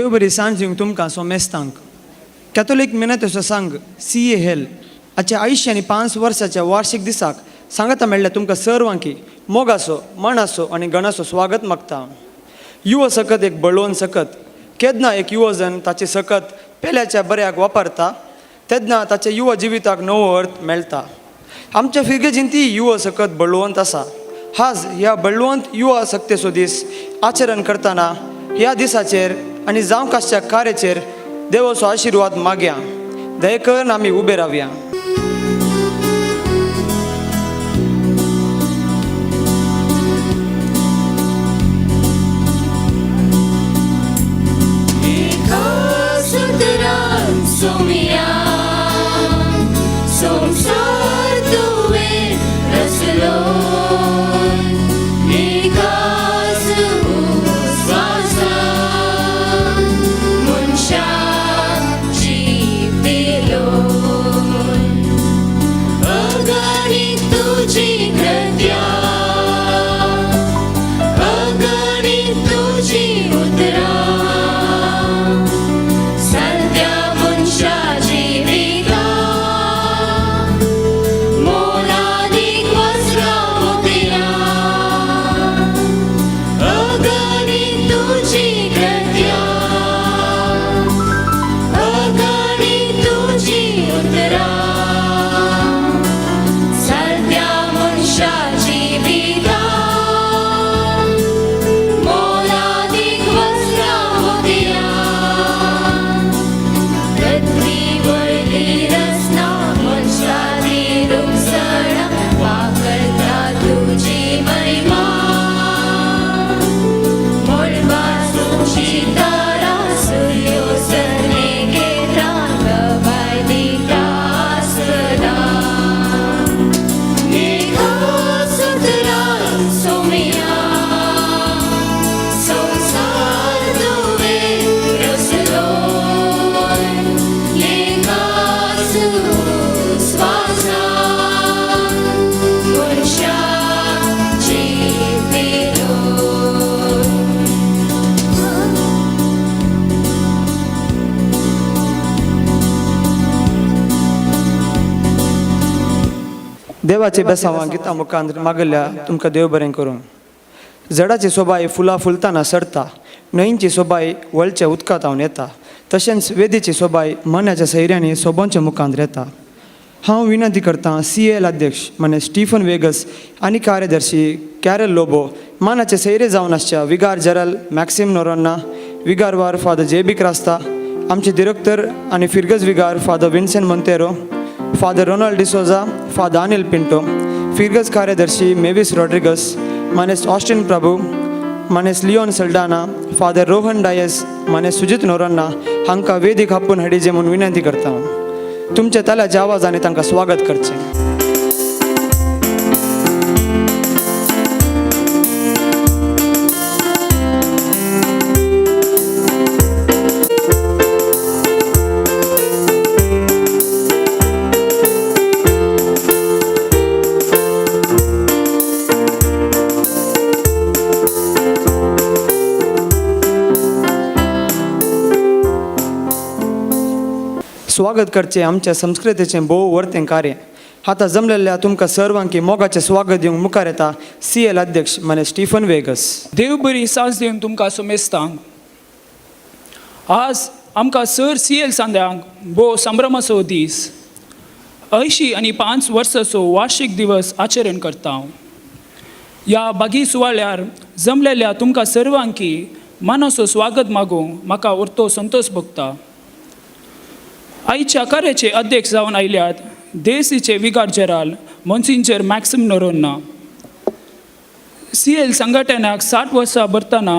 देव बरी सांज दिवंक तुमकां सोमेस्तांक. कॅथोलीक मिनातेचो संघ सी ए एल हाच्या आयुश्य आनी 5 वर्साच्या वार्षिक दिसाक सांगाता मेळ्ळ्या तुमकां सर्वांकी मोगाचो, मनाचो आनी गणाचो स्वागत मागता. युवा सकत एक बळवंत सकत. केन्ना एक युवजन ताची सकत पेल्याच्या बऱ्याक वापरता तेन्ना ताच्या युवा जिविताक नवो अर्थ मेळटा. आमच्या फिर्गजिंती युवा सकत बळवंत आसा. आज ह्या बळवंत युवा सक्तेचो दीस आचरण करतना ह्या दिसाचेर आनी जावंक आसच्या कार्याचेर देवाचो आशिर्वाद मागया. दयेकरून आमी उबे रावया. सुमिया संसार तुवें रचलो, एकाच उस्वासान मनशाक जीव दिलो. अगणित तुजी कृत्या, अगणित तुजी उतरां, सद्या मनशा जिविता मोलादीक वस्त्रां मोतयां. अगणित तुजी कृत्या, अगणित तुजी उतरां, सद्या मनशा जिविता मोलादीक वस्त्रां मोतयां. पृथ्वी वयली रचना मनशाली रुपसणां वापरता तुजी महिमा. मळबाचीं तारां सुर्यो नखेत्रां गवाय दिता सदां. एका सुत्रान सोमया संसार तुवें रचलो, एकाच उस्वासान मनशाक जीव दिलो. देवाचे बेसांवां गितां मुखांत मागल्या तुमकां देव बरें करूं. जडाची सोबाय फुलां फुलताना सरता, न्हंयची सोबाय वळच्या उदकांत हांव येता, तशेंच वेदीची सोबाय मनाच्या सैऱ्यांनी सोबोंच्या मुखांत येता. हांव विनंती करतां सी एल अध्यक्ष माने स्टीफन वेगस आनी कार्यदर्शी कॅरल लोबो, मानाचे सैरे जावन आसच्या विगार जरल मॅक्सिम नोरोन्ना, विगारवार फादर जे बी क्रास्ता, आमचे दिरेक्तर आनी फिर्गज विगार father Vincent Monteiro, father Ronald D'Souza, father Anil Pinto, फिर्गज कार्यदर्शी मेविस रॉड्रिगस, मानेस ऑस्टिन प्रभू, मानेस Leon Saldanha, father Rohan Dias, मानेस सुजीत नोरोन्ना हांकां वेदीक आपोवन हाडीजे म्हूण विनंती करता. तुमच्या तालाच्या आवाजांनी तांकां स्वागत करचें. स्वागत करचें आमच्या संस्कृतीचें भोव वर्तें कार्य. आतां जमलेल्या तुमकां सर्वांकी मोगाचें स्वागत दिवंक मुखार येता सी एल अध्यक्ष माने स्टीफन वेगस. देव बरी सास दिवन तुमकां सुमेस्तांक. आज आमकां सर सी एल सांद्यांक भोव संभ्रमाचो दीस, 85 वर्साचो वार्षिक दिवस आचरण करता. ह्या बागी सुवाळ्यार जमलेल्या तुमकां सर्वांकी मानाचो स्वागत मागूंक म्हाका उरतो संतोश भोगता. आयच्या कार्याचे अध्यक्ष जावन आयल्यात देसीचे विगार जेराल मोन्सिंजर मॅक्सिम नोरोन्ना. सी एल संघटनाक 60 वर्सां भरतना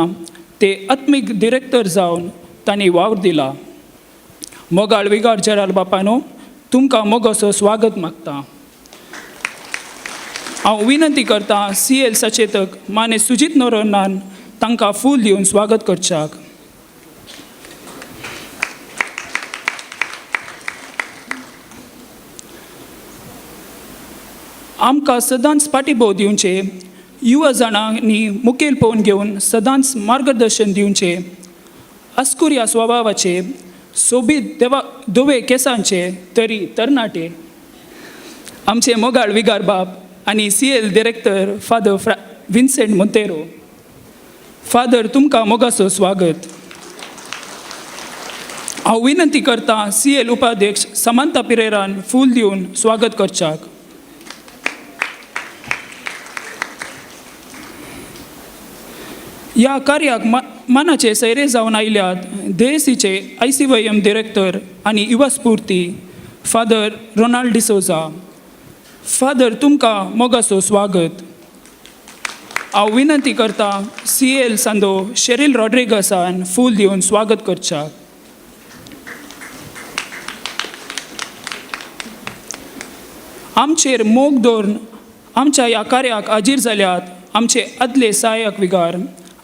ते आत्मीक डिरेक्टर जावन तांणी वावर दिला. मोगाळ विगार जेराल बापानो, तुमकां मोगाचो स्वागत मागता. हांव विनंती करतां सी एल सचेतक माने सुजीत नोरोन्नान तांकां फूल दिवन स्वागत करच्याक. आमकां सदांच पाठिंबो दिवचे, युवा जाणांनी मुखेल पळोवन घेवन सदांच मार्गदर्शन दिवचे. अस्कुऱ्या स्वभावाचे, सोबीत देवा धवे केसांचे तरी तरणाटे आमचे मोगाळ विगार बाब आनी C L director father Vincent Monteiro. Father, तुमकां मोगाचो स्वागत. हांव विनंती करतां सी एल उपाध्यक्ष समांता पिरेरान फूल दिवन स्वागत करच्याक. ह्या कार्याक मानाचे सैरे जावन आयल्यात देसीचे I C Y M director आनी युवा स्फूर्ती फादर रोनाल्ड डिसोजा. फादर, तुमकां मोगाचो स्वागत. हांव विनंती करतां सी एल सांदो शेरील रॉड्रिगसान फूल दिवन स्वागत करच्याक. आमचेर मोग दवरून आमच्या ह्या कार्याक हाजीर जाल्यात आमचे आदले सहायक विगार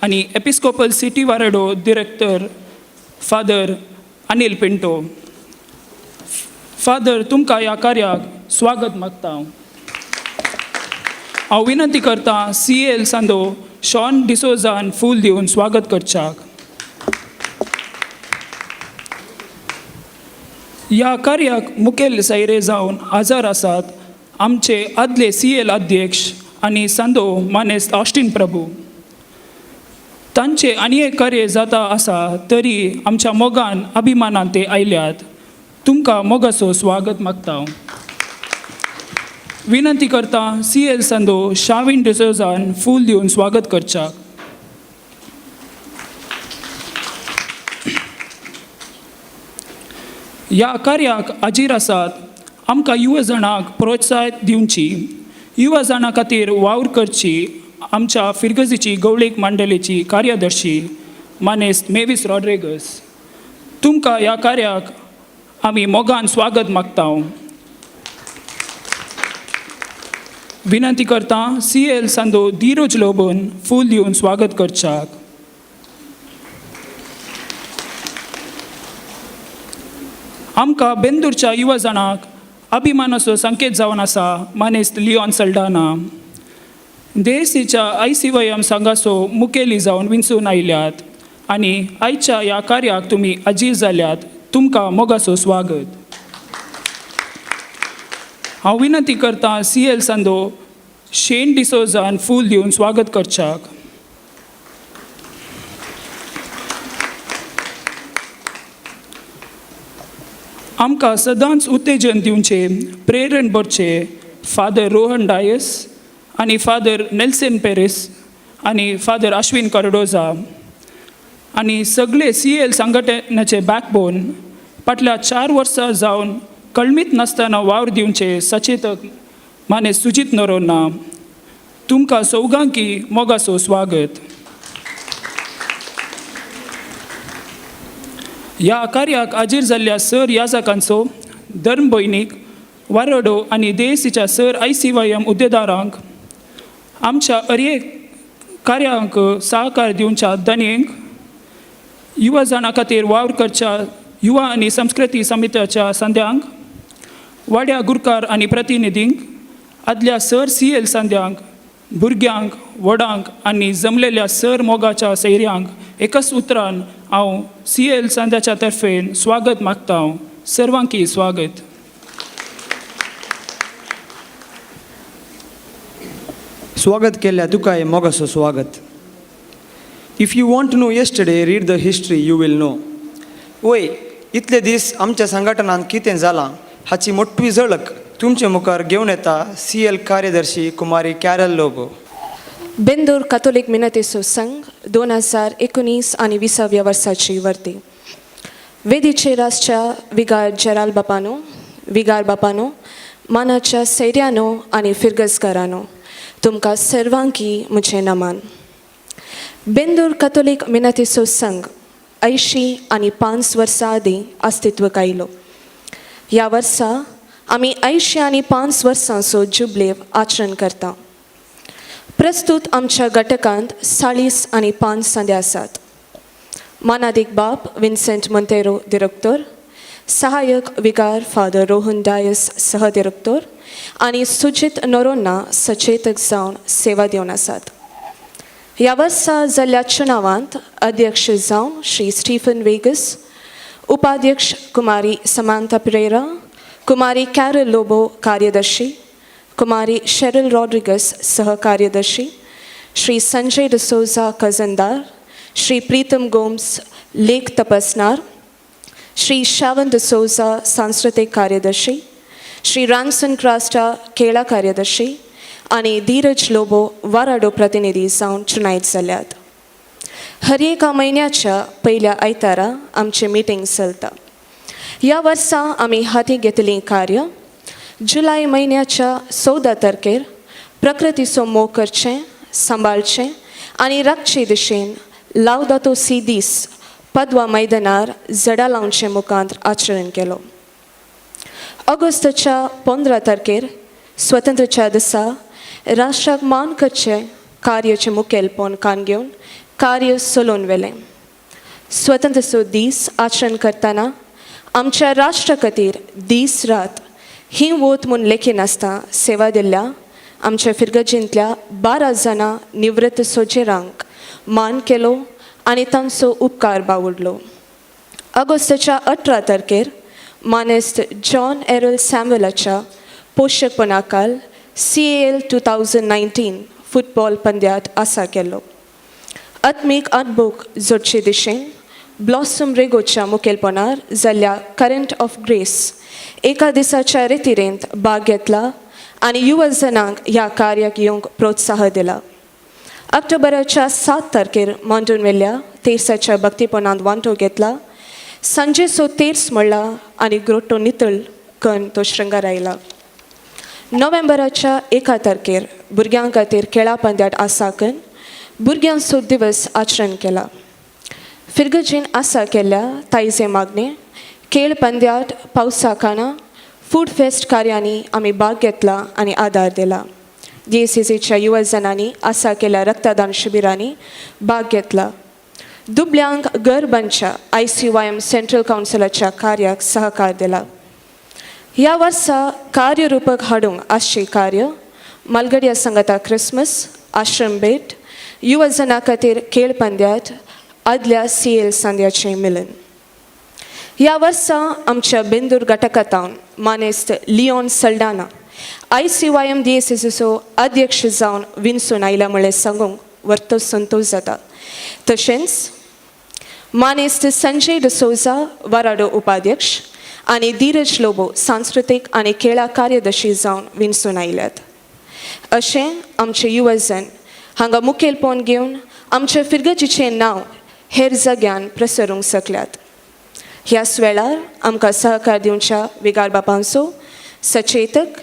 आनी एपिस्कोपल सिटी वारेडो director father Anil Pinto. Father, तुमकां ह्या कार्याक स्वागत मागता. हांव विनंती करतां सी एल सांदो शॉन डिसोजान फूल दिवन स्वागत करच्याक. ह्या कार्याक मुखेल सैरे जावन आजार आसात आमचे आदले सी एल अध्यक्ष आनी सांदो मानेस्त ऑस्टीन प्रभू. तांचे आनी एक कार्य जाता आसा तरी आमच्या मोगान अभिमानान ते आयल्यात. तुमकां मोगाचो स्वागत मागता. विनंती करता सी एल सांदो शाविन डिसोजान फूल दिवन स्वागत करच्याक. ह्या कार्याक हाजीर आसात आमकां युवा जाणांक प्रोत्साहन दिवची, युवा जाणां खातीर वावर करची आमच्या फिरगजीची गवळीक मंडळीची कार्यदर्शी मानेस्त मेवीस रॉड्रिगस. तुमकां ह्या कार्याक आमी मोगान स्वागत मागता. विनंती करता सी एल सांदो धीरज लोबून फूल दिवन स्वागत करच्याक. आमकां बेंदूरच्या युवा जाणांक अभिमानाचो संकेत जावन आसा मानेस्त लिओन Saldanha. देसीच्या I C Y M संघाचो मुखेली जावन विंचून आयल्यात आनी आयच्या ह्या कार्याक तुमी हाजीर जाल्यात. तुमकां मोगाचो स्वागत. हांव विनंती करतां सी एल सांदो शेन डिसोजान फूल दिवन स्वागत करच्याक. आमकां सदांच उत्तेजन दिवचें, प्रेरण भरचें फादर रोहन डायस आनी फादर नेल्सन पेरीस आनी फादर अश्विन कार्डोजा आनी सगळे सी एल संघटनेचे बॅकबोन फाटल्या 4 वर्सां जावन कळमीत नासतना वावर दिवचे सचेतक माने सुजीत नरोना. तुमकां सौगांकी मोगाचो स्वागत. ह्या कार्याक हाजीर जाल्ल्या सर याजकांचो, धर्म भयणीक, वारडो आनी देसीच्या sir I C Y M उद्देदारांक, आमच्या अरये कार्यांक सहकार दिवच्या दनयेंक, युवा जाणां खातीर वावर करच्या युवा आनी संस्कृती समित्याच्या संद्यांक, वाड्या गुरकार आनी प्रतिनिधींक, आदल्या सर सी एल संद्यांक, भुरग्यांक, व्हडांक आनी जमलेल्या सर मोगाच्या सैऱ्यांक एकच उतरान हांव सी एल संद्याच्या तर्फेन स्वागत मागता. सर्वांकी स्वागत. स्वागत केल्ल्या तुकाय मोगाचो स्वागत. If you want to know yesterday, read the history, you will know. वय इतले दीस आमच्या संघटनान कितें जालां हाची मोठी झळक तुमचे मुखार घेवन येता सी एल कार्यदर्शी कुमारी कॅरल लोबो. बेंदूर कथोलीक मिनतेचो संघ 2019 आनी 20व्या वर्साची वर्ती. वेदीचेर आसच्या विगार जेराल बापानो, विगार बापानो, मानाच्या सैऱ्यानो आनी फिरगजकारानो, तुमकां सर्वांकी म्हजें नमान. बेंदूर कथोलीक मिनतेचो संघ 85 वर्सां आदीं अस्तित्वाक आयलो. ह्या वर्सा आमी 85 वर्सांचो जुबलेव आचरण करता. प्रस्तूत आमच्या घटकांत 45 संदे आसात. मानादीक बाप विन्सेंट मोंतेरो दिरक्तोर, सहायक विगार फादर रोहन डायस सह दिरक्तोर आनी सुजीत नोरोन्ना सचेतक जावन सेवा दिवन आसात. ह्या वर्सा जाल्ल्या चुनावांत अध्यक्ष जावन श्री स्टीफन वेगस, उपाध्यक्ष कुमारी समांता पिरेरा, कुमारी कॅरल लोबो कार्यदर्शी, कुमारी शेरल रॉड्रिगस सहकार्यदर्शी, श्री संजय डिसोझा खजनदार, श्री प्रीतम गोम्स लेख तपासणार, श्री श्रावण डिसोझा सांस्कृतिक कार्यदर्शी, श्री रानसन क्रास्टा खेळा कार्यदर्शी आनी धीरज लोबो वाराडो प्रतिनिधी जावन चुनायत जाल्यात. हर एका म्हयन्याच्या पयल्या आयतारा आमचें मिटींग चलता. ह्या वर्सा आमी हाती घेतलीं कार्य जुलय म्हयन्याच्या 14 तारखेर प्रकृतीचो मोग करचें, सांबाळचें आनी राखचे दिशेन लावदातो सी दीस पदवा मैदानार झडां लावचे मुखांत आचरण केलो. ऑगस्टाच्या 15 तारखेर स्वतंत्रच्या दिसा राष्ट्राक मान करचें कार्याचें मुखेलपण कान घेवन कार्य चलोवन व्हेलें. स्वतंत्रचो दीस आचरण करतना आमच्या राष्ट्रा खातीर दीस रात ही वोत म्हूण लेखिनासतना सेवा दिल्ल्या आमच्या फिरगर्जींतल्या 12 जाणां निवृत्त सोजेरांक मान केलो आनी तांचो उपकार बावडलो. ऑगस्टाच्या 18 तारखेर मानेस्त जॉन एरल सॅम्युलाच्या पोशकपणाखाल CAL 2019 football पंद्यात आसा केलो. आत्मीक आटबूक जोडचे दिशेन ब्लॉसम रेगोच्या मुखेलपणार जाल्ल्या करंट ऑफ ग्रेस एका दिसाच्या रेतिरेंत भाग घेतला आनी युवा जणांक ह्या कार्याक येवंक प्रोत्साह दिला. ऑक्टोबराच्या 7 तारखेर मांडून व्हेल्ल्या तेर्साच्या भक्तीपणांत वांटो घेतला. सांजेचो तेर्स म्हणला आनी ग्रोटो नितळ कन्न तो शृंगार आयला. नोव्हेंबराच्या 1 तारखेर भुरग्यां खातीर खेळा पंद्यात आसाकन भुरग्यांचो दिवस आचरण केला. फिरगर्जीन आसा केल्ल्या ताईजे मागणे खेळ पंद्यात पावसा खाणां फूड फेस्ट कार्यांनी आमी भाग घेतला आनी आदार दिला. डीएसीसीच्या युवा जणांनी आसा केल्ल्या रक्तदान शिबिरांनी भाग घेतला. दुबल्यांक घर बांदच्या ICYM central कावन्सिलाच्या कार्याक सहकार दिला. ह्या वर्सा कार्यरूपक हाडूंक आसचें कार्य मालगडिया संगता क्रिसमस आश्रम भेट युवा जणां खातीर खेळ पंद्यात आदल्या CL सांद्याचें मिलन. ह्या वर्सा आमच्या बेंदूर घटकांत मानेस्त लिओन सल्डाना ICYM डीएसीसीचो अध्यक्ष जावन विनसून आयला म्हळ्ळें सांगूंक वर्तो संतोश जाता. तशेंच मानेस्त संजय डिसोझा वाराडो उपाध्यक्ष आनी धीरज लोबो सांस्कृतीक आनी खेळा कार्यदर्शी जावन विनसून आयल्यात. अशें आमचे युवजन हांगा मुखेलपण घेवन आमच्या फिरगर्जीचें नांव हेर जाग्यान प्रसरूंक शकल्यात. ह्याच वेळार आमकां सहकार दिवच्या विगार बापांचो सचेतक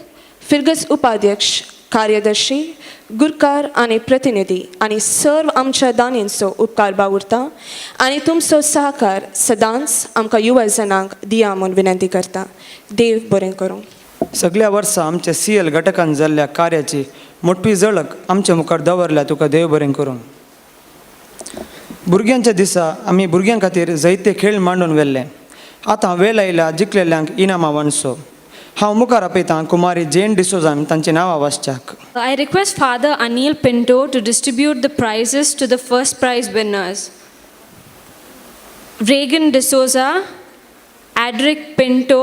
फिरगज उपाध्यक्ष कार्यदर्शी गुरकार आनी प्रतिनिधी आनी सर्व आमच्या दानींचो उपकार बावुरता आनी तुमचो सहकार सदांच आमकां युवा जणांक दिया म्हूण विनंती करता. देव बरें करूं. सगळ्या वर्सा आमच्या CL घटकान जाल्ल्या कार्याची मोठी झळक आमच्या मुखार दवरल्या. तुका देव बरें करूं. भुरग्यांच्या दिसा आमी भुरग्यां खातीर जायते खेळ मांडून व्हेल्ले. आतां वेळ आयल्या जिखलेल्यांक इनामां वांटचो. हांव मुखार आपयतां कुमारी जेन डिसोजान तांचीं नांवां वाचच्याक. I request Father Anil Pinto to distribute the prizes to the first prize winners. Reagan D'Souza, Adric Pinto,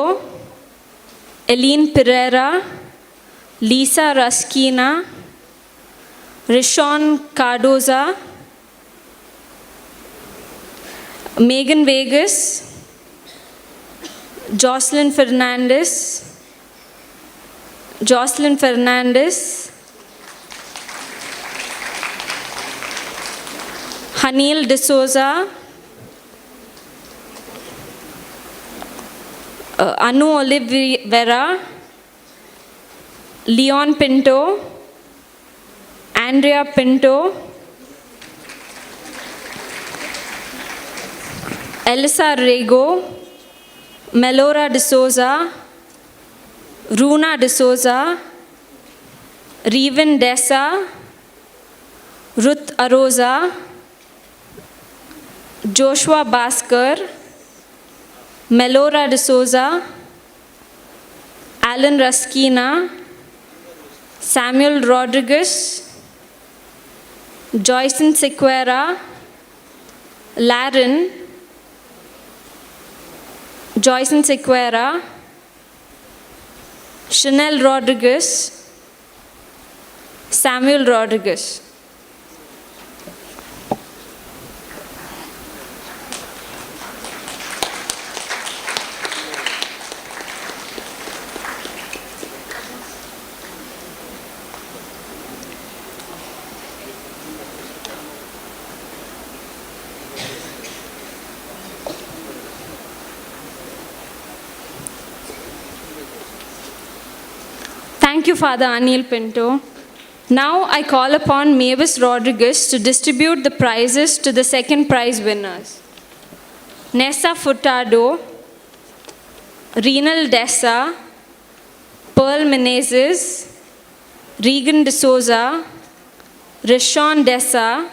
Eileen Pereira, Lisa Raskina, Rishon Cardoza, Megan Vegas, Jocelyn Fernandez, Jocelyn Fernandez, Hanil D'Souza, Anu Oliveira, Leon Pinto, Andrea Pinto, Elisa Rego, Melora D'Souza, Runa D'Souza, Reven Dessa, Ruth Aroza, Joshua Bhaskar, Melora D'Souza, Alan Raskina, Samuel Rodriguez, Joyson Sequeira, Laren, Joyson Sequeira, Chanel Rodriguez, Samuel Rodriguez. Thank you, Father Anil Pinto. Now I call upon Mavis Rodriguez to distribute the prizes to the second prize winners. Nessa Furtado, Renal Dessa, Pearl Menezes, Regan D'Souza, Rishon Dessa,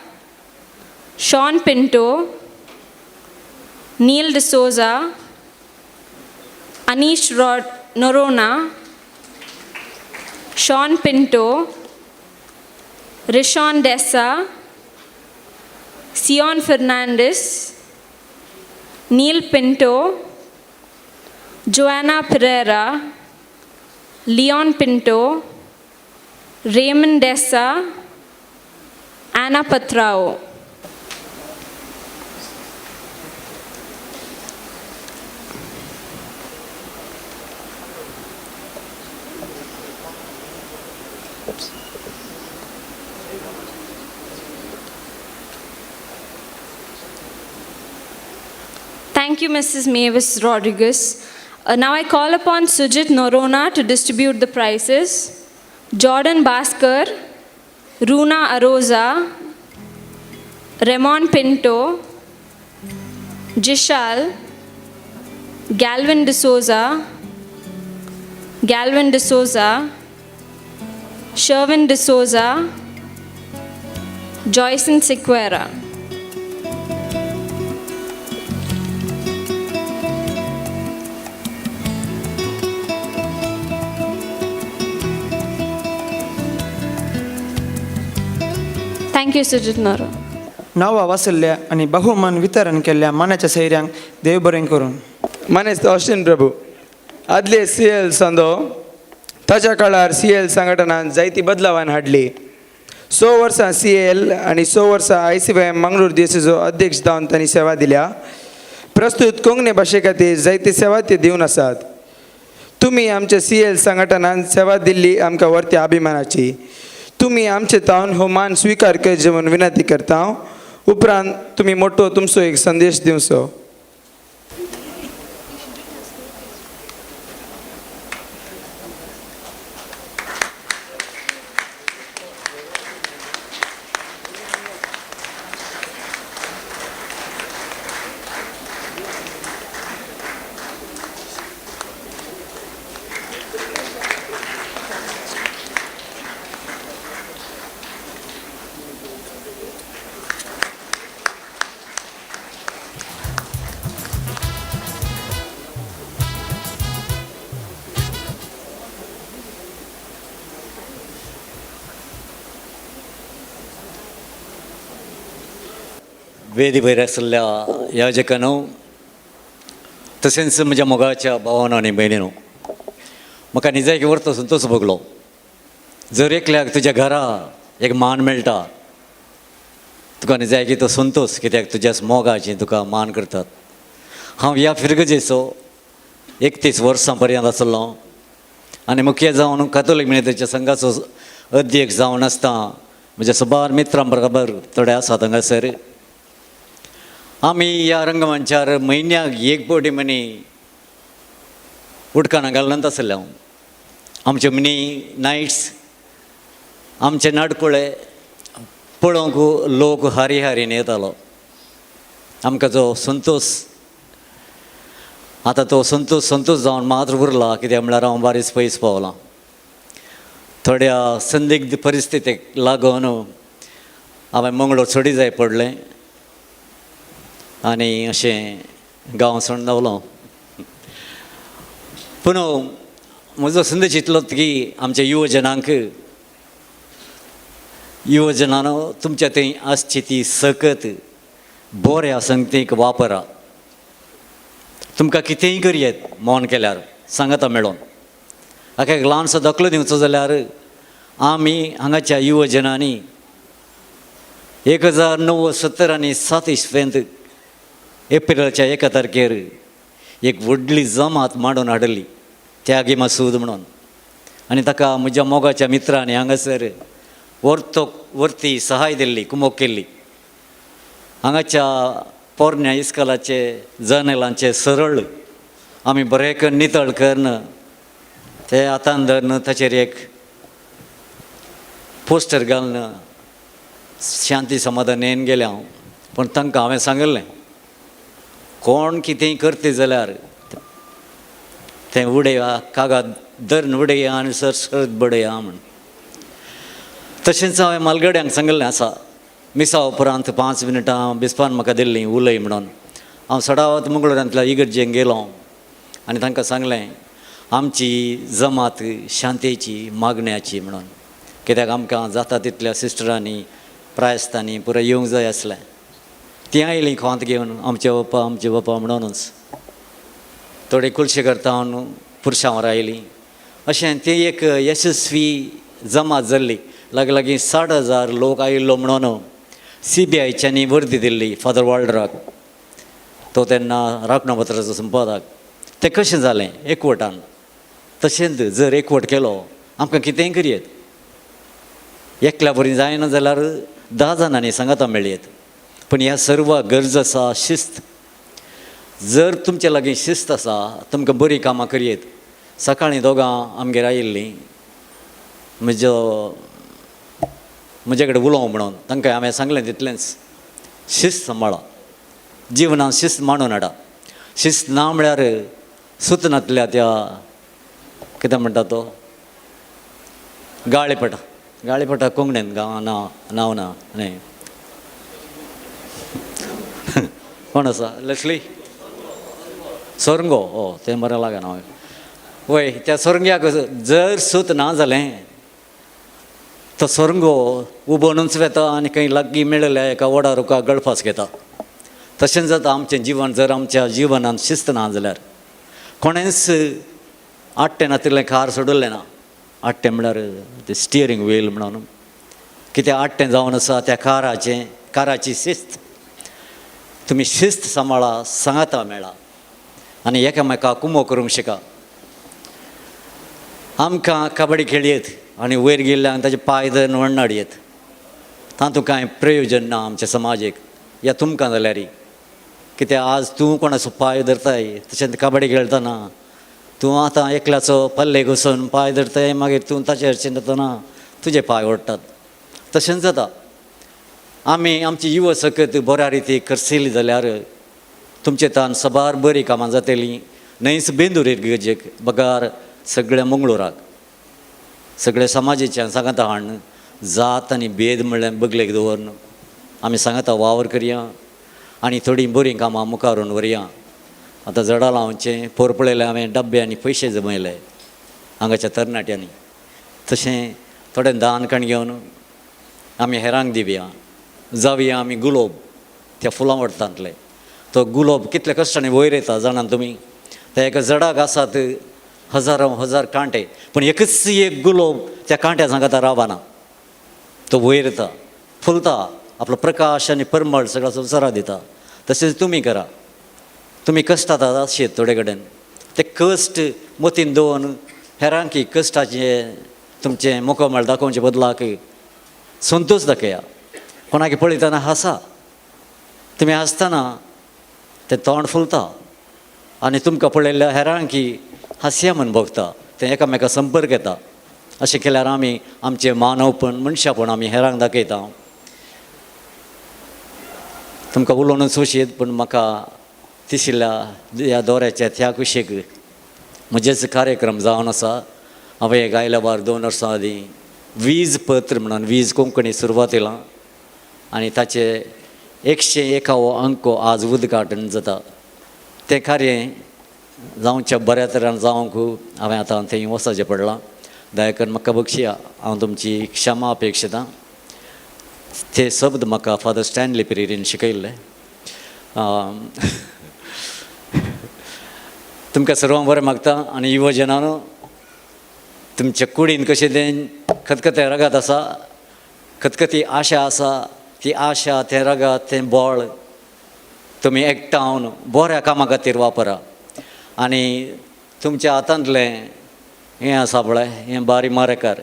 Sean Pinto, Neil D'Souza, Anish Norona, Sean Pinto, Rishon Dessa, Sion Fernandez, Neil Pinto, Joanna Pereira, Leon Pinto, Raymond Dessa, Anna Patrao. Thank you, Mrs. Mavis Rodriguez. Now I call upon Sujit Norona to distribute the prizes. Jordan Bhaskar, Runa Aroza, Ramon Pinto, Jishal, Galvin D'Souza, Galvin D'Souza, Sherwin D'Souza, Joyson Sequeira. Thank you, Sujit Naro. नांवां वाचल्ल्या आनी बहुमान वितरण केल्ल्या मानाच्या सैऱ्यांक देव बरें करून. मानेस्त ऑस्टिन प्रभू आदले सी एल संदो ताच्या काळार सी एल संघटनान जायती बदलावान हाडली. 6 वर्सां सी एल आनी 6 वर्सां I C Y M Mangalore देसाचो अध्यक्ष जावन तांणी सेवा दिल्या. प्रस्तुत कोंकणी भाशे खातीर जायती सेवा ते दिवन आसात. तुमी आमच्या सी एल संघटनान सेवा दिल्ली आमकां वर्ती अभिमानाची. तुमी आमचे तावन हो मान स्विकार करचे म्हूण विनंती करता. उपरांत तुमी मोटो तुमचो एक संदेश दिवचो. वेदी भायर आशिल्ल्या याजकांनो तशेंच म्हज्या मोगाच्या भावानो आनी भयणीनो, म्हाका निजायक वर्तो संतोश भोगलो. जर एकल्याक तुज्या घरा एक मान मेळटा तुका निजायकी तो संतोश, कित्याक तुज्या मोगाची तुका मान करतात. हांव ह्या फिरगजेचो 31 वर्सां पर्यंत आसलो आनी मुख्य जावन कातोलीक मिनेत्रीच्या संघाचो अध्यक्ष जावन आसता म्हज्या सुबार मित्रां बरोबर थोडे आसात हांगासर. आमी ह्या रंगमंचार म्हयन्याक एक पवटी मनी उदकान घालून आसले. हांव आमच्यो मिनी नायट्स आमचे नाटकुळे पळोवंक लोक हारी हारीन येतालो. आमकां जो संतोश आतां तो संतोश संतोश जावन मात्र उरला, कित्याक म्हळ्यार हांव बारीच पयस पावलां. थोड्या संदिग्ध परिस्थितीक लागून हांवें मंगळूर सोडी जाय पडलें आनी अशें गांव सोडून धांवलो. पूण म्हजो संदेश इतलोच की आमच्या युवजनांक युवजनानो तुमच्या थंय आसची ती सकत बऱ्या संगतीक वापरा. तुमकां कितेंय करयेत मौन केल्यार सांगाता मेळोन. हाका एक ल्हानसो दाखलो दिवचो जाल्यार आमी हांगाच्या युवजनांनी 1970 आनी 7 इसवेंत एप्रिलाच्या 1 तारखेर एक व्हडली जमात मांडून हाडली त्यागी मासूद म्हणून. आनी ताका म्हज्या मोगाच्या मित्रांनी हांगासर वरती सहाय दिल्ली, कुमोक केल्ली. हांगाच्या पोरण्या इस्कलाचे जनेलांचे सरळ आमी बरें करून नितळ करून ते हातान धरून ताचेर एक पोस्टर घालून शांती समाधान येवन गेलें हांव. पूण तांकां हांवें सांगिल्लें कोण कितेंय करता जाल्यार तें उडया कागद धरून उडया आनी सरसरत बडया म्हूण. तशेंच हांवें मालगड्यांक सांगिल्लें आसा मिसा उपरांत 5 मिनटां बिस्पान म्हाका दिल्लीं उलय म्हणून. हांव सडावत मंगळुरांतल्या इगर्जेक गेलो आनी तांकां सांगलें आमची जमात शांतेची मागण्याची म्हणून, कित्याक आमकां जाता तितल्या सिस्टरांनी प्रायस्तांनी पुराय येवंक जाय आसलें. तीं आयलीं खोंत घेवन आमचे बाप्पा आमचे बाप्पा म्हणूनच थोडे कुलशे करता पुरशांवर आयलीं. अशें ती एक यशस्वी जमात जाल्ली. लागीं लागीं 60,000 लोक आयिल्लो म्हणून CBIच्यानी वर्दी दिल्ली फादर वाल्डराक, तो तेन्ना राखणपत्राचो संपादक. तें कशें जालें एकवटान. तशेंच जर एकवट केलो आमकां कितेंय करयेत, एकल्या बरी जायना जाल्यार 10 जाणांनी सांगाता मेळयेत. पूण ह्या सर्व गरज आसा शिस्त. जर तुमचे लागीं शिस्त आसा तुमकां बरीं कामां करयेत. सकाळीं दोगां आमगेर आयिल्लीं म्हजो म्हजे कडेन उलोवंक म्हणून, तांकां हांवें सांगलें तितलेंच, शिस्त सांबाळा, जिवनान शिस्त मांडून हाडा. शिस्त ना म्हळ्यार सुतनातल्या त्या कितें म्हणटा तो गाळेपटा, गाळेपटा कोंकणीन गांव नांव नांव ना न्हय कोण आसा लेस्ली सोरंगो, ओ तें बरें लागना वय. त्या सोरंग्याक जर सूत ना जालें तो सोरंगो उबोनूच वेता आनी खंय लागीं मेळिल्ल्या एका वडा रुखा गळफास घेता. तशेंच जाता आमचें जिवन जर आमच्या जिवनान शिस्त ना जाल्यार. कोणेंच आट्टें नातिल्लें कार सोडलें ना. आट्टें म्हळ्यार तें स्टियरींग व्हील म्हणून कित्याक आट्टें जावन आसा त्या काराचें, काराची शिस्त. तुमी शिस्त सांबाळा, सांगाता मेळा आनी एकामेका कुमो करूंक शिका. आमकां कबड्डी खेळयेत आनी वयर गेल्ल्यान ताजे पांय धरून वण्णाड येत, तातूंत कांय प्रयोजन ना आमच्या समाजेक या तुमकां जाल्यार. कित्याक आज तूं कोणाचो पांय धरताय, तशेंच कबड्डी खेळटना तूं आतां एकल्याचो पल्ले घुसून पांय धरताय, मागीर तूं ताचेर चिंततना तुजे पांय ओडटात. तशेंच जाता आमी आमची युवा सकत बऱ्या रिती करसली जाल्यार तुमचे तान सबार बरीं कामां जातलीं. न्हयच बेंदूर इगर्जेक बगार सगळ्या मंगळुराक सगळ्या समाजेच्या सांगाता हाडून जात आनी भेद म्हणल्यार बगलेक दवरून आमी सांगाता वावर करया आनी थोडीं बरीं कामां मुखारून व्हरया. आतां जडां लावचें पोर पळयलें हांवें डब्बे आनी पयशे जमयले हांगाच्या तरणाट्यांनी. तशें थोडें दान कण घेवन आमी हेरांक दिवया, जावया आमी गुलोब त्या फुलां वडटांतले. तो गुलोब कितले कश्टांनी वयर येता जाणात तुमी. त्या एका जडाक आसात हजारो हजार कांटे, पूण एकच एक गुलोब त्या कांट्या सांगाता रावना, तो वयर येता, फुलता, आपलो प्रकाश आनी परमळ सगळ्या संवसाराक दिता. तशेंच तुमी करा, तुमी कश्टात आसयेत थोडे कडेन, ते कश्ट मतीन दवरून हेरांकी कश्टाचें तुमचें मुखामळ दाखोवचे बदलाक संतोश दाखया. कोणाक पळयतना हासा, तुमी हांसतना तें तोंड फुलता आनी तुमकां पळयल्ल्या हेरांकी हांसया म्हूण भोगता, तें एकामेका संपर्क येता. अशें केल्यार आमी आमचें मानवपण मनशापण आमी हेरांक दाखयता. तुमकां उलोवनूच वशीत पूण म्हाका तिशिल्ल्या ह्या दौऱ्याच्या त्या कुशीक म्हजेच कार्यक्रम जावन आसा. हांवें एक आयल्या बार 2 वर्सां आदीं वीज पत्र म्हणून वीज कोंकणी सुरवात आनी ताचे 101 अंक आज उद्घाटन जाता. तें कार्य जावच्या बऱ्या तरान जावंक हांवें आतां थंय वचचें पडलां. दया करून म्हाका बक्षया, हांव तुमची क्षमा अपेक्षितां. ते शब्द म्हाका फादर स्टॅनली पिरेरीन शिकयल्ले. तुमकां सर्वांक बरें मागता आनी युवजनानो तुमच्या कुडीन कशें तें खतखतें रगत आसा, खतखती आशा आसा, ती आशा तें रगत तें बळ तुमी एकठावन बऱ्या कामा खातीर वापरा. आनी तुमच्या हातांतलें हें आसा पळय, हें बारी मारेकार,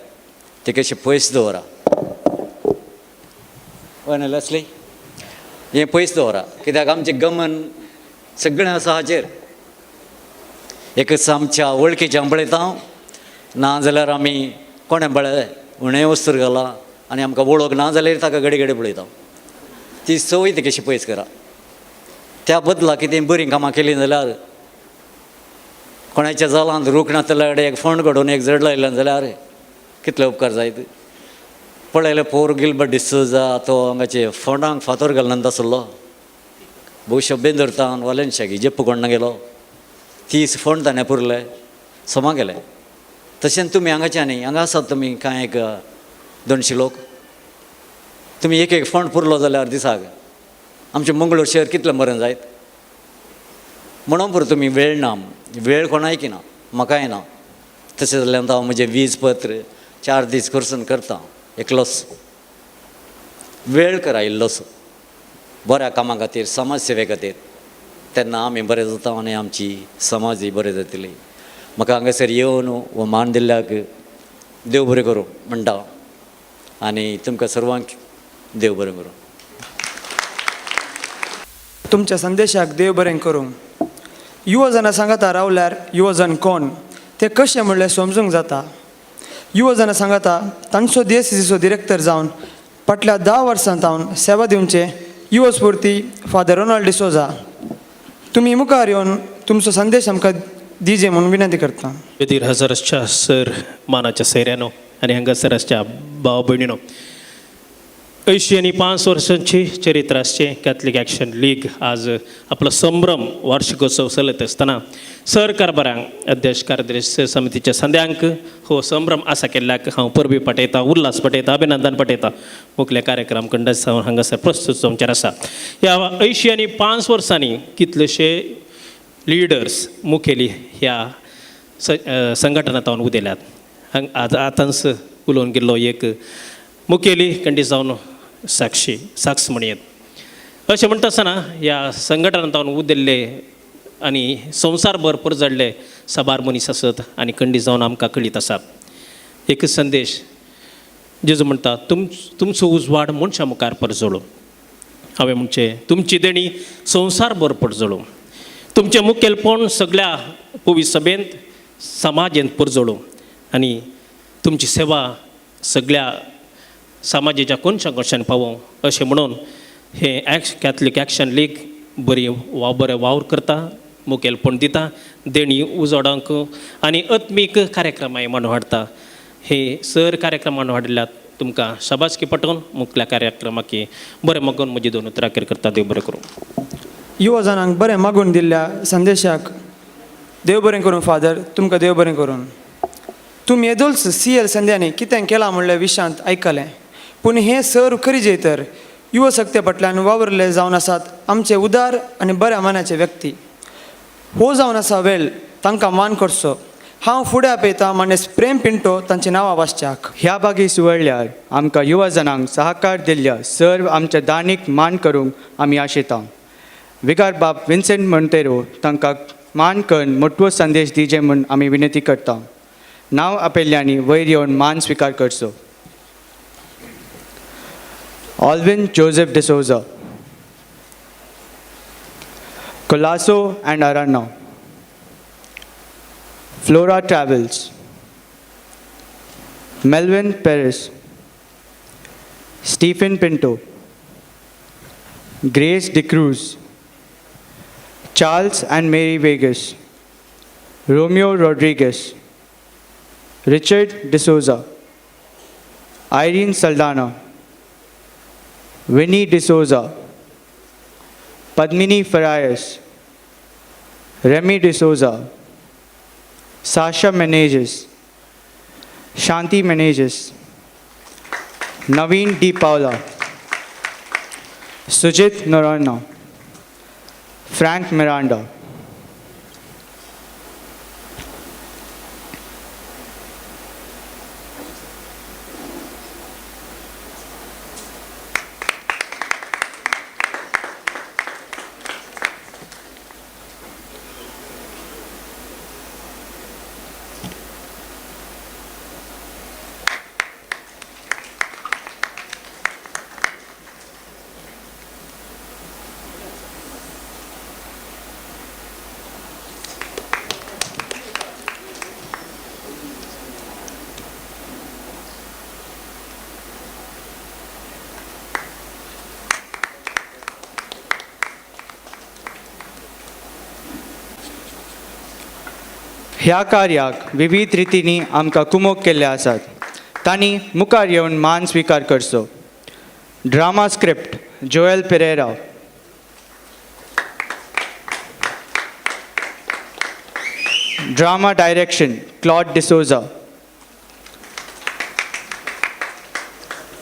तें कशें पयस दवरा. हय न्हय लेस्ली, हें पयस दवरा, कित्याक आमचें गमन सगळें आसा हाचेर. एकच आमच्या वळखीचें पळयता, ना जाल्यार आमी कोणें पळय उणें वस्त्र घालां आनी आमकां वळख ना जाल्यार ताका घडी घडी पळयता. ती संवय ती कशी पयस करा. त्या बदला कितें बरीं कामां केलीं जाल्यार कोणाच्या जालांत रूख नासल्यार कडेन एक फोंड काडून एक जड लायलें जाल्यार कितले उपकार जायत. पळयलें पोर गिलबर्ट डिसोजा तो हांगाचे फोंडांक फातर घालून आसलो, भोवशा बेंदरता वालेन्शाकी जेप्प कोण्णा गेलो, 30 फोंड ताणें पुरले सोमा गेले. तशेंच तुमी हांगाच्यान हांगा आसात तुमी कांय एक 200 लोक, तुमी एक एक फोंड पुरलो जाल्यार दिसाक आमचें मंगळूर शहर कितलें बरें जायत. म्हणून पुरो तुमी वेळ ना, वेळ कोणायकी ना, म्हाकाय ना. तशें जाल्यार हांव म्हजें वीज पत्र 4 दीस खर्चून करता एकलोच. वेळ करा इल्लोसो बऱ्या कामां खातीर, समाज सेवे खातीर, तेन्ना आमी बरें जाता आनी आमची समाजूय बरें जातली. म्हाका हांगासर येवन हो मान दिल्ल्याक देव बरें करूं म्हणटा आनी तुमकां सर्वांक देव बरें करूं. तुमच्या संदेशाक देव बरें करूं. युवजनां सांगाता रावल्यार युवजन कोण ते कशें म्हणल्यार समजूंक जाता. युवजनां सांगाता तांचो डीएससीचो डिरेक्टर जावन फाटल्या 10 वर्सां तावन सेवा दिवचे युव स्फूर्ती फादर रोनाल्ड डिसोजा, तुमी मुखार येवन तुमचो संदेश आमकां दिजे म्हणून विनंती करता. वेदीर हजर आसच्या सर मानाच्या सैऱ्यानो आनी हांगासर आसच्या भाव भयणीनो, 85 वर्सांची चरित्र आसचें कॅथलीक एक्शन लीग आज आपलो संभ्रम वार्षिकोत्सव चलयत आसतना सर कारभारांक अध्यक्ष कार्यदर्शी समितीच्या संद्यांक हो संभ्रम आसा केल्ल्याक हांव परबी पाठयता, उल्हास पाठयता, अभिनंदन पाठयता. मुखले कार्यक्रम कंडक्ट जावन हांगासर प्रस्तूत जावचेर आसा. ह्या 85 वर्सांनी कितलेशे लिडर्स मुखेली ह्या संघटनांत उदेल्यात. आज आतांच उलोवन गेल्लो एक मुखेली कंडी जावन साक्षी साक्ष म्हणयेत. अशें म्हणटा आसतना ह्या संघटनांत उदेल्ले आनी संवसारभर परजडले साबार मनीस आसत आनी कंडी जावन आमकां कळीत आसात. एक संदेश जेजू म्हणटा, तुमचो उजवाड मनशां मुखार परजळो. हांवें म्हणचें तुमची देणी संवसारभर परजळो, तुमचें मुखेलपण सगळ्या पवी सभेंत समाजेंत परजळो आनी तुमची सेवा सगळ्या समाजेच्या कोनशा कोनशान पावों अशें म्हणून हें कॅथलीक एक्शन लीग बरी बरें वावर करता, मुखेलपण दिता, देणी उजवाडांक आनी आत्मीक कार्यक्रमांय मांडून हाडटा. हे सर कार्यक्रम मांडून हाडिल्ल्याक तुमकां शाबासकी पटोवन मुखल्या कार्यक्रमाक बरें मागून म्हजी 2 उतरां करता. देव बरें करूं. युवजनांक बरें मागून दिल्ल्या संदेशाक देव बरें करूं फादर, तुमकां देव बरें करूं. तुमी येदोल्स सी एल संद्यांनी कितें केलां म्हणलें विशांत आयकलें, पूण हें सर करीजे तर युव सक्ते फाटल्यान वावुरले जावन आसात आमचे उदार आनी बऱ्या मनाचे व्यक्ती. हो जावन आसा वेळ तांकां मान करचो. हांव फुडें आपयतां मानेस प्रेम पिंटो तांची नांवां वाचच्याक. ह्या बागी सुवळ्यार आमकां युवजनांक सहकार दिल्ल्या सर्व आमच्या दानीक मान करूंक आमी आशेता. विगार बाब विन्सेंट मोंतेरो तांकां मान करून मोटवो संदेश दिजे म्हूण आमी विनंती करता. नांव आपयल्ल्यांनी वयर येवन मान स्विकार करचो. Alvin Joseph D'Souza, Colaso and Arana, Flora Travels, Melvin Paris, Stephen Pinto, Grace D'Cruz, Charles and Mary Vegas, Romeo Rodriguez, Richard D'Souza, Irene Saldana, Winnie D'Souza, Padmini Farias, Remy D'Souza, Sasha Menezes, Shanti Menezes, Naveen D. Paula, Sujit Noronha, Frank Miranda. ह्या कार्याक विविध रितींनी आमकां कुमोक केल्ले आसात. तांणी मुखार येवन मान स्विकार करचो. Drama script Joel Pereira, drama direction Claude D'Souza,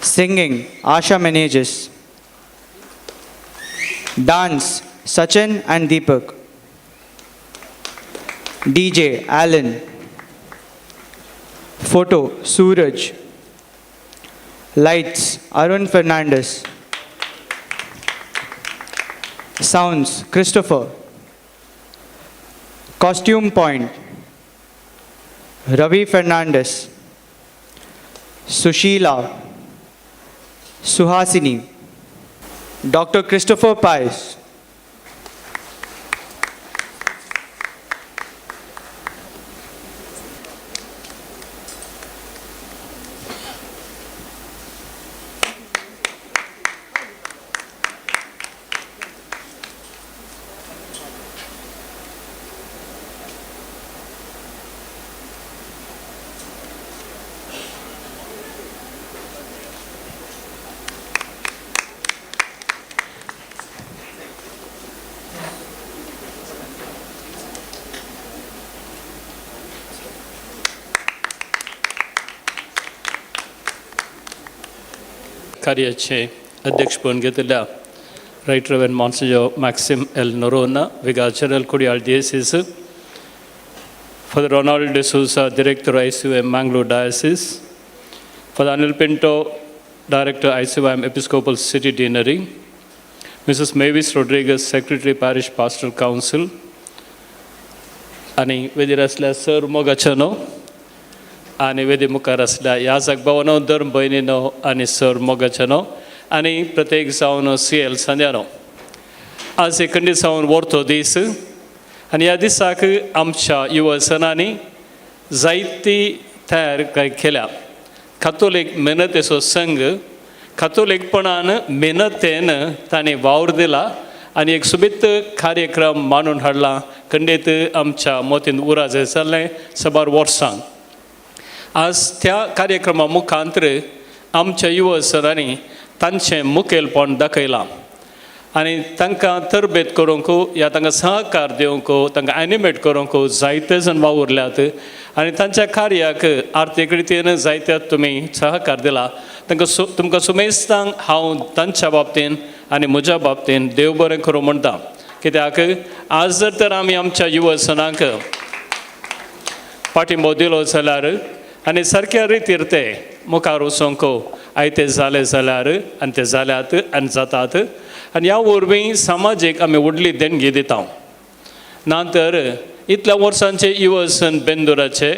singing Asha Menezes, dance Sachin and Deepak, DJ Alan, photo Suraj, lights Arun Fernandes, sounds Christopher, costume point Ravi Fernandes, Sushila, Suhasini, doctor Christopher Paes. कार्याचे अध्यक्षपण घेतिल्ल्या right reverend Monsignor Maxim L Noronha, vicar general Kodial diocese, father Ronald D'Souza, director I C M Mangalore diocese, father Anil Pinto, director I C M episcopal city deanery, Mrs Mavis Rodrigues, secretary parish pastoral council, आनी वेदीर आसल्या sir मोगाचनो आनी वेदी मुखार आसल्या ह्या जागभावनो धर्म भयणीनो आनी sir मोगाचनो आनी प्रत्येक जावन सी एल सांद्यानो. आज एक खंडीत जावन वर्तो दीस आनी ह्या दिसाक आमच्या युवसनांनी जायती तयार केल्या. कातोलीक मेहनतेचो संघ कातोलीकपणान मेहनतेन तांणी वावर दिला आनी एक सोबीत कार्यक्रम मांडून हाडला. खंडीत आमच्या मोतीन उराज जाल्लें साबार वर्सांक. आज त्या कार्यक्रमा मुखांतर आमच्या युवसरांनी तांचें मुखेलपण दाखयलां आनी तांकां तरबेत करूंक या तांकां सहकार दिवंक तांकां एनिमेट करूंक जायते जाण वावुरल्यात आनी तांच्या कार्याक आर्थीक रितीन जायते तुमी सहकार दिला. तांकां तुमकां सुमेस्तांक हांव तांच्या बाबतीन आनी म्हज्या बाबतीन देव बरें करूं म्हणटा. कित्याक आज जर तर आमी आमच्या युवसनांक पाठिंबो दिलो जाल्यार आनी सारक्या रितीर ते मुखार वचोंक आयते जाले जाल्यार आनी ते जाल्यात आनी जातात आनी ह्या वरवीं समाजीक आमी व्हडली देणगी दिता. ना तर इतल्या वर्सांचे युवसन बेंदुराचे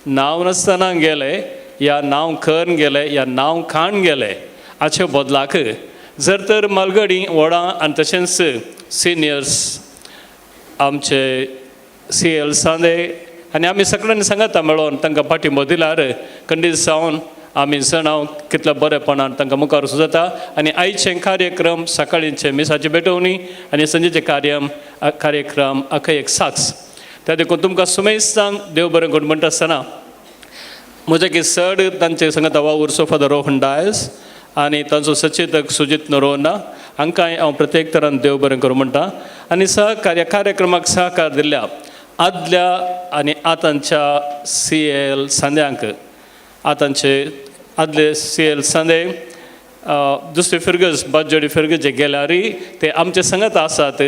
नांव नासतना गेले या नांव खन गेले या नांव खाण गेले हाचे बदलाक जर तर मालगडी व्हडां आनी तशेंच सिनियर्स आमचे सी एल सांदे आनी आमी सगळ्यांनी सांगाता मेळोन तांकां पाठिंबो दिल्यार खंडीत जावन आमी जाणां कितल्या बरेपणान तांकां मुखार वचूं जाता. आनी आयचे कार्यक्रम सकाळींचे मिसाची भेटवणी आनी सांजेचे कार्यक्रम आखय एक साक्ष. त्या देखून तुमकां सुमेस्तांक देव बरें करून म्हणटा आसतना म्हज्या की चड तांचे सांगाता वावुरचो फादर रोहन डायस आनी तांचो सचेतक सुजीत नरोना हांकांय हांव प्रत्येक तरान देव बरें करूं म्हणटा. आनी सहकार्य कार्यक्रमाक सहकार दिल्ल्या आदल्या आनी आतांच्या सी एल सांद्यांक आतांचे आदले सी एल सांदे दुसरे फिरगज बाजोडी फिरगजे गेल्यारय ते आमचे सांगात आसात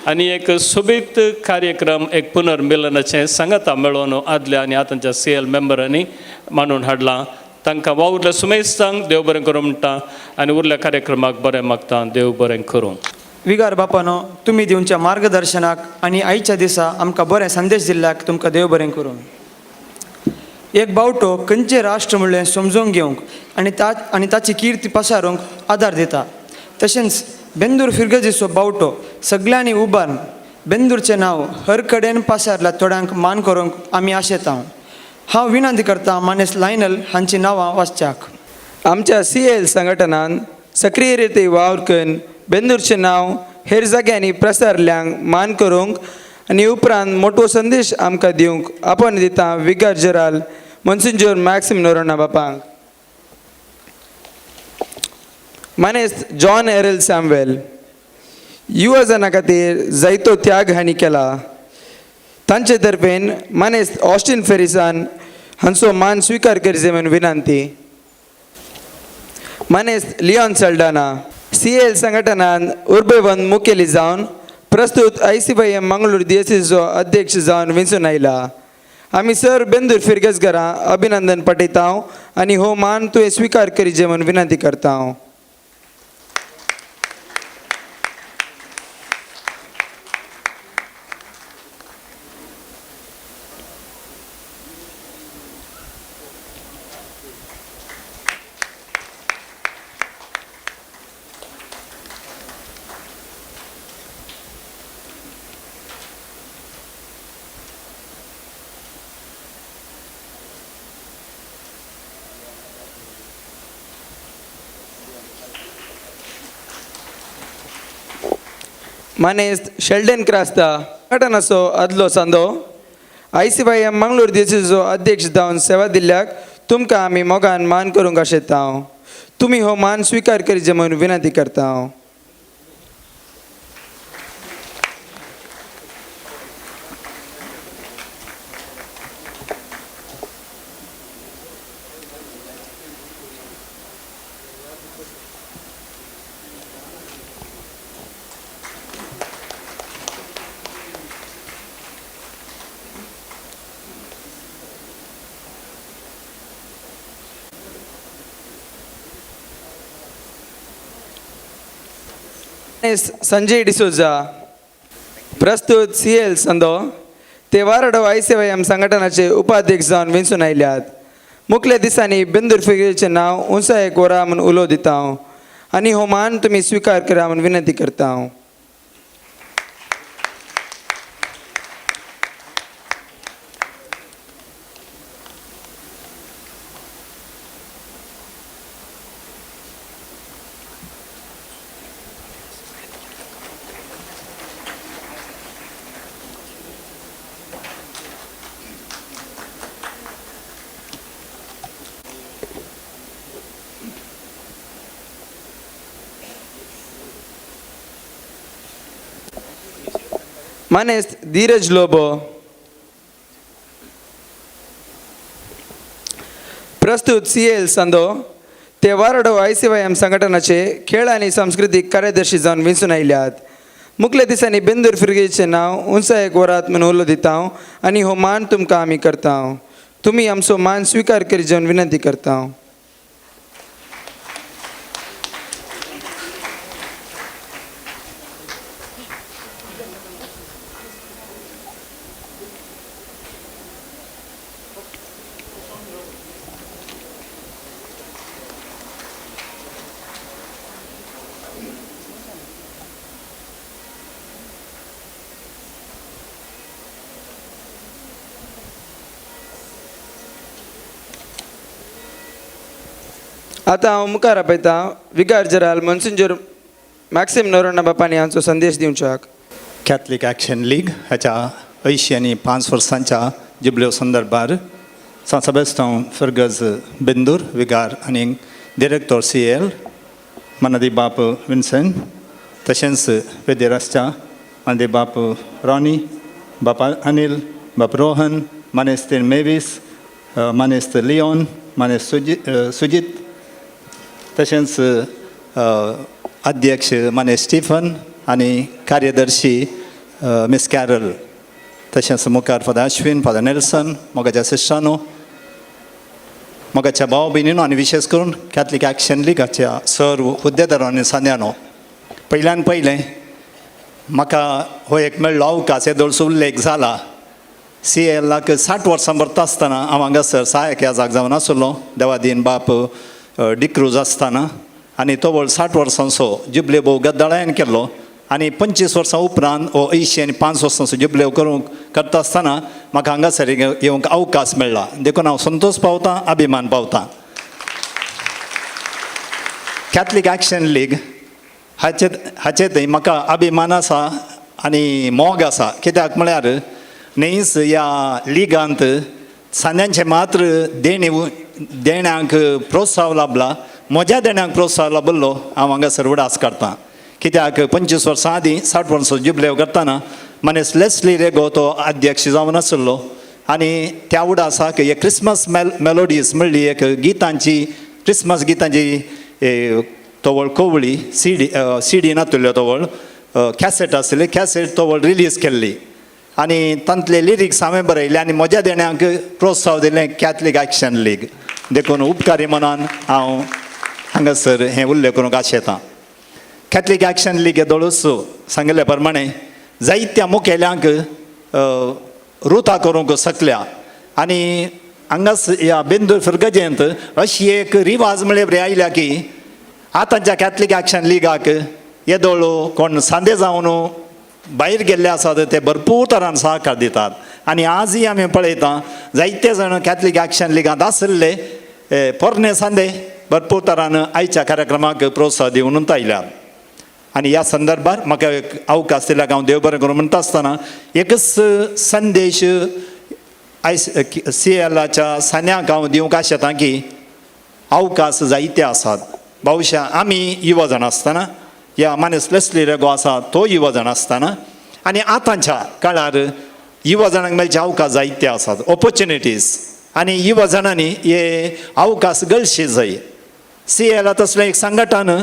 आनी एक सोबीत कार्यक्रम एक पुनर्मिलनाचें सांगाता मेळोवन आदल्या आनी आतांच्या सी एल मेंबरांनी मांडून हाडलां. तांकां वावुरल्या सुमेस्तांक देव बरें करूं म्हणटा आनी उरल्या कार्यक्रमाक बरें मागता. देव बरें करूं. विगार बापानो, तुमी दिवच्या मार्गदर्शनाक आनी आयच्या दिसा आमकां बरें संदेश दिल्ल्याक तुमकां देव बरें करूं. एक बावटो खंयचें राष्ट्र म्हणलें समजून घेवंक आनी ताची किर्ती पसारूंक आदार दिता. तशेंच बेंदूर फिरगजीचो बावटो सगल्यांनी उबारून बेंदूरचें नांव हर कडेन पसारल्या थोड्यांक मान करूंक आमी आशेता. हांव विनंती करता मानेस लायनल हांची नांवां वाचच्याक. आमच्या सी एल संघटनान सक्रीय रिती वावर करून बेंदूरचें नांव हेर जाग्यांनी प्रसारल्यांक मान करूंक आनी उपरांत मोटो संदेश आमकां दिवंक आपण दिता विगार जेराल मोन्सिंजोर मॅक्सिम नोरोना बापांक. मानेस्त जॉन एरल सॅमवेल युवा जना खातीर जायतो त्याग हांणी केला. तांचे तर्फेन मानेस्त ऑस्टीन फेरिसान हांचो मान स्विकार करचे म्हूण विनंती. मानेस्त लिओन सल्डाना सी एल संघटनान उर्बेवंत मुखेली जावन प्रस्तुत I C Y M Mangalore दियसीचो अध्यक्ष जावन विंचून आयला. आमी सर बेंदूर फिरगजगरां अभिनंदन पाठयता आनी हो मान तुवें स्विकार करीजे म्हूण विनंती करता हांव. मानेस्त शेल्डन क्रास्ता संघटनाचो आदलो सांदो I C Y M Mangalore दिवचो अध्यक्ष जावन सेवा दिल्ल्याक तुमकां आमी मोगान मान करूंक आशेता हांव. तुमी हो मान स्विकार करीचे म्हूण विनंती करता हांव. संजय डिसोजा प्रस्तुत सी एल संदो ते वारडो I C Y M संघटनाचे उपाध्यक्ष जावन विंचून आयल्यात. मुखल्या दिसांनी बेंदूर फिगरेचें नांव उंचायेक वरा म्हूण उलो दिता हांव आनी हो मान तुमी स्विकार करा म्हूण विनंती करता हांव. मानेस्त धीरज लोबो प्रस्तुत सी एल संदो ते वारडो I C Y M संघटनाचे खेळ आनी सांस्कृतीक कार्यदर्शी जावन विंचून आयल्यात. मुखल्या दिसांनी बेंदूर फिरगेचें नांव उंचायेक वरात म्हूण उलो दिता हांव आनी हो मान तुमकां आमी करता हांव. तुमी आमचो मान स्विकार करीत म्हूण विनंती करता हांव. आतां हांव मुखार आपयतां विगार जेराल मोन्सिंजोर मॅक्सिम नोरोना बापानी हांचो संदेश दिवच्याक. कॅथलीक ॲक्शन लीग हाच्या 80 आनी 5 वर्सांच्या जुबलेव संदर्भार सांत सेबेस्तांव फिरगज बेंदूर विगार आनी डिरेक्टर सी एल मानादी बाप विन्सन तशेंच वेदेरासच्या मानादी बाप रॉनी बाप अनिल बाप रोहन मानेस्त मेवीस मानेस्त लियोन मानेस्त सुजीत तशेंच अध्यक्ष माने स्टीफन आनी कार्यदर्शी मिस कॅरल, तशेंच मुखार फादर अश्विन, फादर नेल्सन, मोगाच्या सिस्टरानो, मोगाच्या भाव भयणीनो आनी विशेश करून कॅथलीक एक्शन लिगाच्या सर्व हुद्देदारां आनी सांद्यानो, पयल्यान पयलें म्हाका हो एक मेळ्ळो अवकाश. येदोळचो उल्लेख जाला, सी एलाक 60 वर्सां भरता आसतना हांव हांगासर सहायक याजाक जावन आसलो, देवादीन बाप डिक्रूज आसतना, आनी तो व्हड 60 वर्सांचो जुबले भोव गद्दाळायन केल्लो. आनी 25 वर्सां उपरांत हो 85 वर्सांचो जुबलेव करूंक करता आसतना म्हाका हांगासर येवंक अवकाश मेळ्ळा, देखून हांव संतोश पावतां, अभिमान पावतां. कॅथलीक एक्शन लीग हाचे हाचे थंय म्हाका अभिमान आसा आनी मोग आसा, कित्याक म्हळ्यार न्हयच ह्या लिगांत सांद्यांचें मात्र देणे देण्यांक प्रोत्साहन लाबला, म्हज्या देण्यांक प्रोत्साहन लाबिल्लो हांव हांगासर उडास काडटा. कित्याक 25 वर्सां आदीं 60 वर्सां जुबलेव करतना मनीस लेस्ली रेगो तो अध्यक्ष जावन आशिल्लो, आनी त्या उडासाक एक क्रिसमस मेलोडीज म्हणली एक गितांची, क्रिसमस गितांची तवळ कोवळी सीडी, सीडी नातुल्यो, तवळ कॅसेट आसली, कॅसेट तवळ रिलीज केल्ली आनी तांतले लिरिक्स हांवें बरयले आनी म्हज्या देण्यांक प्रोत्साहन दिलें कॅथलीक एक्शन लीग. देखून उपकारी मनान हांव हांगासर हें उल्लेख करूंक आशेतां. कॅथलीक एक्शन लीग येदोळूच सांगिल्ले प्रमाणे जायत्या मुखेल्यांक रुता करूंक शकल्या, आनी हांगास ह्या बेंदूर फिरगजेंत अशी एक रिवाज म्हळ्यार बरी आयल्या की आतांच्या कॅथलीक एक्शन लिगाक येदोळ कोण सांदे जावन भायर गेल्ले आसात ते भरपूर तरान सहकार दितात. आनी आजय आमी पळयता जायते जाण कॅथलीक एक्शन लिगांत आशिल्ले पोरणे सांदे भरपूर तरान आयच्या कार्यक्रमाक प्रोत्साहन दिवन आयल्यात. आनी ह्या संदर्भार म्हाका एक अवकाश दिल्याक हांव देव बरें करूं म्हणटा आसतना एकच संदेश आयस सी एलाच्या सांद्यांक हांव दिवंक आशेतां की अवकाश जायते आसात. बहुशा आमी युवा जाण आसतना, ह्या मानेस लेस्ली रेगो आसा तो युवा जाण आसतना, आनी आतांच्या काळार युवा जाणांक मेळचे अवकाश जायते आसात, ऑपॉर्च्युनिटीज, आनी युवा जाणांनी हे अवकाश गळशे जाय. सी एला तसलें एक संघटन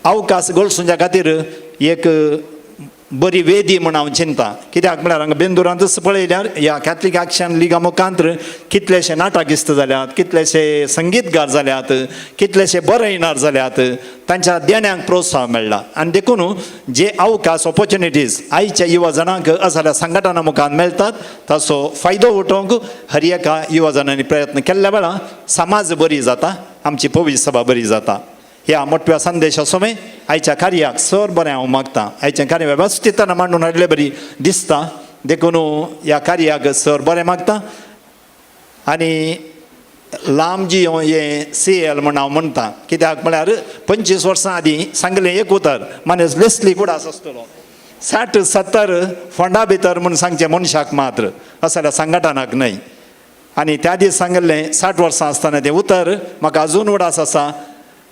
अवकाश गळसुंच्या खातीर एक बरी वेदी म्हूण हांव चिंता. कित्याक म्हळ्यार हांगा बेंदुरांतच पळयल्यार ह्या कॅथलीक एक्शन लिगा मुखांत कितलेशे नाटकिस्त जाल्यात, कितलेशे संगीतगार जाल्यात, कितलेशे बरयणार जाल्यात, तांच्या देण्यांक प्रोत्साहन मेळ्ळा. आनी देखून जे अवकाश ऑपॉर्च्युनिटीज आयच्या युवा जाणांक असल्या संघटना मुखार मेळटात ताचो फायदो उठोवंक हर एका युवा जाणांनी प्रयत्न केल्ल्या वेळार समाज बरी जाता, आमची पवित्र सभा बरी जाता. ह्या मोठ्या संदेशा सोमे आयच्या कार्याक सर बरें हांव मागता. आयचें कार्य वेवस्थीतान मांडून हाडले बरी दिसता, देखून ह्या कार्याक सर बरें मागता. आनी लांब जी हें सी एल म्हण हांव म्हणटा, कित्याक म्हळ्यार 25 वर्सां आदीं सांगलें एक उतर मानेस लेस्ली कुडास आसतलो 60-70 फोंडा भितर म्हूण सांगचें मनशाक मात्र, असल्या संघटनाक न्हय. आनी त्या दीस सांगिल्लें 60 वर्सां आसतना तें उतर म्हाका अजून उडास आसा.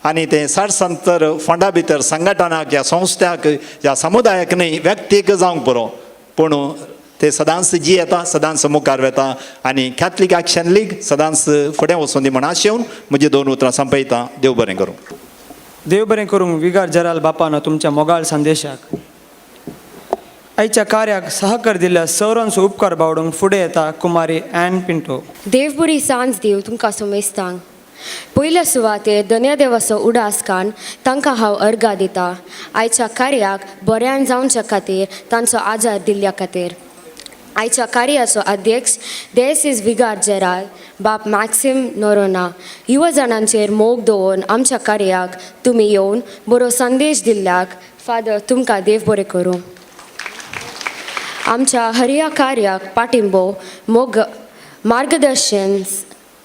आनी तें 60-70 फोंडा भितर संघटनाक ह्या संस्थ्याक ह्या समुदायाक न्हय, व्यक्तीक जावंक पुरो, पूण ते सदांच जी येता सदांच मुखार वता आनी कॅथलीक एक्शन लीग सदांच फुडें वचून दी म्हण आशेवन म्हजी 2 उतरां संपयता. देव बरें करूं. देव बरें करूंक विगार जराल बापान तुमच्या मोगाळ संदेशाक. आयच्या कार्याक सहकार दिल्ल्या सौरांचो उपकार बावडूंक फुडें येता कुमारी एन पिंटो. देवबरी सांज देव तुमकां सोमेस्तांक. पयल्या सुवातेर धन्यदेवाचो उडास कान तांकां हांव अर्गां दिता आयच्या कार्याक बऱ्यान जावच्या खातीर तांचो आजार दिल्ल्या खातीर. आयच्या कार्याचो अध्यक्ष देसीस विगार जेराल बाप मॅक्सिम नोरोना, युवा जाणांचेर मोग दवरून आमच्या कार्याक तुमी येवन बरो संदेश दिल्ल्याक फादर तुमकां देव बरें करूं. आमच्या हरया कार्याक पाठिंबो मोग मार्गदर्शन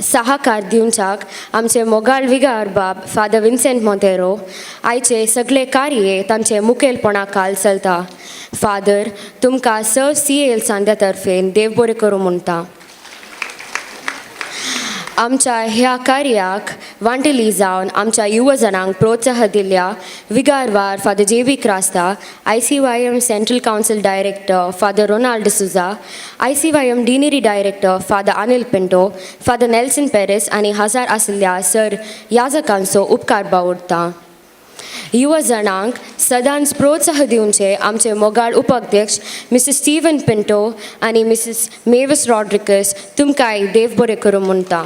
सहाकार दिवच्याक आमचे मोगाळ विगार बाब फादर विन्सेंट मोंतेरो आयचे सगळे कार्य तांचे मुखेलपणा खाल चलता. फादर तुमकां स सी एल सांद्या तर्फेन देव बरें करूं म्हणटा. आमच्या ह्या कार्याक वांटेली जावन आमच्या युवा जणांक प्रोत्साहन दिल्ल्या विगारवार father J V Crasta, I C Y M central council director father Ronald Souza, I C Y M deanery director father Anil Pinto, father Nelson Peres आनी हजार आशिल्ल्या सर याजकांचो उपकार बावडटा. युवा जाणांक सदांच प्रोत्साह दिवचे आमचे मोगाळ उपाध्यक्ष मिस्टर स्टीवन पिंटो आनी मिसेस मेविस रॉड्रिकस तुमकांय देव बरें करूं म्हणटा.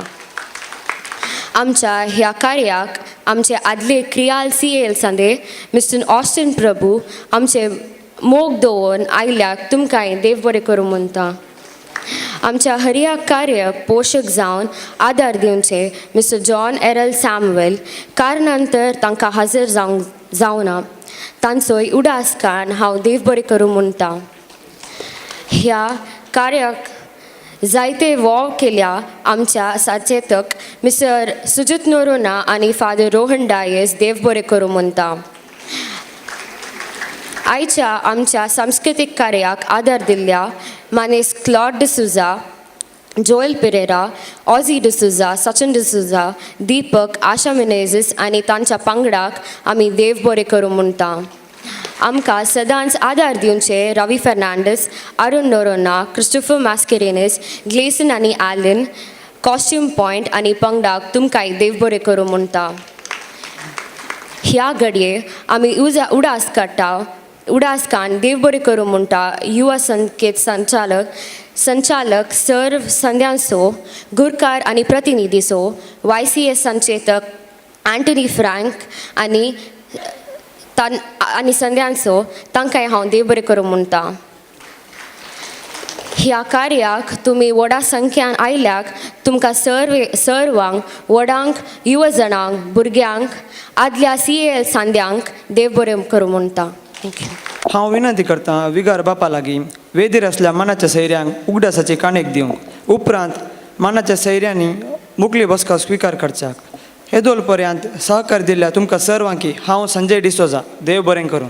आमच्या ह्या कार्याक आमचे आदले क्रियाल सी एल सांदे मिस्टर ऑस्टिन प्रभू आमचे मोग दवरून आयल्याक तुमकांय देव बरें करूं म्हणटा. आमच्या हरया कार्य पोशक जावन आदार दिवचे मिस्टर जॉन एरल सॅमुएल कारणान तर तांकां हाजीर जावंक जावना तांचोय उडास काडून हांव देव बरें करूं म्हणटा. ह्या कार्याक जायते वाव केल्या आमच्या सचेतक मिस्टर सुजित नोरोना आनी फादर रोहन डायस देव बरें करूं म्हणटा. आयच्या आमच्या सांस्कृतीक कार्याक आदार दिल्ल्या मानेस क्लॉड डिसुजा, जोएल पिरेरा, ऑझी डिसुजा, सचिन डिसुजा, दीपक, आशा मिनेझीस आनी तांच्या पंगडाक आमी देव बरें करूं म्हणटा. आमकां सदांच आदार दिवचे रवी फर्नांडीस, अरुण नोरोना, क्रिस्टोफर मास्केरेनस, ग्लेसन आनी ॲलन, कॉस्ट्यूम पॉयंट आनी पंगडाक तुमकांय देव बरें करूं म्हणटा. ह्या घडये आमी उडास काडटा उडास काडून देव बरें करूं म्हणटा युवा संकेत संचालक सर्व संद्यांचो गुरकार आनी प्रतिनिधीचो वाय सी एस संचेतक अँटनी फ्रँक आनी आनी संद्यांचो तांकांय हांव देव बरें करूं म्हणटा. ह्या कार्याक तुमी व्हडा संख्यान आयल्याक तुमकां सर्वांक व्हडांक युवा जाणांक भुरग्यांक आदल्या सी एल सांद्यांक देव बरें करूं म्हणटा. Thank you. हांव विनंती करतां विगार बापा लागीं वेदीर आसल्या मनाच्या सैऱ्यांक उगडासाची काणेक दिवंक उपरांत मानाच्या सैऱ्यांनी मुकली बसका स्विकार करच्याक हेदोल पर्यंत सहकार दिल्ल्या तुमकां सर्वांकी हांव संजय डिसोजा देव बरें करूं.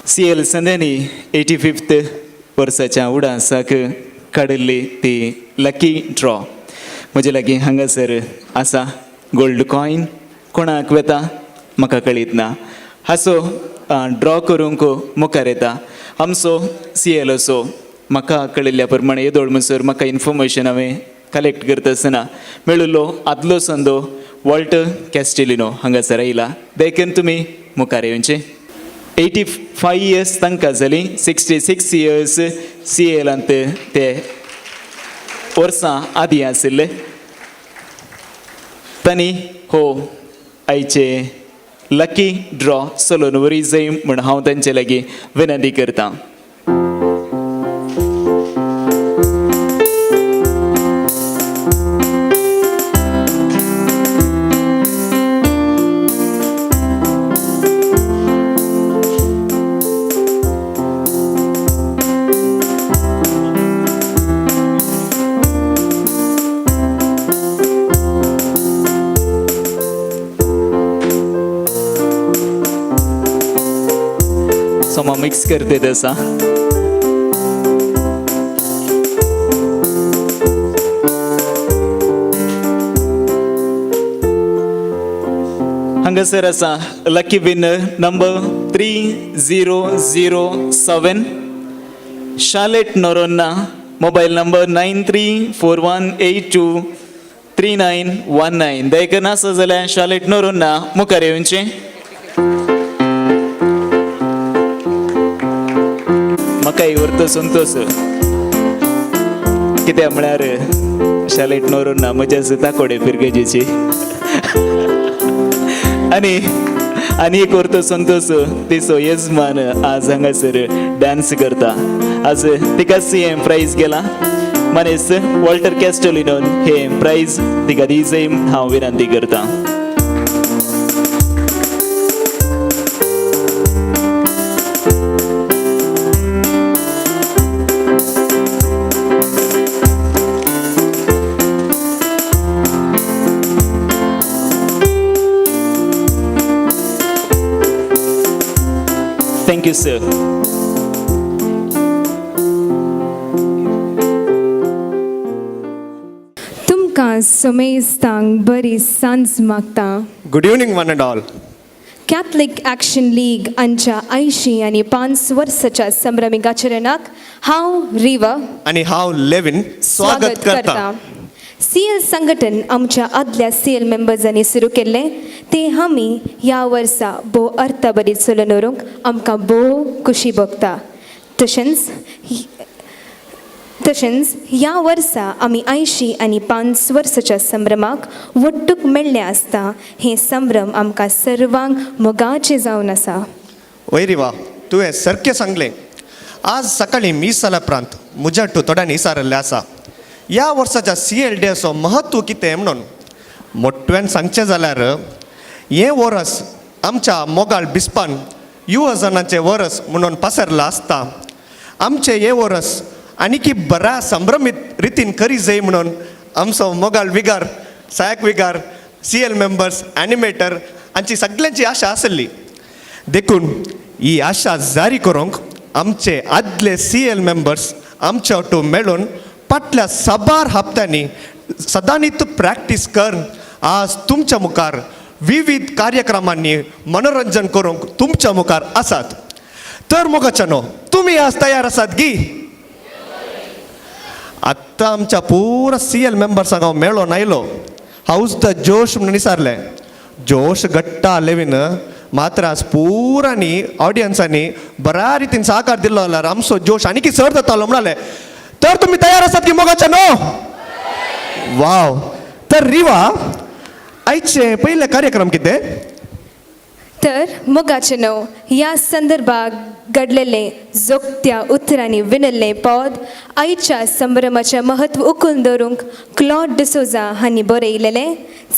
सी एल संद्यांनी 85th वर्साच्या उडासाक काडिल्ली ती लकी ड्रॉ म्हजे लागीं हांगासर आसा. गोल्ड कॉयन कोणाक वेता म्हाका कळीत ना. हाचो ड्रॉ करूंक मुखार येता आमचो सी एल असो म्हाका कळिल्ल्या प्रमाणे येदोळ म्हणसर म्हाका इन्फॉर्मेशन हांवें कलेक्ट करता आसतना मेळिल्लो आदलो संदो वॉल्टर कॅस्टेलिनो हांगासर आयला. देखून तुमी मुखार येवचे. 85 इयर्स तांकां जालीं, 66 इयर्स सी एलांत ते वर्सां आदीं आशिल्ले. तांणी हो आयचे लकी ड्रॉ चलोवन वरी जाय म्हूण हांव तांचे लागीं विनंती करतां. मिक्स करते तसा. हांगासर आसा lucky winner number 3007 Shalet Noronha, mobile number 9341823919. देखून आसा जाल्यार शालेट नोरोन्ना मुखार येवचें. म्हाकाय उरतो संतोश कित्याक म्हळ्यार शालेट नोरोन्ना म्हज्या ताकोडे फिरगजेची आनी आनी एक उरतो संतोश तिचो येजमान आज हांगासर डांस करता. आज तिका सी एम प्रायज गेला. मानेस वॉल्टर कॅस्टोलिनोन हे प्रायज तिका दी जाय हांव विनंती करता. Thank you sir. तुमकां समेस्तांक बरी सांज मागता. Good evening one and all. Catholic Action League आमच्या 80 आनी 5 वर्साच्या संभ्रमीक आचरणाक हांव रिवा आनी हांव लेविन स्वागत करता. सी एल संघटन आमच्या आदल्या सी एल मेंबर्सांनी सुरू केल्लें तें आमी ह्या वर्सा भोव अर्थभरीत चलोवन व्हरूंक आमकां भोव खोशी भोगता. तशेंच तशेंच ह्या वर्सा आमी 80 आनी 5 वर्साच्या संभ्रमाक वट्टूक मेळ्ळें आसता. हें संभ्रम आमकां सर्वांक मोगाचें जावन आसा. वय रिवा, तुवें सारकें सांगलें. आज सकाळीं मीस जाल्या उपरांत म्हज्या थोड्यांनी विचारिल्लें आसा ह्या वर्साच्या सी एल डेचो म्हत्व कितें म्हणून. मोठ्यान सांगचें जाल्यार हें वरस आमच्या मोगाळ बिस्पान युवजनाचें वरस म्हणून पसरलां आसता. आमचें हें वरस आनीकी बऱ्या संभ्रमीत रितीन करी जाय म्हणून आमचो मोगाळ विगार, सहायक विगार, सी एल मेंबर्स, एनिमेटर हांची सगल्यांची आशा आसली. देखून ही आशा जारी करूंक आमचे आदले सी एल मेंबर्स आमच्या ऑटो मेळून फाटल्या साबार हप्त्यांनी सदांनीत प्रॅक्टीस करून आज तुमच्या मुखार विविध कार्यक्रमांनी मनोरंजन करूंक तुमच्या मुखार आसात. तर मोगाच्यानो, तुमी आज तयार आसात गी? आत्तां आमच्या पुरा सी एल मेंबर्सांक हांव मेळोन आयलो. हावज the जोश म्हणून विचारलें. जोश घट्टा लेवीन मात्र आज पुरांनी ऑडियन्सांनी बऱ्या रितीन साकार दिलो जाल्यार आमचो जोश आनीकी चड जातालो म्हणाले. तर तुमी तयार आसात की मोगाच्या न्हू? वाव. तर रिवा, आयचे पयले कार्यक्रम कितें? तर मोगाचें न्हू ह्या संदर्भाक घडलेलें जोगत्या उतरांनी विणिल्लें पद आयच्या संभ्रमाचें म्हत्व उखलून दवरूंक क्लॉड डिसोजा हांणी बरयलेलें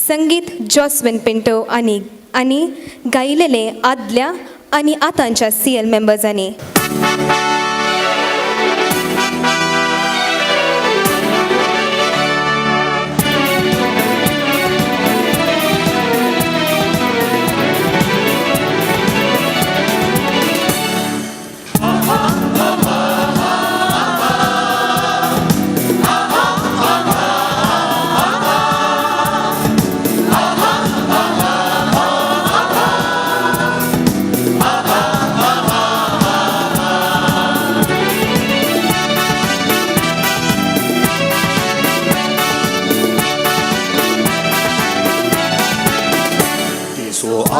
संगीत जॉस्विन पिंटो आनी आनी गायलेलें आदल्या आनी आतांच्या सी एल मेंबर्सांनी.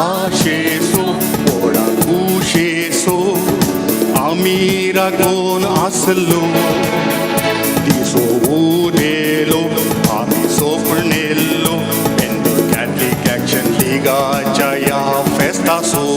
आशेसो व्हडा खुशेसो आमी रागोन आसलो दिसो उदेलो आमी सोपणेल्लो बेंदूर कॅथलीक ॲक्शन लिगाच्या ह्या फेस्तासो.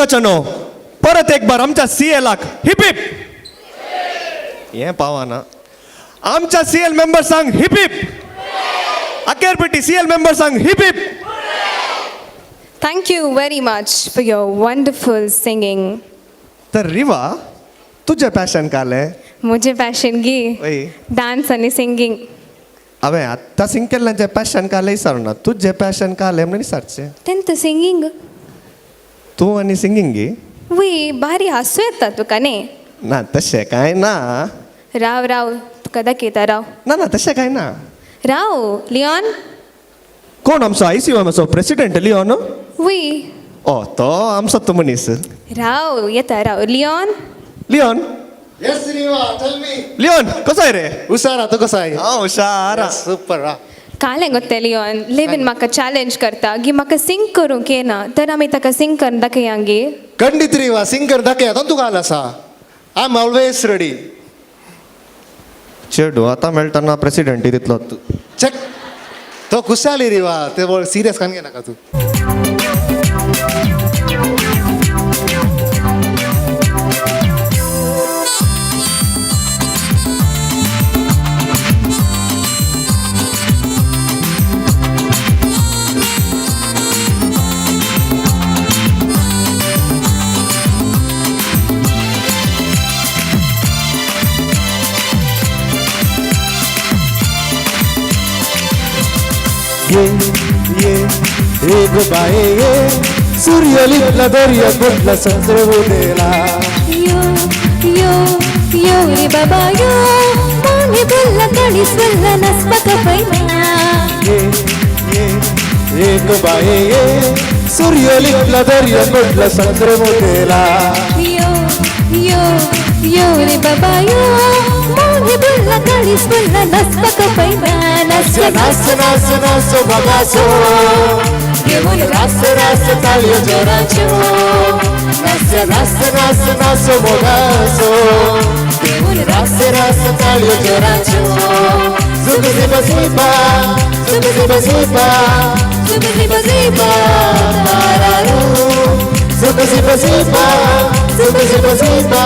मोगाच्यानो, परत एक बार आमच्या सी एलाक हिप हिप. हें पावना. आमच्या सी एल मेंबर्सांक हिप हिप. अखेर पेटी सी एल मेंबर्सांक hip hip. Thank you very much for your wonderful singing. तर रिवा, तुजें पॅशन कालें? म्हजें पॅशन गी वय. डान्स आनी सिंगींग. हांवें आत्तां सिंग केल्ल्याचें पॅशन कालें विचारूना, तुजें पॅशन कालें म्हणून विचारचें. तेंत सिंगींग. तूं आनी सिंगींग गी? वय, बारी हांसू येता तुका न्ही? ना, तशें कांय ना. राव राव, तुका दाखयता राव. ना ना, तशें कांय ना. राव लिओन. कोण आमचो I C आमचो प्रेसिडेंट लिओन? वय. ओ, तो आमचो तो मनीस. राव, येता राव. Leon. Leon. Yes Riva, tell me. Leon, कसो आहे रे? हुशार, तूं कसो आहे? हांव हुशार. सुपर. कालें गोत्ते लिओन, लेवीन म्हाका चॅलेंज करता गी म्हाका सिंग करूंक येना, तर आमी ताका सिंग करून दाखया गी. खंडीत रिवा, सिंग कर दाखया. तुका आल आसा, I am always ready. चेडू आतां मेळटना प्रेसिडेंट तितलो तूं. चेक, तो खुशाली रिवा, ते सिरियस कान घेनाका तूं. ये ये ये गो बाये ये, सूर्य लिपला दर्या कुठला चंद्र उदेला. यो यो यो रे बाबा यो, मोने बोलला काळीस बोलला नाचपाक पयना. ये ये ये गो बाये ये, सूर्य लिपला दर्या कुठला चंद्र उदेला. यो यो यो रे बाबा यो, मोने बोलला काळीस बोलला नाचपाक पयना. नाच नाच नाच नाच बगासो, घेऊन रास रास ताळयो जोराच्यो. नाच नाच नाच नाच मोगासो, घेऊन रास रास ताळयो जोराच्यो. झुब झिब झिबा, झुब झिब झिबा, झुब झिब झिबा तारारू. झुब झिब झिबा, झुब झिब झिबा,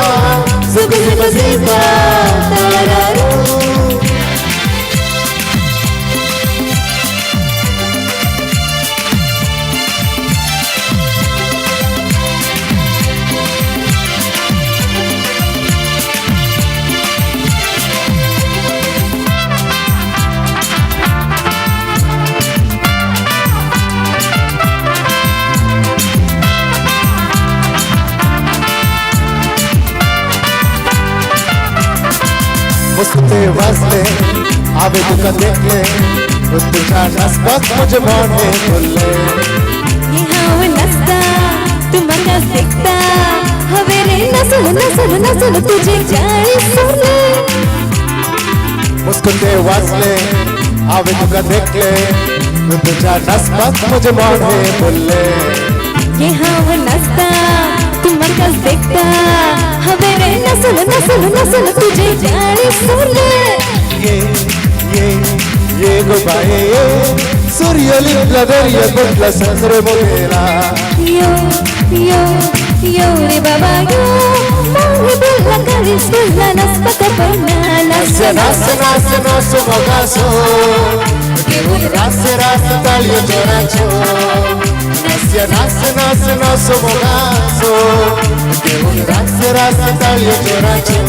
झुब झिब झिबा तारारू. मुस्कुते वाजले आवे तुका देखले, तुझ्या नाचपाक म्हजें मन हें फुल्लें. हांव नाचता तूं म्हाका देखता, हवे रे नाचलो नाचलो नाचलो तुजें जाळी सोडलें. मुस्कुते वाजले आवे तुका देखले, तुझ्या नाचपाक म्हजें मन हें फुल्लें. हे हांव नाचता तूं म्हाका देखता, हवे रे नाचलो नाचलो नाचलो तुजें जाळी सोडलें. ये ये ये गो बाये ये, सूर्य लिपला दर्या कुठला चंद्र उदेला. यो यो यो रे बाबा यो, मोने बोलला काळीस बोलला नाचपाक पयना. नाच नाच नाच नाच मोगासो, घेऊन रास रास ताळयो जोराच्यो. नाच नाच नाच नाच मोगासो, घेऊन रास रास ताळयो जोराच्यो.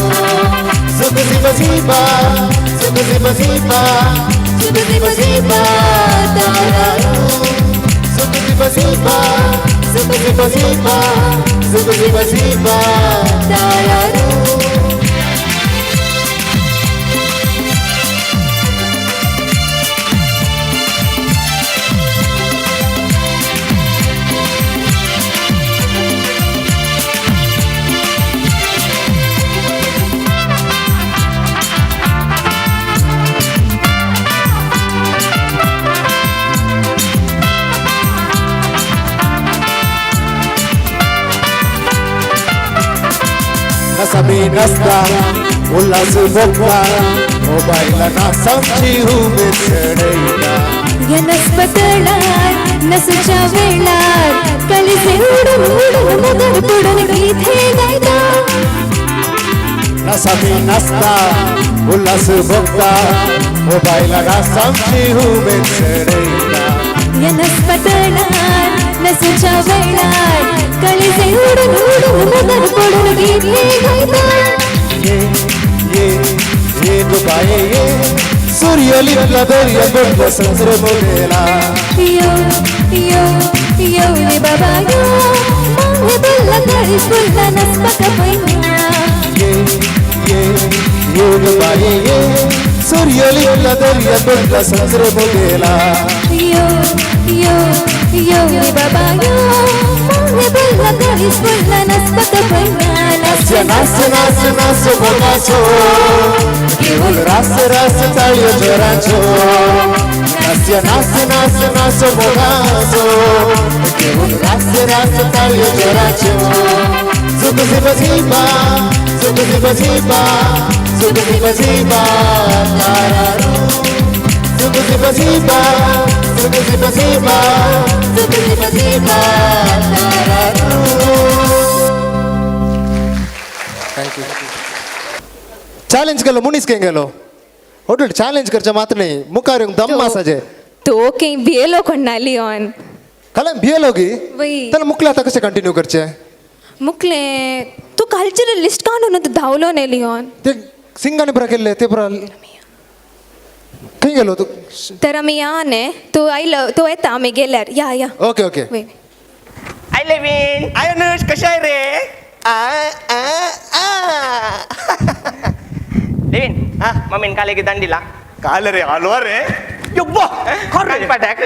झुब झिब झिबा, झुब झिब झिबा, झुब झिब झिबा तारारू. झुब झिब झिबा, झुब झिब झिबा, झुब झिब झिबा तारारू. नसा बी नसता उल्हास भोगता ओ बायला नासांची उमेद चडयता. या नसपतळार नसूच्या वेळार कळीचे उडून उडून मोगर पडून गीत हे गायता. नासामी नाचता उल्हास भोगता ओ बायला नासांची उमेद चडयता. या नसपतळार नसूच्या वेळार कळीचे उडून उडून मोगर पडून गीत हे गायता. ये ये ये गो बाये ये सूर्य लिपला दर्या पडला संद्र मोडेला. यो यो यो रे बाबा यो मांगे फुल्ला काळीज फुल्ला नसपाक पयना. ये ये ये गो बाये ये सूर्य लिपला दर्या पडला संद्र मोडेला. यो यो यो रे बाबा यो मांगे फुल्ला काळीज फुल्ला नसपाक पयना. नाच नाच नाच नाच मोगाचो घेऊन रास रास ताळयो जोराचो. नाच नाच नाच नाच मोगाचो घेऊन रास रास ताळयो जोराचो. झुक झिप झिपा झुक झिप झिपा झुक झिप झिपा तारारू. झुक झिप झिपा झुक झिप झिपा झुक झिप झिपा तारारू. Thank you. Challenge केलो मुनीस कें गेलो होटल चॅलेंज करचे मात्र नाही मुखार येवंक दम आसाचे. तो कें भियेलो कोण लिओन काल भियेलो गी वय त्याला मुकले आतां कशें कंटिन्यू करचें? मुकले तूं कल्चरल लिस्ट काडून तूं धांवलो न्ही लिओन. ते सिंगांनी पुरा केल्ले ते पुरा खंय गेलो तूं? तर आमी या न्ही तूं आयलो तूं येता आमी गेल्यार या या. Okay okay. वय I Levin. I Anush कशें आहे रे? आ आ आ लेविन मम्मीन काल एक दांडीला. काल रे आलो रे यब्बा खरे पाट्याक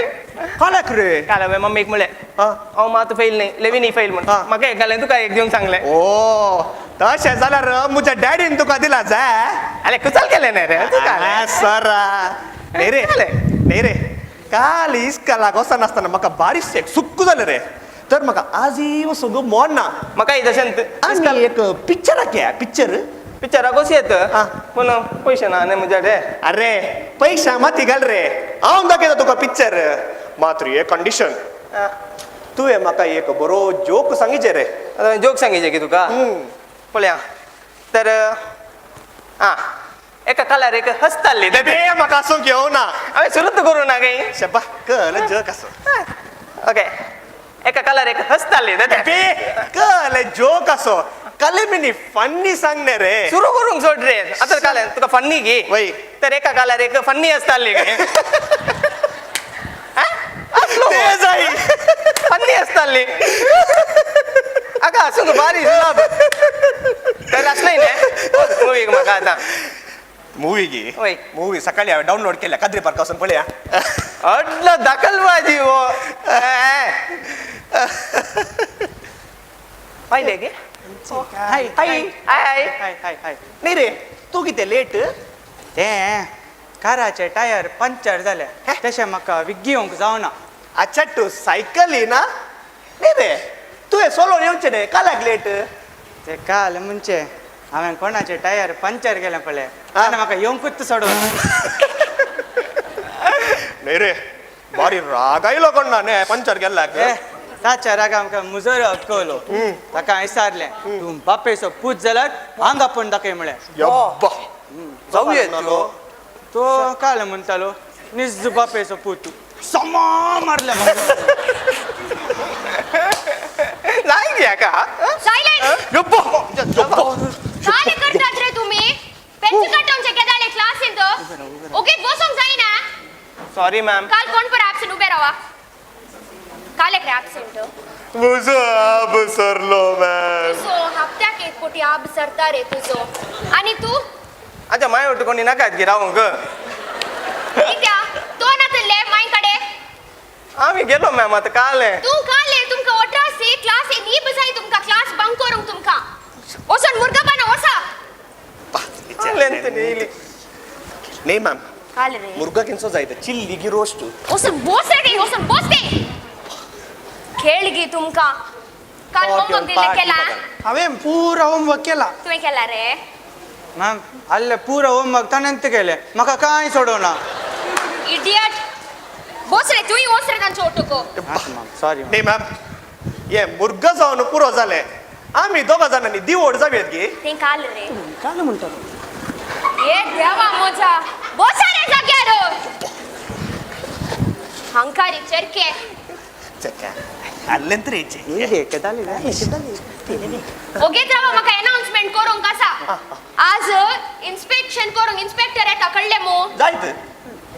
कालक रे काल हांवें मम्मीक म्हणलें हांव मात फेल न्ही लेविन ही फेल म्हण म्हाका एक घालें तुका एक दिवंक सांगलें. ओ तशें जाल्यार म्हज्या डॅडीन तुका दिला जाय. अरे कुचाल केलें न्ही रे सर न्ही रे न्ही रे काल इस्कलाक वचनासतना म्हाका बारीक एक सुक्क जालें रे. तर म्हाका आजी वचूंक मोड ना. म्हाका तशें आनी एक पिक्चराक या पिक्चर पिक्चराक कशी येत पूण पयशे ना न्ही म्हज्या कडेन. अरे पयशा माती घाल रे हांव दाखयता तुका पिक्चर. मात्र एक कंडिशन तुवें म्हाका एक बरो जोक सांगिचे रे. आतां जोक सांगिचे की तुका पळया तर आं एका कालार एक हसताली. ते म्हाका आसूंक येवना हांवें सुरूच करूं ना काही. शबा कल जोक आसूं. ओके एका कालार एक हसताली. कल जोक आसो काले मिनी फन्नी सांगणे रे. सुरू करूंक सोड रे आतां काल तुका फन्नी गी वय तर एका कालार एक फन्नी आसताली. फन्नी आसताली आगा आसूंक बारी तर आसलें न्ही मुवीक म्हाका आतां मूवी गी वय मूवी सकाळी हांवें डावनलोड केल्या काद्री पार्का वचून पळया. अडलो दखलबाजी हो पळयलें गे. हाय हाय हाय हाय हाय हाय. न्ही रे तूं कितें लेट? ते काराचे टायर पंक्चर जाले तशें म्हाका विग्गी येवंक जावना. अच्छा तूं सायकली ना? न्ही रे तुवें सोलोन येवचें न्ही कालाक लेट? ते काल म्हणजे हांवें कोणाचे टायर पंक्चर केलें पळय आनी म्हाका येवंकूच सोडून. न्ही रे बारी राग आयलो कोण ना न्ही पंक्चर केल्ल्याक. ताच्या रागा आमकां मुजोरो अटकवलो ताका हांवें विचारलें तूं बापेचो पूत जाल्यार हांगा आपूण दाखय म्हळें. जावं येत तो काल म्हणटालो निज बापेचो पूत समा मारले म्हाका. काय करतात रे तुम्ही? पेन्सिल काढून केदाळे क्लासींत ओके बसूंक जायना. Sorry ma'am. काल कोण पर ॲब्सेंट उभे रावा. काल एक ॲब्सेंट मुजो आब सरलो मॅम. तुजो हप्त्याक एक कोटी आब सरता रे तुजो. आणि तू अच्छा माय उठ कोणी नाकात की रावंक कित्या तो नातले माय कडे आम्ही गेलो मॅम. आता काल तू काल तुमका 18 से क्लास नी बसाई तुमका क्लास बंक करूंक तुमका ओसन मुर्गा बना ओसा नाही मॅम काल रे मुर्गा किनसो जायत चिल्ली गी रोस्ट ओसन बोस रे ओसन बोस दे खेळ गी तुमका काल होमवर्क दिले केला हांवें पुरा होमवर्क केला. तुवें केला रे? मॅम आल्ले पुरो होमवर्क ताणें केलें म्हाका कांय सोडोना. इडियट, बोस रे तूंय वोस रे तांच्या ओटोको. सॉरी. न्ही मॅम, हे मुर्गा जावन पुरो जालें, आमी दोगा जाणांनी दिवड जावयेत गे. तें काल रे. काल म्हणटा. ए देवा मोजा, बोसा रे जाग्यार. हंकारी चरके. ओगेच रावा, म्हाका अनाउन्समेंट करूंक आसा. आज इन्स्पेक्शन करूंक इन्स्पेक्टर येता, कळ्ळें मू? जायत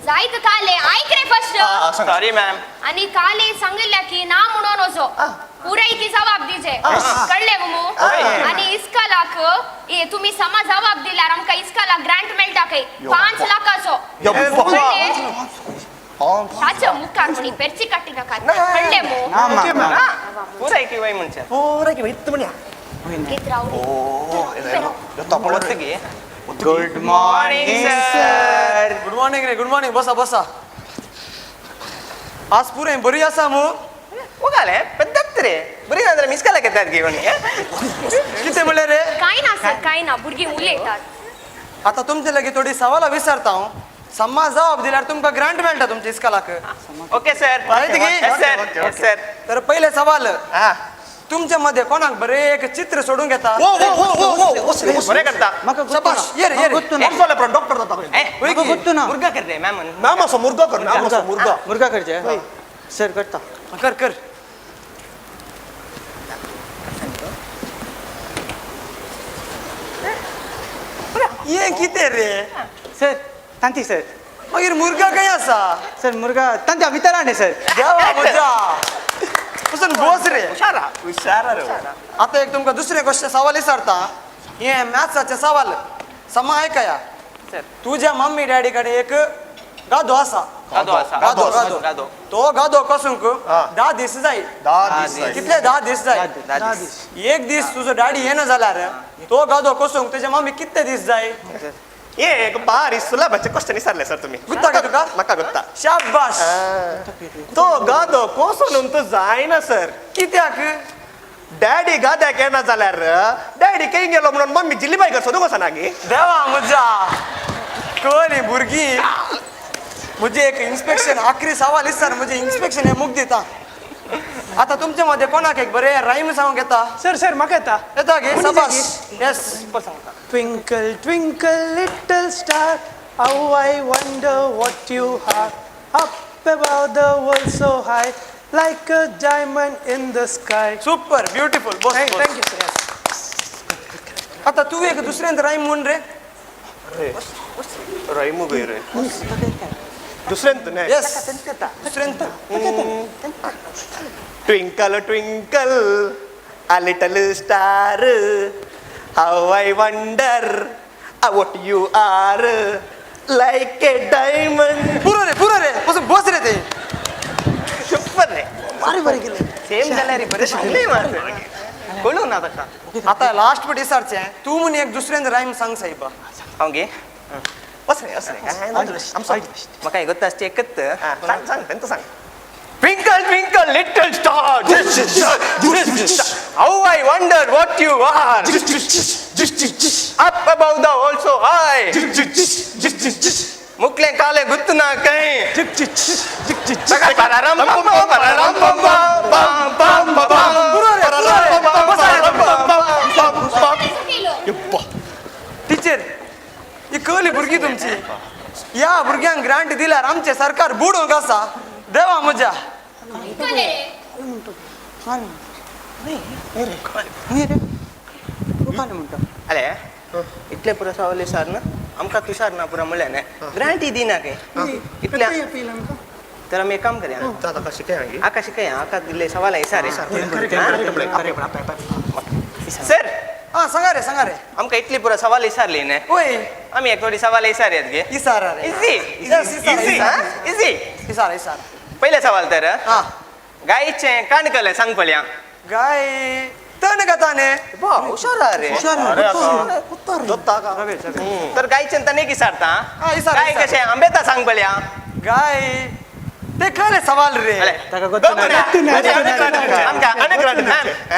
जायत काले आयक रे फर्स्ट. Sorry ma'am. आनी काले सांगिल्ल्या की ना म्हणून वचो, पुराय की जबाब दिजे, कळ्ळें मू? आनी इस्कलाक तुमी समा जबाब दिल्यार आमकां इस्कलाक ग्रांट मेळटा खंय 5 लाखाचो. ताच्या मुखार म्हणी पेरची काटी नाका, कळ्ळें मू? पुराय की वय म्हणचे पुराय की वय इत्त म्हण्या. Good morning sir. Good morning रे, गुड मॉर्निंग. बसा बसा. आज पुरें बरी आसा मू? उगाले पद्धत रे, बरी ना मिस केला घेतात घेऊन. कितें म्हणलें रे? कांय ना सर, कांय ना, भुरगीं उलयतात. आतां तुमचे लागीं थोडी सवालां विचारता हांव, सम्मा जबाब दिल्यार तुमकां ग्रांट मेळटा तुमच्या इस्कलाक. Okay sir. Yes sir. तर पयलें सवाल, तुमच्या मध्ये कोणाक बरें एक चित्र सोडूंक येता? बरें करता. शाबाश. ये रे ये रे. डॉक्टर जाता. मुर्गा कर रे मॅम. मॅम असो मुर्गा कर, मॅम असो मुर्गा. मुर्गा करचे सर? करता. कर कर. ये कितें रे सर? तांती सर. मागीर मुर्गा खंय आसा सर? मुर्गा तांच्या भितर हाडलें सर. देवा म्हज्या, पसून बोस रे. हुशारा हुशारा रे. आतां एक तुमकां दुसरें क्वेश्चन सवाल विचारता, हें मॅथ्साचें सवाल, समा आयकया. तुज्या मम्मी डॅडी कडेन एक गादो आसा. गादो आसा. गादो गादो गादो. तो गादो कसूंक 10 दीस जाय. 10 दीस जाय. कितले? 10 दीस जाय. एक दीस तुजो डॅडी येना जाल्यार तो गादो कसूंक तुज्या मम्मी कितले दीस जाय? हे एक बारी सुलभाचे क्वेश्चन विचारले सर तुम्ही. गुत्ता का तुका? म्हाका गुत्ता. शाबाश. तो गादो कोसून तो जायना सर. कित्याक? डॅडी गाद्याक येना जाल्यार डॅडी खंय गेलो म्हणून मम्मी जिल्लीबाई कर सोदूंक वचना गे. देवा म्हज्या, कळ्ळी भुरगीं. म्हजें एक इन्स्पेक्शन आखरी सवाल सर, म्हजें इन्स्पेक्शन हें मुख दिता. आतां तुमचे मदें कोणाक एक बरें रायम सांगूंक येता? सर सर म्हाका येता. येता गे? शाबाश. Yes. Twinkle twinkle little star, how I wonder what you are, up above the world so high, like a diamond in the sky. Super, beautiful. Boss. Thank you sir. आतां तूं एक दुसऱ्यान रायम म्हूण रे. रायमू गय रे दुसऱ्यांत न्हय. येस दुसऱ्यांत. Twinkle twinkle a little star, how I wonder what you are, like a diamond. पुरो रे पुरो रे, बस बस रे ते. सुपर रे. बारी बरें केलें. सेम जाल्यार रे बरें सांगलें मात कळूं ना ताका. आतां लास्ट पट विचारचें, तूं म्हूण एक दुसऱ्यान रायम सांग सायबा. हांव गे वच रे वच रे. म्हाका हे गोत्ता आसचें एकच. सांग सांग तेंच सांग. Twinkle, twinkle, little star, how I wonder what you are, up above the world so high, मुकले काले गुत्त ना कहीं, pararam pam pararam pam pam pam pam pam pam. Teacher, ही कळली भुरगीं तुमची. ह्या भुरग्यांक ग्रांट दिल्यार आमचें सरकार बुडोवंक आसा. देवा म्हज्या. अरे इतले पुरो सावले सर ना आमकां तुषार ना पुरो म्हणलें न्ही ग्रांटी दिना खंय इतले. तर आमी एक काम करया, आका शिकया, आका दिल्ले सवाल विचार सर. आं सांगा रे सांगा रे. आमकां इतली पुरो सवाल विचारली न्ही. वय आमी एक थोडी सवाल विचारयात गे. विचारा रे. Easy easy easy. विचार विचार. पयलें सवाल तर, गायचें कान कलें सांग पळया. गाय तण कथा न्ही. हुशार रे. तर गायचें तण एक विचारता. गाय कशें आंबेता सांग पळया. गाय ते खरे सवाल रे.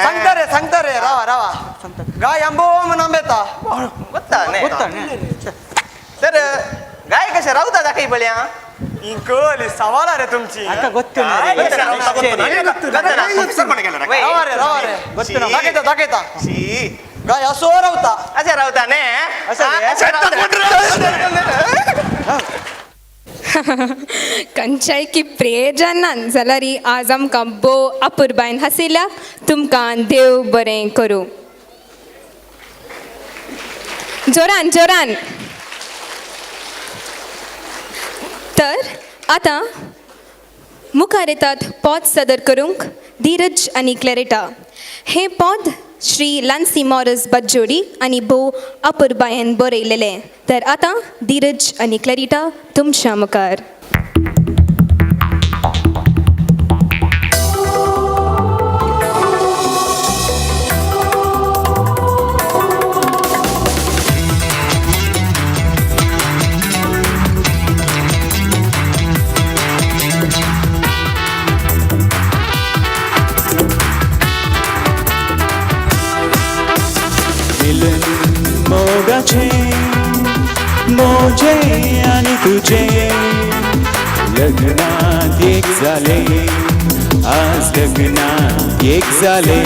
सांगता रे सांगता रे रावा रावा. गाय आंबो म्हणून आंबेता. गोत्ता तर गाय कशें रावता दाखय पळया. इंकली सवाल रे तुमची. रावा रे रावा रे. दाखयता दाखयता. गाय असो रावता. अशें रावता ने. कंचाय की प्रेजनान जाल्यार आज आमकां भोव अपुरबायन हांसयल्या. तुमकां देव बरें करूं. जोरान जोरान. तर आतां मुखार येतात पद सदर करूंक धीरज आनी क्लॅरिटा. हें पद श्री लान्सी मॉरस बज्जोडी आनी भोव अपुरबायेन बरयलेलें. तर आतां धीरज आनी क्लॅरिटा तुमच्या मुखार. मोजे आनी तुझे लग्नात एक जाले, आज लग्नात एक जाले.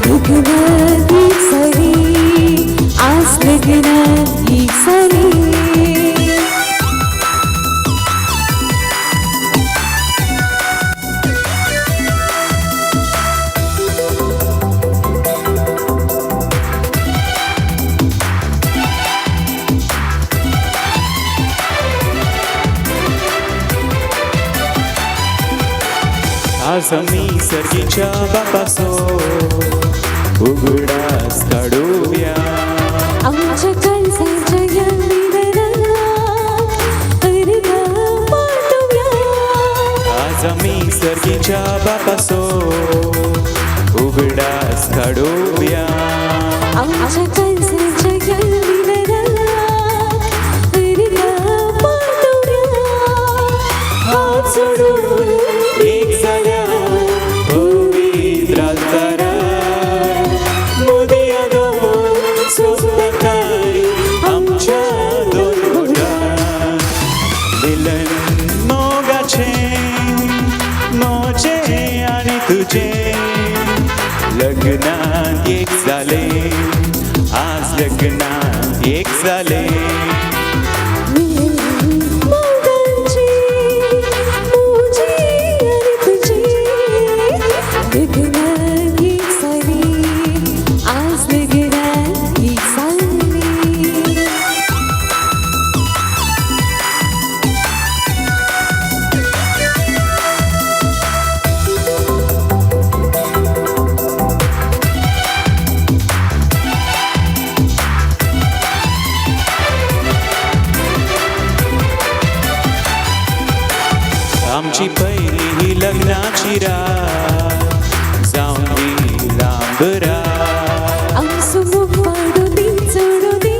लग्नात एक जाले, आज लग्नात एक जाले. आज आमी सर्गीच्या बापाचो उगडास काडुया. आमच्या काळजाच्या ह्या निवेदनाक अर्घां पाठोवया. आज आमी सर्गीच्या बापाचो उगडास काडुया. आमच्या काळजाच्या ह्या निवेदनाक अर्घां पाठोवया. हात जोडून एक जाल्या पवित्र आल्तारार मोदया दोन सोबताय आमच्या दोन बोटां. मिलन मोगाचें मोजें आनी तुजें लग्नात एक जालें, आज लग्नात एक जालें. लग्नात एक जाले, आज लग्नात एक जाले. आमची पयली ही लग्नाची रात जावन दी लांब रात. आमचो मोग वाडूं दी चडूं दी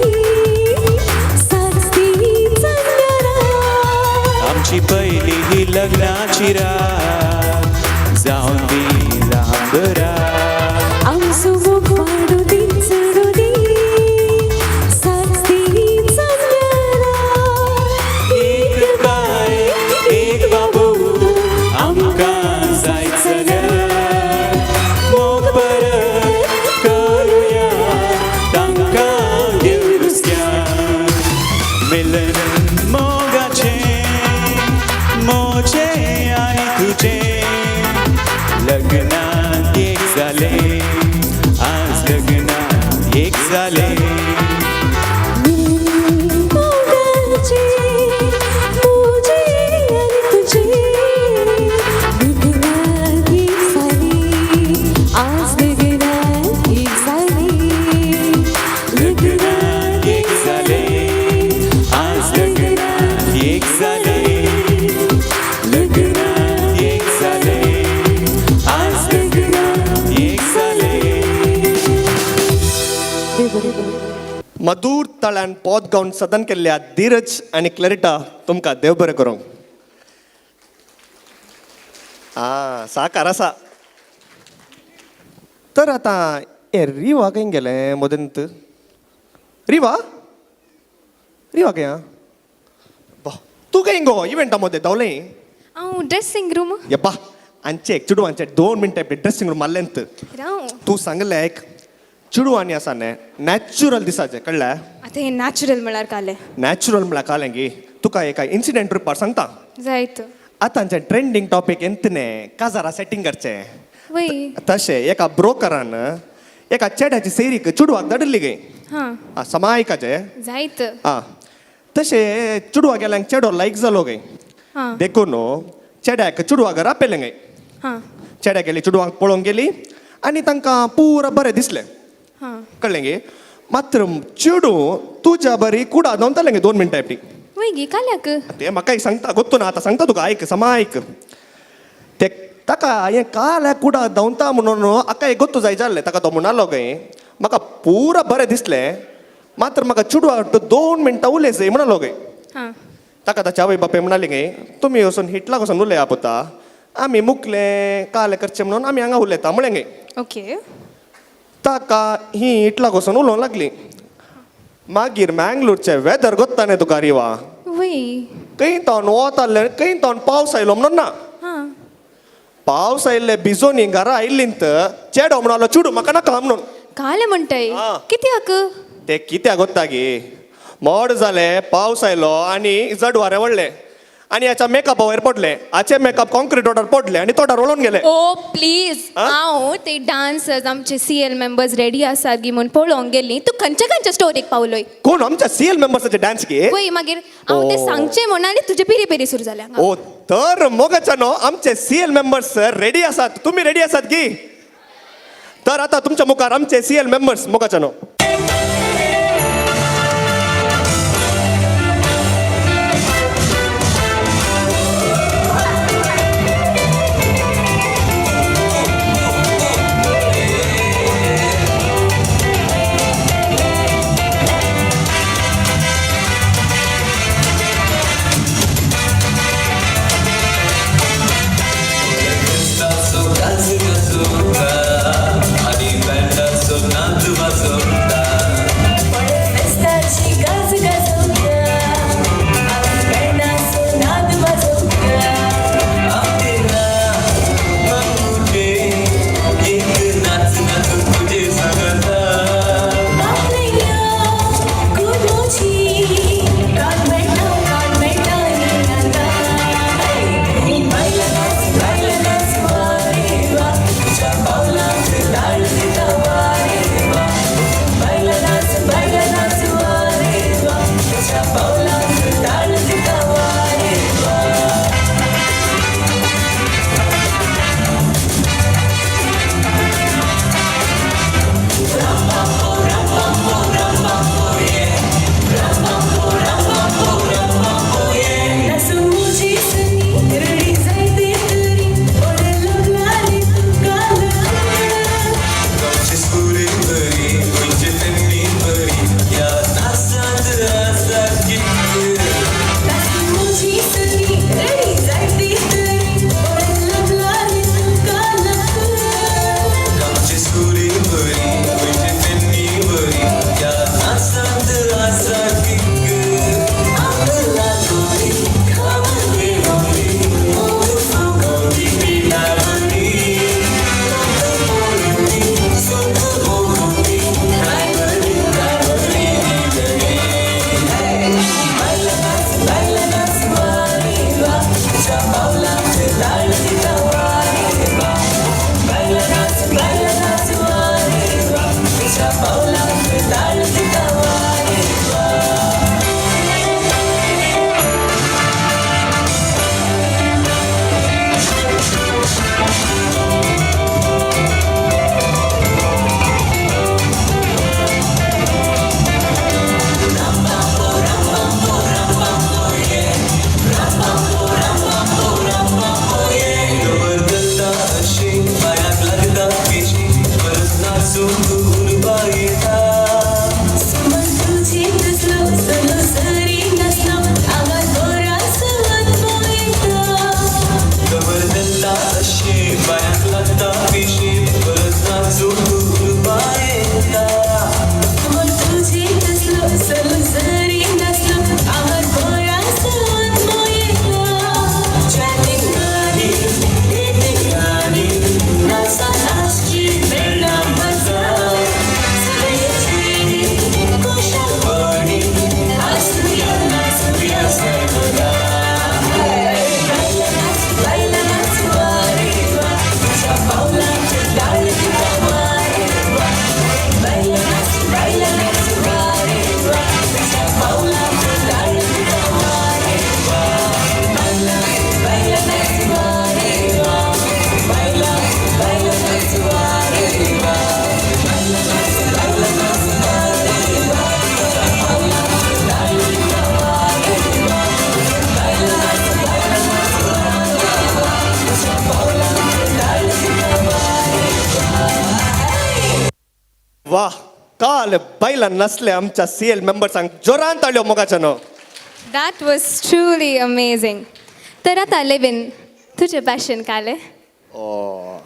सात दी चान्न्या रात. आमची पयली ही लग्नाची रात जावन दी लांब रात. आमचो मोग वाडूं दी चडूं दी सात दी चान्न्या रात. एक बाय एक बाबू आमकां जाय जाल्यार मोग परत करुया तांकां घेवन रस्त्यार. मिलन मोगाचें मोजें आनी तुजें लग्नात एक जालें, आज लग्नात एक जालें. मोगाचें मोजें आनी तुजें लग्नात एक जालें, आज लग्नात एक जालें. लग्नात एक जालें, आज लग्नात एक जालें. लग्नात एक जालें, आज लग्नात एक जालें. मधूर तळ्यान पॉत गावन सदन केल्ल्या धीरज आनी क्लॅरिटा तुमकां देव बरें करूं. आ साकार आसा. तर आतां हे रिवा खंय गेलें मदंत? रिवा रिवा खंय आहा? तूं खंय गो इव्हेंटा मदें धांवलें? हांव ड्रेसिंग रूम. यब्बा आमचे एक चेडवांचे 2 मिनटां ड्रेसिंग रूम मारलेंत. राव तूं सांगलें एक चेडवांनी आसा न्ही नॅचुरल दिसाचें कळ्ळें? आतां हें नॅचुरल म्हळ्यार कालें? नॅचुरल म्हळ्यार कालें गी तुका एका इन्सिडंट रुपार सांगता. जायत. आतांचें ट्रेंडींग टॉपीक एंतने काजारा सेटींग करचें. वय. तशें एका ब्रोकरान एका चेड्याची सेरीक चेडवाक धाडिल्ली गे. हां समा आयकाचें. जायत. आं तशें चेडवा गेल्याक चेडो लायक जालो गे. हां देखून चेड्याक चेडवा घरा आपयलें गे. हां चेड्या गेली चेडवांक पळोवंक गेली आनी तांकां पुरा बरें दिसलें. हां कळ्ळें गे? मात्र चेडूं तुज्या बरी कुडा धांवतालें गे 2 मिनटां एकटी. वय गे काल्याक? ते म्हाका एक सांगता गोत्तो ना आतां सांगता तुका आयक समा आयक. ते ताका हें काल्या कुडा धांवता म्हणून आका एक गोत्तो जाय जाल्लें. ताका तो म्हणालो गे म्हाका पुरा बरें दिसलें मात्र म्हाका चेडवा 2 मिनटां उलय जाय म्हणालो गे. हां ताका ताच्या आवय बापाय म्हणाली गे तुमी वचून हिटलाक वचून उलया पुता आमी मुकले काले करचे म्हणून आमी हांगा उलयता म्हळें गे. ओके. ताका ही हिटलाक वचून उलोवंक लागली. मागीर मँगलोरचें वेदर गोत्ता न्ही तुका रिवा. वय. खंय तावन वत आहलें खंय तावन पावस आयलो म्हणून ना. हां पावस आयिल्ले भिजोनी घरा आयिल्लींत चेडो म्हणालो चेडूं म्हाका नाका म्हणून. कालें म्हणटाय? कित्याक? ते कित्याक गोत्ता गे मोड जालें पावस आयलो आनी जड वारें वडलें आनी हाच्या मेकअपा वयर पडलें. हाचे मेकअप कॉन्क्रीट रोडार पडलें आनी तोडार वळोवन गेले. ओ प्लीज हांव ते डान्सर्स आमचे CL members ready आसात गी म्हूण पळोवंक गेली. तूं खंयच्या खंयच्या स्टोरीक पावलोय? कोण आमच्या CL मेंबर्साचे डान्स गे? वय मागीर हांव ते सांगचें म्हूण आनी तुजे पिरी पिरी सुरू जाल्या. ओ तर मोगाच्या न्हू आमचे CL members ready आसात. तुमी रेडी आसात गी? तर आतां तुमच्या मुखार आमचे CL members मोगाच्या न्हू. So वा, काल बायलां नासले आमच्या सी एल मेंबर्सांक जोरान ताळयो मोगाच्यानो. That was truly amazing. तर आतां लेवीन, तुजें पॅशन कालें? ओ,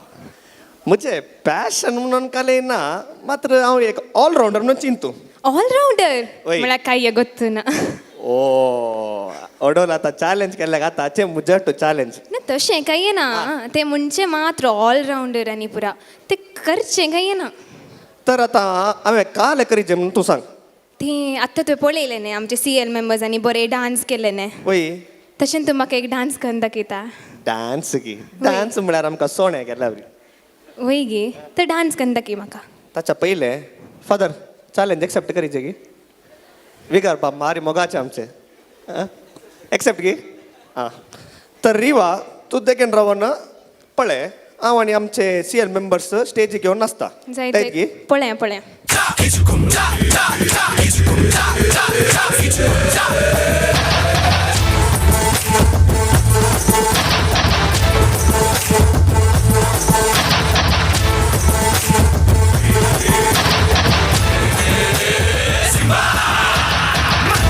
म्हजें पॅशन म्हणून कालें ना, मात्र हांव एक ऑलरावंडर म्हणून चिंतू. ऑलरावंडर? वय. म्हळ्यार कांय गोत्तू ना. ओ अडोल, आतां चॅलेंज केल्याक आतां म्हज्या टू चॅलेंज. ना, तशें कांय ना. ते म्हणचे मात्र ऑलरावंडर आनी पुरा ते करचें कांय ना. तर आतां हांवें काल करीचे म्हणून तूं सांग. ते आत्तां तुवें पळयलें न्ही, आमचे सी एल मेंबर्सांनी बरे डान्स केले न्ही? वय. तशें तूं म्हाका एक डान्स करून दाखयता? डान्स की? डान्स म्हळ्यार आमकां सोणें केल्या बरी. वय गे, तर डान्स करून दाखय म्हाका. ताच्या पयलें फादर, चॅलेंज एक्सेप्ट करीचे की? विगार बाब मारी मोगाचे आमचे एक्सेप्ट की. आं, तर रिवा, तूं देगेन रावन पळय, हांव आनी आमचे सी एल मेंबर्स स्टेजीक घेवन नाचता. जाय. जायत की? पळया पळया.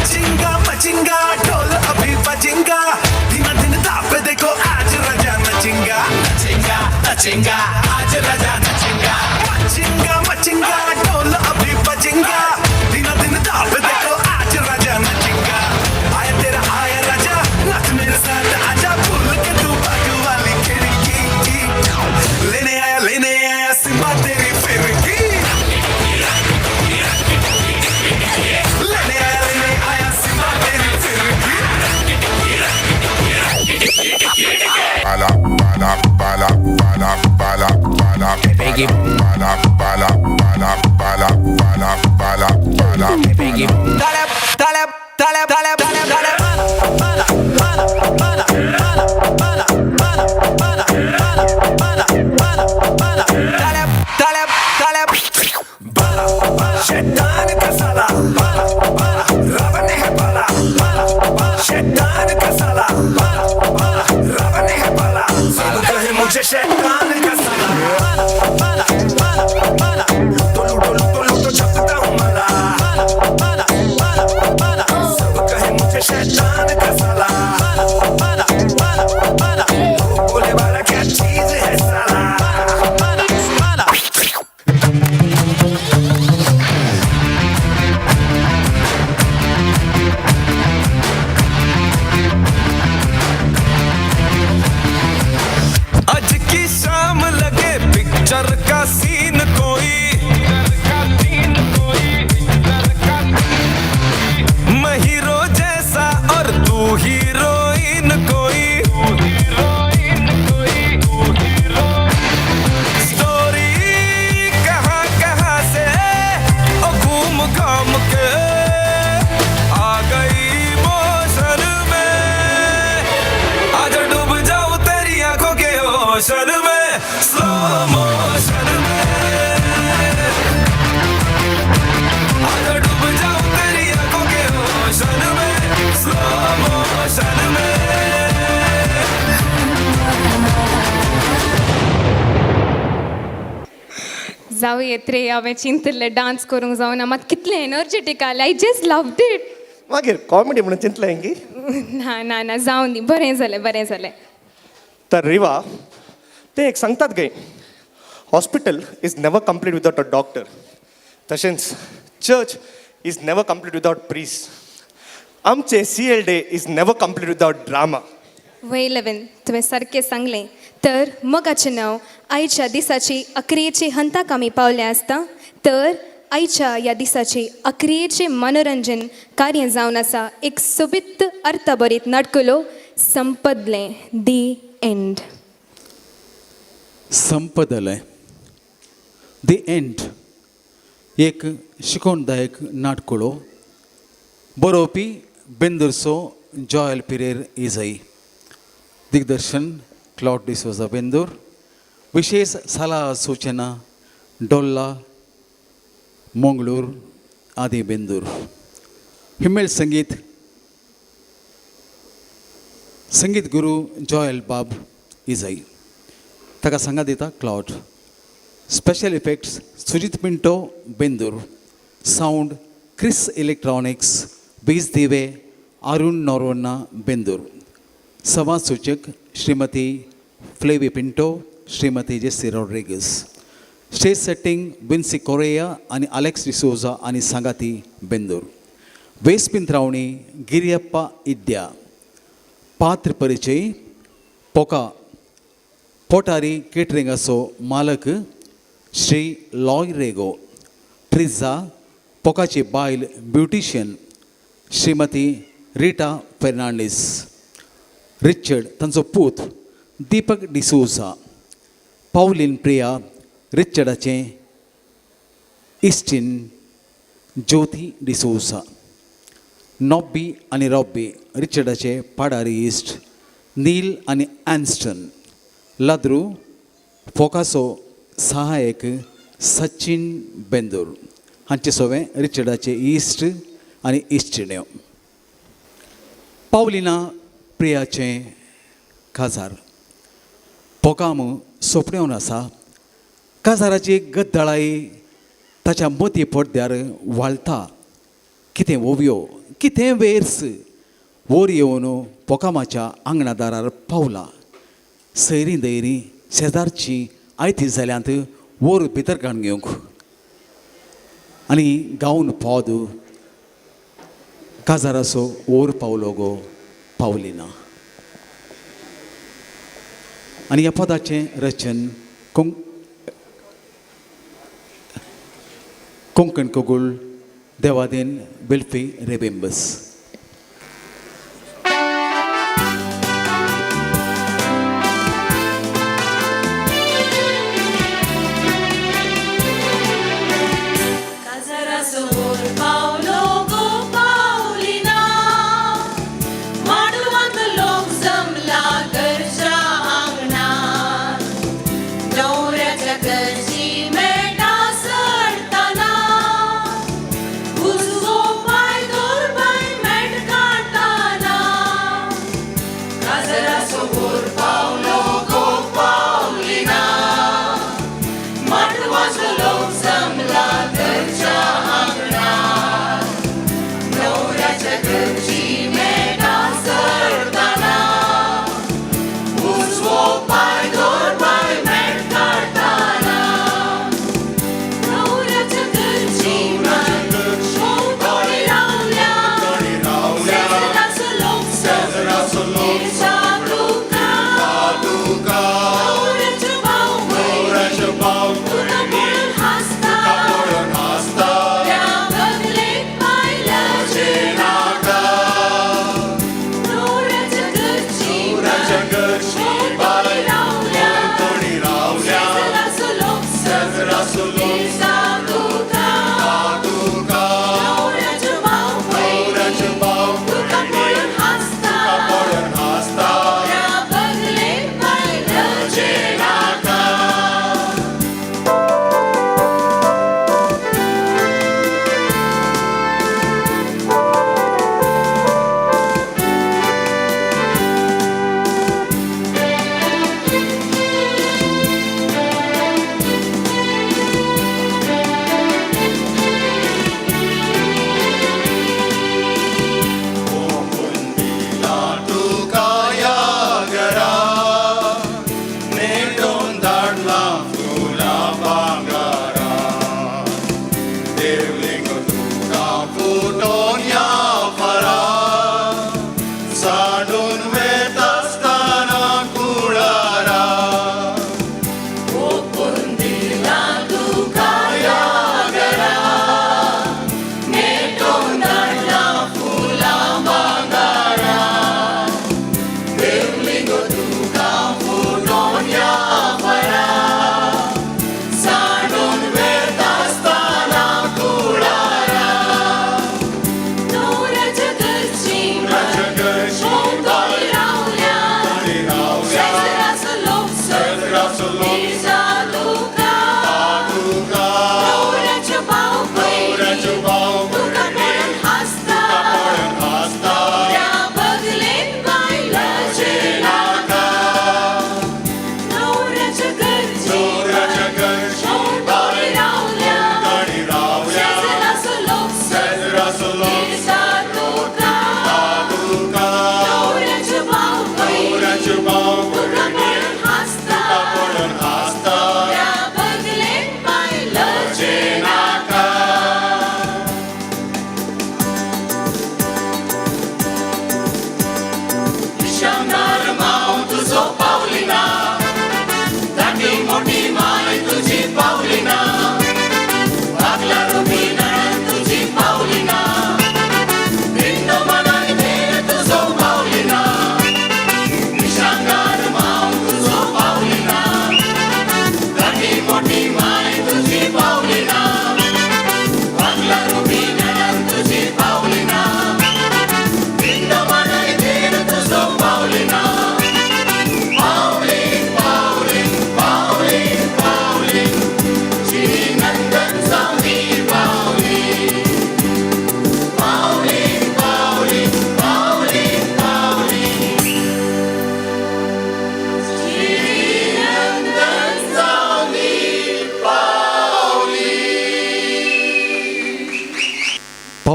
मचिंगा मचिंगा ढोल अभी बजिंगा, धीमा दिन दाप देखो आज राजा नचिंगा, नचिंगा नचिंगा आज राजा नचिंगा. मचिंगा मचिंगा ढोल अभी बजिंगा, धीमा दिन दाप देखो आज राजा नचिंगा. आया तेरा आया राजा, नाच मेरे साथ आजा, भूल के तू बाजू वाली खिड़की, लेने आया सिम्बा तेरी फिरकी. लेने आया सिम्बा तेरी फिरकी. Bala bala bala bala bala bala bala bala bala bala bala bala bala. ताले ताले ताले ताले ताले ताले बाला बाला बाला बाला बाला बाला बाला बाला बाला बाला बाला ताले ताले ताले बाला बाला शैतान का साला बाला बाला रावण है बाला बाला बाला शैतान का साला बाला बाला रावण है बाला, सब कहे मुझे शैतान का साला बाला बाला बाला बाला. लूटो लूटो लूटो लूटो छपता हूँ माला बाला बाला बाला बाला, सब कहे मुझे शैतान का साला बाला बाला बाला बाला. ओ बोले वाला क्या चीज है साला बाला बाला. आज की शाम लगे पिक्चर का सीन कोई, मैं हीरो जैसा और तू हीरोइन कोई. स्टोरी कहाँ कहाँ से ओ घूम घाम के आ गई मोशन में, आज डूब जाऊं तेरी आंखों के ओशन में, स्लो मोशन में. आज डूब जाऊं तेरी आंखों के ओशन में, स्लो मोशन में. जावं येत रे, हांवें चिंतिल्लें डान्स करूंक जावना, मात कितलें एनर्जेटीक आलें. I just loved it. मागीर कॉमेडी म्हणून चिंतलें की? ना ना ना, जावं दी, बरें जालें, बरें जालें. तर रिवा, ते एक सांगतात गे, hospital is never complete without a doctor, तशेंच church is never complete without priest. आमचे C L day is never complete without drama. वय लेवन, तुवें सारकें सांगलें. तर मोगाचें नांव आयच्या दिसाची अक्रियेची हंताक आमी पावले आसता. तर आयच्या ह्या दिसाची अक्रियेचें मनोरंजन कार्य जावन आसा एक सोबीत अर्थभरीत नाटकुलो संपदलें. The end. संपदलें the end एक शिकवणदायक नाटकुलो, बरोवपी बेंदुरसो जॉयल पिरेर इजई, दिग्दर्शन क्लॉड डिसोजा बेंदूर, विशेष सलाह सूचना डोल्ला मंगळूर आदी बेंदूर, हिमेळ संगीत संगीत गुरू जॉयल बाब इजई, ताका सांगा दिता Claude. Special effects Sujit Pinto, Bendur. Sound Chris electronics, Beej Dive, Arun Noronha, Bendur. संवाद सूचक Shrimati Flavi Pinto, Shrimati Jessy Rodrigues. Stage setting Vincy Correa आनी अलेक्स डिसोजा आनी सांगाती, बेंदूर. वेस पिंत्रावणी गिरियप्पा इद्या. पात्र परिचय: पोका, पोटारी केटरिंगाचो मालक श्री लॉय रेगो. ट्रिझा, पोकाची बायल, ब्युटिशियन श्रीमती रिटा फेर्नांडीस. रिचर्ड, तांचो पूत दीपक डिसोजा. पावलीन प्रिया, रिचर्डाचें इश्टीन ज्योती डिसोजा. नॉब्बी आनी रॉब्बी, रिचर्डाचे पाडारी इश्ट नील आनी एन्स्टन. लाद्रू, फोकासो सहायक सचिन, बेंदूर. हांचे सवें रिचर्डाचे इश्ट आनी इश्टिण्यो. पावलिना प्रियाचें काजार. पोकाम सोंपणेवन आसा. काजाराची गद्दळाई ताच्या मती पडद्यार वाळटा. कितें ओवयो, कितें वेर्स वोर येवन पोकामाच्या आंगणा दारार पावला. सैरीं दैरीं शेजारचीं आयती जाल्यांत वोर भितर काडून घेवंक आनी गावन पद काजाराचो वोर पावलो गो पावली ना. आनी ह्या पदाचें रचन कोंकण कोगूळ देवादेन बेल्फी रेबेंबस. काजरासोर पावलो गो पावलिना, माडवांत लोक जमला घरच्या आंगणात, न्हवऱ्याच्या घरची मेटां चडटना उजवो पांय दवर बाय.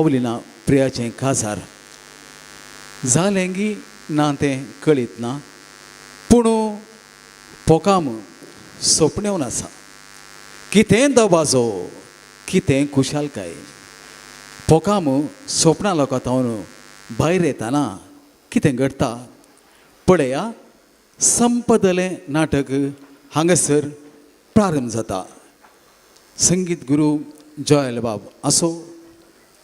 पावलिना प्रियाचें काजार जालें गी ना तें कळीत ना पूण पोकाम सोंपणेवन आसा कितें दबाजो कितें खुशालकाय पोकाम सोंपणा लोकां तावन भायर येताना कितें घडटा पळया संपदलें नाटक हांगासर प्रारंभ जाता. संगीत गुरू जॉयल बाब असो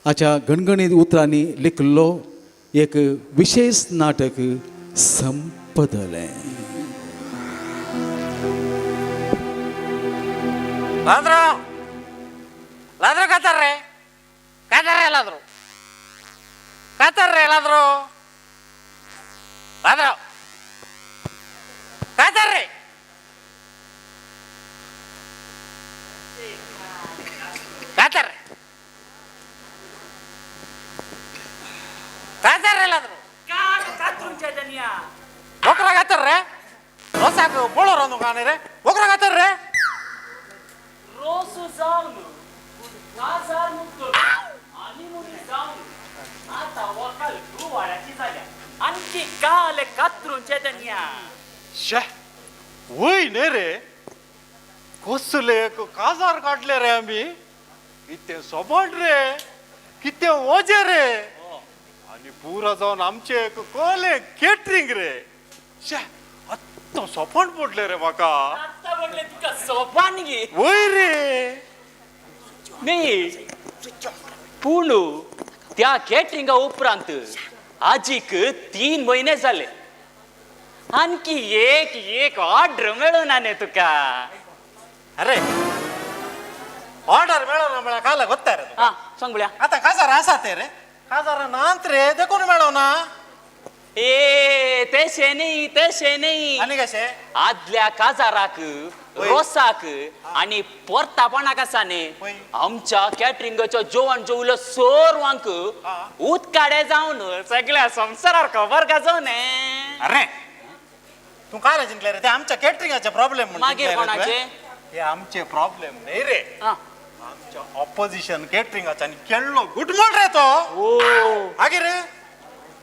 हाच्या गणगणीत उतरांनी लिखिल्लो एक विशेष नाटक संपदलें. लाद्रो लाद्रो कातर रे कातर रे लाद्रो कातर रे लाद्रो लाद्रो कातर रे कातर कातर रे लाद्रो कातरूंच्या दनिया बोकरा कातर रे रोसाक बोळो रांदू का रे बोकरा कातर रे रोसू जावन काजार मुक्तो आनी मुनी जावन आता वकाल गुवाळ्याची जाल्या आणखी काल कातरूंचे दनिया. शे वय न्ही रे कसले काजार काडले रे आमी कितें सोबण रे कितें वजें रे आनी पुरा जावन आमचे कोले केटरींग रे. शे आत्तां सोपण पडलें रे म्हाका. आत्तां पडलें तुका सोपान गे. वय रे न्ही पूण त्या केटरिंगा उपरांत आजीक 3 म्हयने जाले आणखी एक एक ऑर्डर मेळना न्ही तुका. अरे ऑर्डर मेळना म्हळ्यार काल गोत्ता रे. आं सांग पळया आतां काजार आसा ते रे काजार नात रे देखून मेळना. ए तशें न्ही तशें न्ही. आनी कशें आदल्या काजाराक रोसाक आनी पोरतापणाक आसा न्ही आमच्या कॅटरिंगाचो जेवण जेवलो सर्वांक उदकाडे जावन सगळ्या संवसारार खबर गाजोवन. अरे तूं काय जिंकले रे ते आमच्या कॅटरिंगाचे प्रॉब्लेम. मागीर कोणाचे हे आमचे प्रॉब्लेम न्ही रे आमच्या ऑपोजिशन कॅटरिंगाच्या आनी केल्लो गुटमोल रे तो. मागीर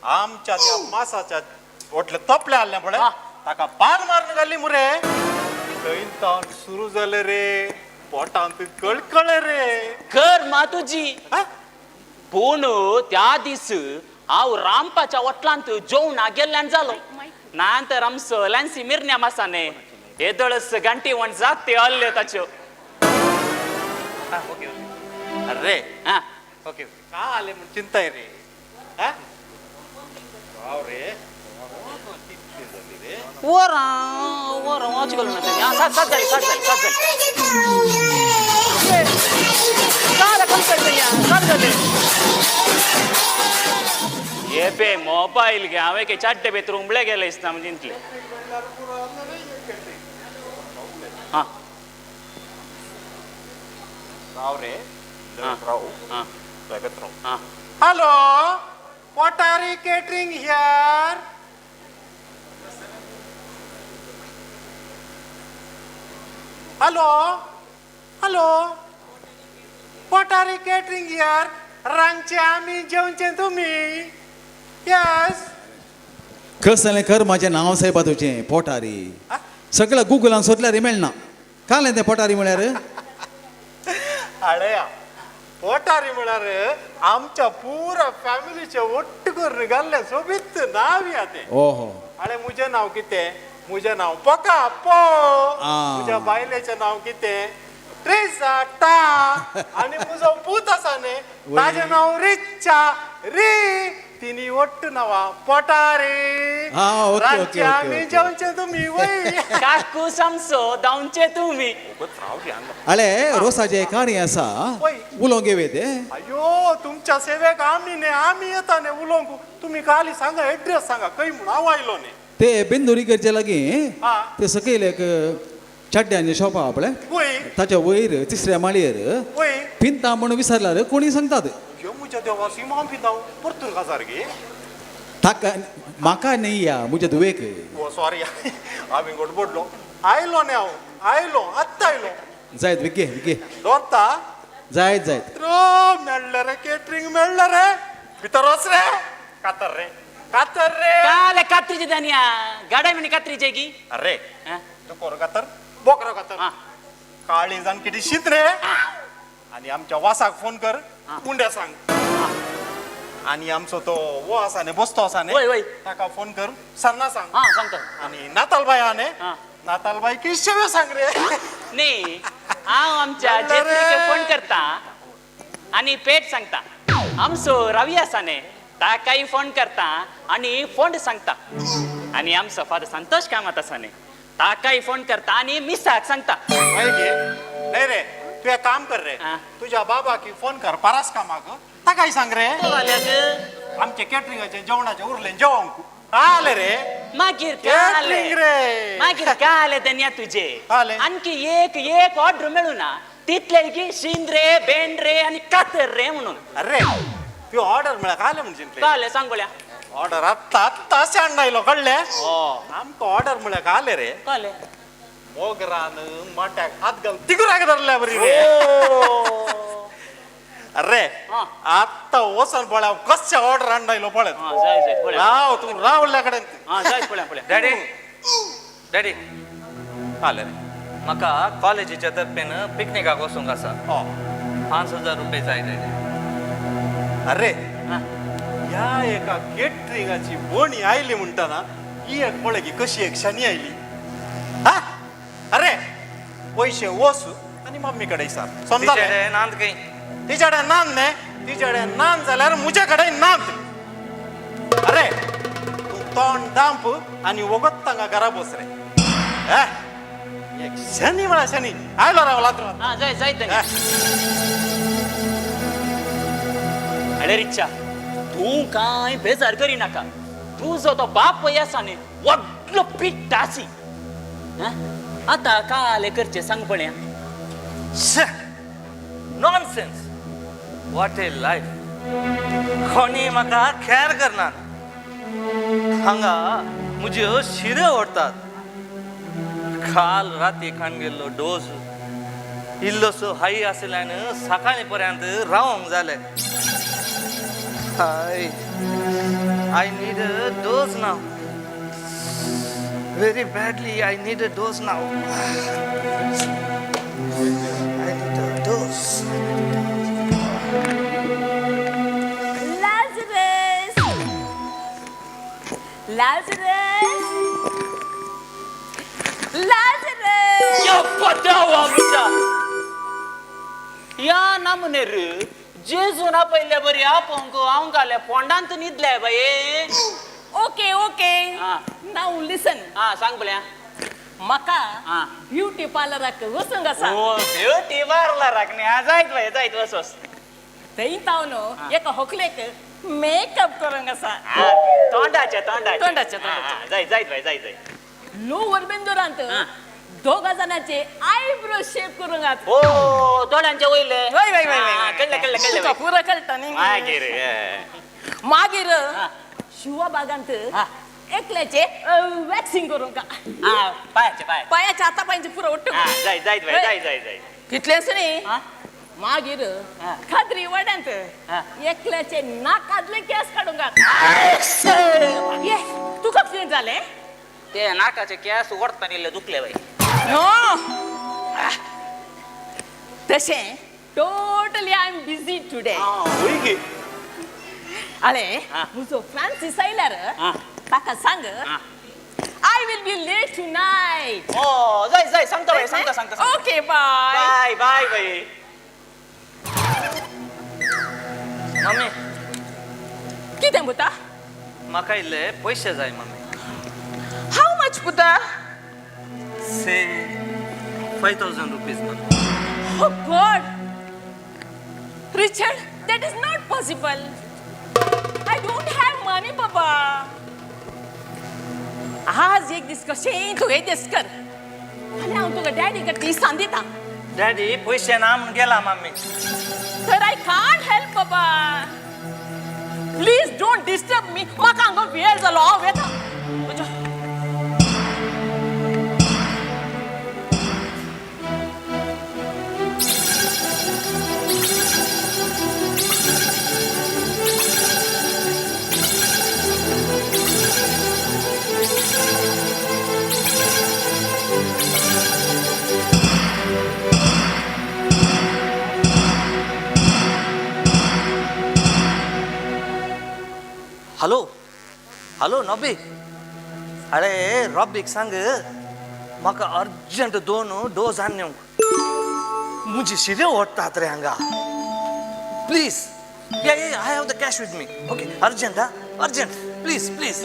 आमच्या त्या मासाच्या होटले तोपले आहले पळय ताका पान मारून घाली मुरे थंय तावन सुरू जाले रे पोटांत कळकळे रे. कर मा तुजी. पूण त्या दीस हांव रामपाच्या वटलांत जेवणा गेल्ल्यान जालो ना तर आमचो लॅन्सी मिरण्या मासाने येदोळस घांटी वण जात हल्ल्यो ताच्यो. अरे ओके का आले म्हण चिंताय रे. रे वरां वरां वाच घालून सात सात जाली सात जाली सात जाली सात जाले. ये बे मोबायल घे हांवें के चाड्डे भितर उमळे गेले दिसता म्हणजे इतले. हां राव रे राव हां राव. हां hello Potari catering here. Hello hello Potari catering here. रांदचे आमी जेवचे तुमी. येस कसलें कर म्हाजें नांव सायबा तुजें पोटारी सगळ्या गुगलान सोदल्यार मेळना. कालें तें पोटारी म्हळ्यार? हळया पोटारी म्हळ्यार आमच्या पुरा फॅमिलीचे ಒಟ್ಟು करून घाल्लें सोबीत नांव या तें. ओहो अळे मुजें नांव कितें? मुजें नांव पोका पो. मुज्या बायलेचें नांव कितें? ट्रेसा टा. आनी मुजो पूत आसा न्ही ताजें नांव रिच्चा री. तिनी ಒಟ್ಟು नांवां पोटारी. रातचे आमी जेवचे तुमी वय. काकू सामसो धांवचे तुमी. अळे रोसाचे काणी आसा उलोवंक येवे ते. अयो तुमच्या सेवेक आमी न्ही आमी येता न्ही उलोवंक. तुमी खाली सांगा एड्रेस सांगा खंय म्हूण हांव आयलो न्ही. ते बेंदुरी करचे लागीं ते सकयल एक चाड्ड्यांचे शॉप आहा पळय ताच्या वयर तिसऱ्या माळयेर पिंता म्हणून विसरल्यार कोणी सांगतात. म्हज्या देवा सीमा पिंता परतून काजार गे ताका म्हाका न्ही या म्हज्या धुवेक. ओ सॉरी हांवें गडबडलो. आयलो न्ही हांव आयलो आत्तां आयलो. जायत विगे विगे दवरता. जायत जायत. मेळ्ळें रे केटरिंग मेळ्ळें रे, भितर वच रे, कातर रे कातर रे. काले कात्रीचे दानिया गाडा म्हणे कात्रीचे की. अरे दुकोर कातर बोकरो कातर काळी जाण किती शीत रे. आणि आमच्या वासाक फोन कर, गुंड्या सांग. आणि आमचो तो वो आसा न्ही बस्तो आसा न्ही ताका फोन कर, सन्ना सांग. सांगता. आणि नातालबाई हा न्ही, नातालबाई की शेव्यो सांग रे. न्ही हांव आमच्या जेत्रीक फोन करता आणि पेट सांगता. आमचो रवी आसा न्ही ताकाय फोन करता आणि फोंड सांगता. आणि आमचो फादर संतोष कामत आसा न्ही ताकाय फोन करता आणि मिसाक सांगता. नाही रे तू एक काम कर रे, तुझ्या बाबा की फोन कर परास कामाक, ताकाय सांग रे आमचे केटरिंगाचे जेवणाचे उरले जेवंक आले रे. मागीर केटरिंग रे मागीर काय धन्या तुझे आणखी एक एक ऑर्डर मेळू ना तितले की शिंद्रे बेंड्रे आणि कातर रे म्हणून. अरे तू ऑर्डर मेळ्या काय म्हणजे काय सांग बोल्या. ऑर्डर आत्ता आत्ता अशें हाडून आयलो कळ्ळें. आमकां ऑर्डर म्हळ्यार काले रे काले मोगरान माट्याक हात घाल तिगुराक धरल्या बरी रे. अरे आत्ता वचोन पळय कशें ऑर्डर हाडून आयलो पळय. राव तूं रावल्या कडेन. डॅडी डॅडी आले रे म्हाका कॉलेजीच्या तर्फेन पिकनिकाक वचूंक आसा. 5,000 रुपये जाय डॅडी. अरे ह्या एका केटरिंगाची बोणी आयली म्हणटना ही एक पळय की कशी एक शनी आयली. हा अरे पयशे वस आनी मम्मी कडेन विचार. समजलें? नांद खंय तिच्या कडेन नांद न्ही, तिच्या कडेन नांद जाल्यार म्हजे कडेन नांद. अरे तूं तोंड दांप आनी वगत तांकां घरा बस रे. एक शनी म्हळ्यार शनी आयलो रावला. जाय जाय. अरे रिक्षा तूं कांय बेजार करिनाका. तुजो तो बाप आसा न्ही व्हडलो पिट्टासी. आतां काले करचें सांग पळया. Nonsense, what a life. कोणी म्हाका खेर करना. हांगा म्हज्यो शिरो ओडटात. काल राती खाण गेल्लो डोस इल्लोसो हाय आशिल्ल्यान सकाळी पर्यंत रावंक जालें. I need a dose now. Very badly I need a dose now. I need a dose. Lazarus! Lazarus! Lazarus! यप्पा देवा म्हज्या ह्या नामनेर जेजून आपयल्ले बरी आपोवंक हांव घाले फोंडांत न्हिदले बाये. Okay okay now listen. सांग पळया. म्हाका ब्युटी पार्लराक वचूंक आसा. ब्युटी पार्लराक न्ही. जायत बाये जायत वच वच. थंय तावन एका होकलेक मेकअप करूंक आसा. तोंडाचे तोंडाचे तोंडाचे तोंडाचे. जायत जायत बाये जायत जायत. लोवर बेंदोरांत दोगा जाणांचे आयब्रो शेप करूंक आसा. ओ दोळ्यांचे वयले. वय वय वय. कळ्ळें कळ्ळें कळ्ळें. तुका पुरो कळटा न्ही. मागीर मागीर शिवा बागांत एकल्याचे वॅक्सिंग करूंक. पायाचे पाय पायाचे हाता पायांचे पुरो ಒಟ್ಟು. जाय जाय जाय जाय जाय. तितलेंच न्ही मागीर खात्री वाड्यांत एकल्याचे नाकांतले केस काडूंक. ये तुका कितें जालें? ते नाकाचे केस ओडताना इल्ले दुखले बाई. नो तशें totally I am busy today. अरे म्हजो फ्रांसीस आयल्यार ताका सांग I will be late tonight. ओ जाय जाय सांगता बाई सांगता सांगता. ओके बाय बाय बाय बाई. मम्मी कितें पुता? म्हाका इल्ले पयशे जाय मम्मी. How much पुता? से 5,000 rupees mummy. Oh God Richard, that is not possible. I don't have money बाबा. आज एक दीस कशें तूं एक दीस कर, फाल्यां हांव तुका डॅडी कडे दिसान दिता. डॅडी पयशे ना म्हूण गेला मम्मी. तर I can't help बाबा. प्लीज don't disturb मी. म्हाका हांगा वेळ जालो, हांव वेता. हॅलो नॉबी, अरे रॉबीक सांग म्हाका अर्जंट 2 डोस हाडून येवंक. म्हजी शिऱ्यो ओडटात रे हांगा. Please. Yeah yeah, I have the cash with me. Okay, urgent हा, अर्जंट, प्लीज प्लीज.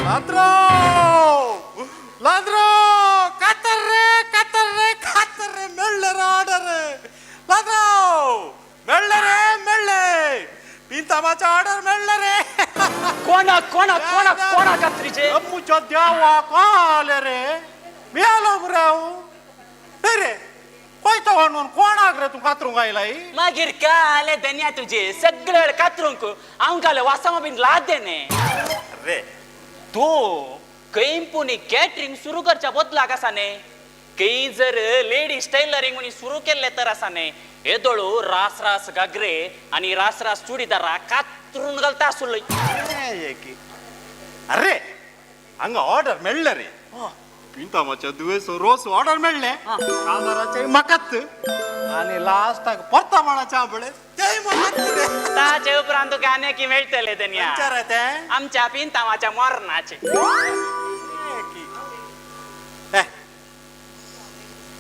लांद्रो लांद्रो, कातर रे कातर रे कातर रे, मेळ्ळे रे ऑर्डर. लांद्रो मेळ्ळे रे मेळ्ळे, पिंतामाचे ऑर्डर मेळ्ळे रे. कोणा कोणा कोणा कोणा कात्रीचे? अम्मुच्या देवा कोण रे, मेलो मरे हांव. रे कोयतो म्हणून कोणाक रे तूं कातरूंक आयलाय? मागीर काले धन्या तुजे सगळे कातरूंक हांव काले वासामा बीन लाद देने रे. तूं कंपनी कॅटरिंग सुरू करच्या बदलाक आसा न्ही, खंय जर लेडीज टेलरिंग म्हणी सुरू केल्लें तर आसा न्ही, येदोळू रास रास घागरे आनी रास रास चुडीदारा कातरून घालता आसुल्लय. अरे हांगा ऑर्डर मेळ्ळें रे, पिंतामाच्या दुयेंसो रोस ऑर्डर मेळ्ळें, काजाराचे म्हाकाच आनी लास्टाक परतमाणाचे आंबळे तेय म्हाकाच रे. ताचे उपरांत तुका आनी की मेळटले धन्या आमच्या पिंतामाच्या मरणाचे.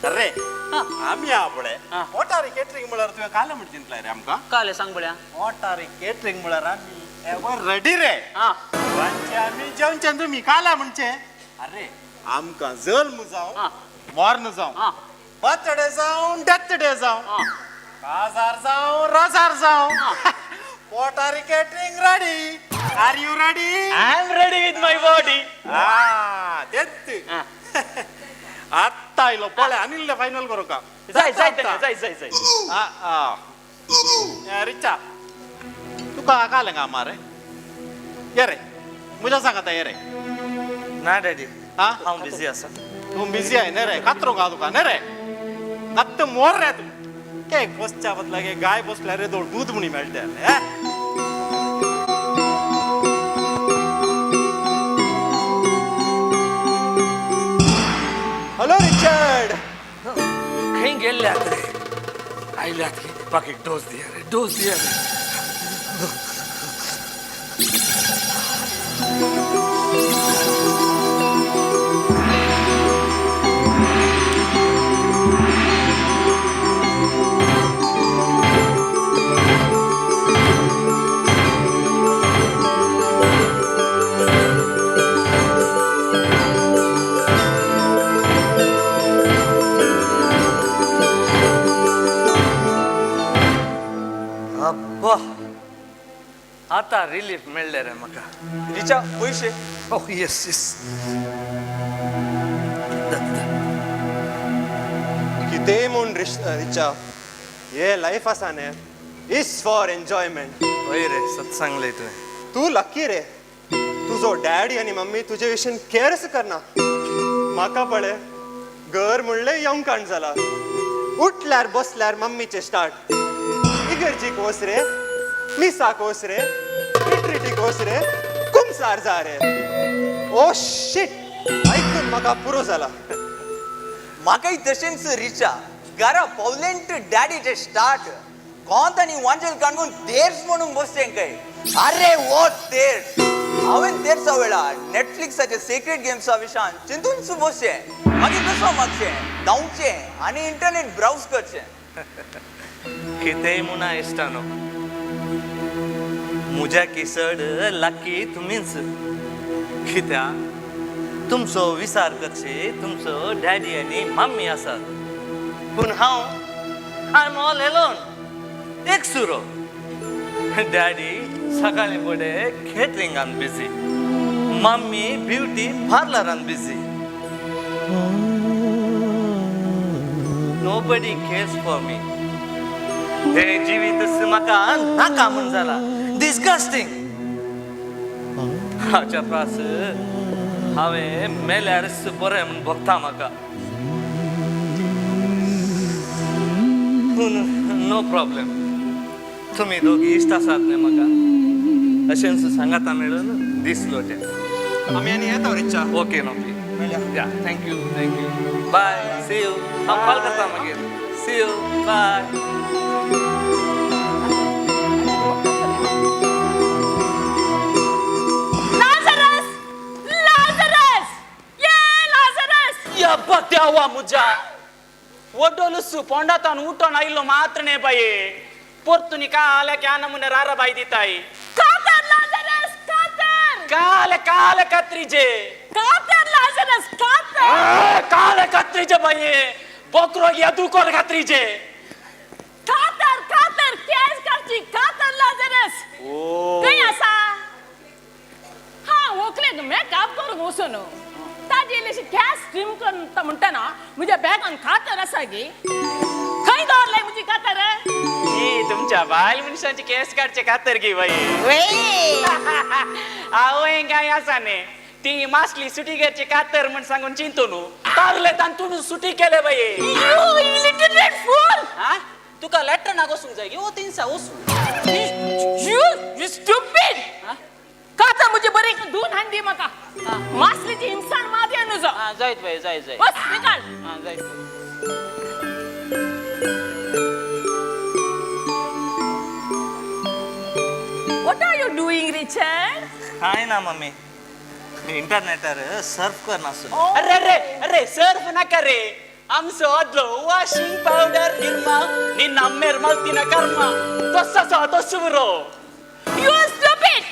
अरे आमी आपळे मोटारी केटरिंग म्हळ्यार तुवें काले म्हण चिंतलाय रे आमकां? काले सांग पळया. मोटारी केटरिंग म्हळ्यार आमी एवर रेडी रे. रांदचे आमी जेवचे तुमी काले म्हणचे. अरे आमकां जल्म जावं मर्ण जावं, बर्थडे जावं डेथ डे जावं, काजार जावं रजार जावं, मोटारी catering ready. Are you ready? I am ready with my body. तेच आत्ता आयलो पळय आनी इल्लें फायनल करूं का? जाय जाय जाय जाय जाय. रिचा तुका कालें का मारे? ये रे म्हज्या सांगाता ये रे. ना डॅडी, हांव बिजी आसा. तूं बिजी I न्ही रे? कातरूंक हा तुका न्ही रे? कात्त मोर रे तूं. केक बसच्या बदला गाय बसल्यार रे दोळ दूद म्हणी मेळटा. हॅलो रिचर्ड, खंय गेल्ल्यात रे? आयल्यात की म्हाका एक डोस दिया रे, डोस दिया रे. आता रिलीफ मेळ्ळें रे म्हाका. रिचा पयशे. Oh yes yes. कितेंय म्हूण रिचा, हे लायफ आसा न्ही, is for enjoyment. हय रे, सत सांगलें तुवें. तूं लकी रे, तुजो डॅडी आनी मम्मी तुजे विशीं केअर्स करना. म्हाका पळय, घर म्हणलें यमकांड जाला. उठल्यार बसल्यार मम्मीचें स्टार्ट. इगर्जीक वच रे, मिसाक वच रे, रिट्रीटीक वच रे, कुमसार जा रे. ओ शीट, आयकून म्हाका पुरो जाला. म्हाकाय तशेंच रिचा, घरा पावलेंट डॅडीचे स्टार्ट. कोंत आनी वांजेल काणून तेर्स म्हणून बसचें काय. अरे वो तेर्स, हांवें तेर्सा वेळार नेटफ्लिक्साचे सेक्रेड गेम्सा विशान चिंतून बसचें, मागीर कसो मागचें, धांवचें आनी इंटरनेट ब्रावज करचें. कितेंय म्हणा इश्टानो, म्हज्या किसड लाकी तुमीच. कित्याक तुमचो विचार करचे तुमचो डॅडी आनी मम्मी आसात, पूण हांव I am all alone, एक सुरो. डॅडी सकाळीं फुडें केटरिंगान बिजी, मम्मी ब्युटी पार्लरान busy. Nobody cares for me. हें जिवीत म्हाका नाका म्हूण जाला. डिस्गस्टिंग. हाच्या प्रास हांवें मेल्यारच बरें म्हूण भोगता म्हाका. पूण नो प्रॉब्लेम, तुमी दोगी इश्ट आसात न्ही म्हाका, अशेंच सांगाता मेळून दिसलो तें. आमी आनी येता रिचा. ओके नोकरी. Yeah, thank you, thank you. Bye, see you. हांव कॉल करता मागीर. See you, bye. Lazarus! Lazarus! ये लाजरस! यब्बा देवा मुजा वडोलुसू पोंडातान उठोन आयलो मात्र न्ही बाये परतून काले क्या नमुने रारा बाई दिताय. कातर लाजरस, कातर! काले काले कात्रीजे. कातर लाजरस, कातर! काले कात्रीजे बाये बोकरो या दुकोर कात्रीजे. कातर कातर केस करची कातर लाजरस. खंय आसा? हा व्हंकलेक मेकअप करूंक वचून ताजी इल्लीशी केस ट्रीम करता म्हणटना म्हज्या बॅगान कातर आसा गे. खंय दवरलाय म्हजी कातर? ही तुमच्या बायल मनशांची केस काडचे कातर गी बाई. हांवें काय आसा न्ही ती मासली सुटी करची कातर म्हण सांगून चिंतू न्हू तारले तांतून सुटी केले बाये. You illiterate fool! तुका लॅटरनाक वचूंक जाय यो तिनसा वचूं. You stupid! कातर म्हजी बरी धुवन हाडून दी म्हाका. मासलीची हिमसाण मात नुजो. जायत बाय, जाय जाय. बस निकाल. जायत. What are you doing, Richard? कांय ना मम्मी, इंटरनेटार सर्फ करनासलो. अरे अरे अरे सर्फ नाका रे, आमचो आदलो वॉशिंग पावडर निर्मा निन्न अम्मेर मल्तिना कर्मा तस्सो तस्सो बरो. You stupid!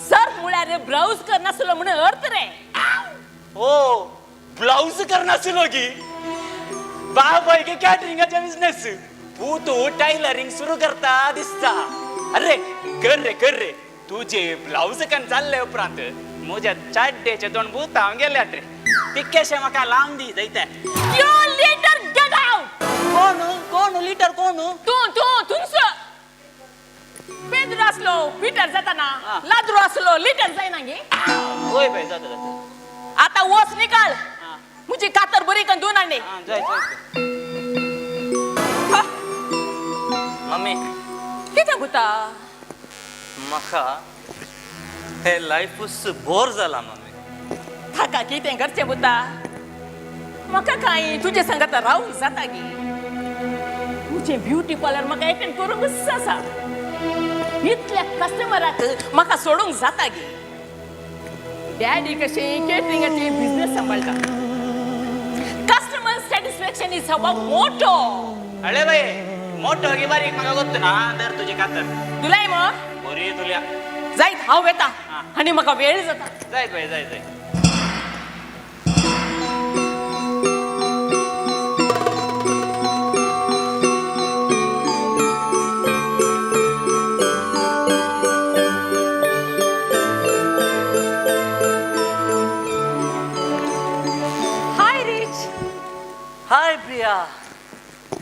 Surf म्हळ्यार ब्राउज करनासलो म्हणून अर्थ रे. ओ ब्लाउज करनासलो गी बाबाय की कॅटरिंगाचे बिझनेस पूत टायलरिंग सुरू करता दिसता. अरे कर रे कर रे, तुझे ब्लाउज कन चालले उपरांत म्हज्या चाड्डेचे दोन भूत हांव गेल्यात रे. तिक्केशे म्हाका लांब दी जायते. You leader, get out! कोण कोण लिटर कोण? तूं तूं तुमचो पेद्रू आसलो पीटर जाताना, लाद्रू आसलो लिटर जायना गे. वय बाय जाता जाता. आतां वच निकाल, म्हजी कातर बरी करून धुवन हाडली. जाय जाय. मम्मी कितें पुता? म्हाका हे लायफूच बोर जाला मम्मी. ताका कितें करचें पुता? म्हाका कांय तुजे सांगात रावूंक जाता गी? तुजें ब्युटी पार्लर म्हाका एटेंड करूंकच आसा. इतल्या कस्टमराक म्हाका सोडूंक जाता गी? डॅडी कशें केटरिंगाचे बिझनेस सांबाळटा. Customer satisfaction is our motto. अळे बाये मोटो गी बारीक म्हाका गोत्त ना. धर तुजी कातर. तुलाय मग बरी तुल्या. जायत हांव वेता आनी म्हाका वेळ जाता. जायत बाय जाय जाय. Hi Rich. Hi Priya,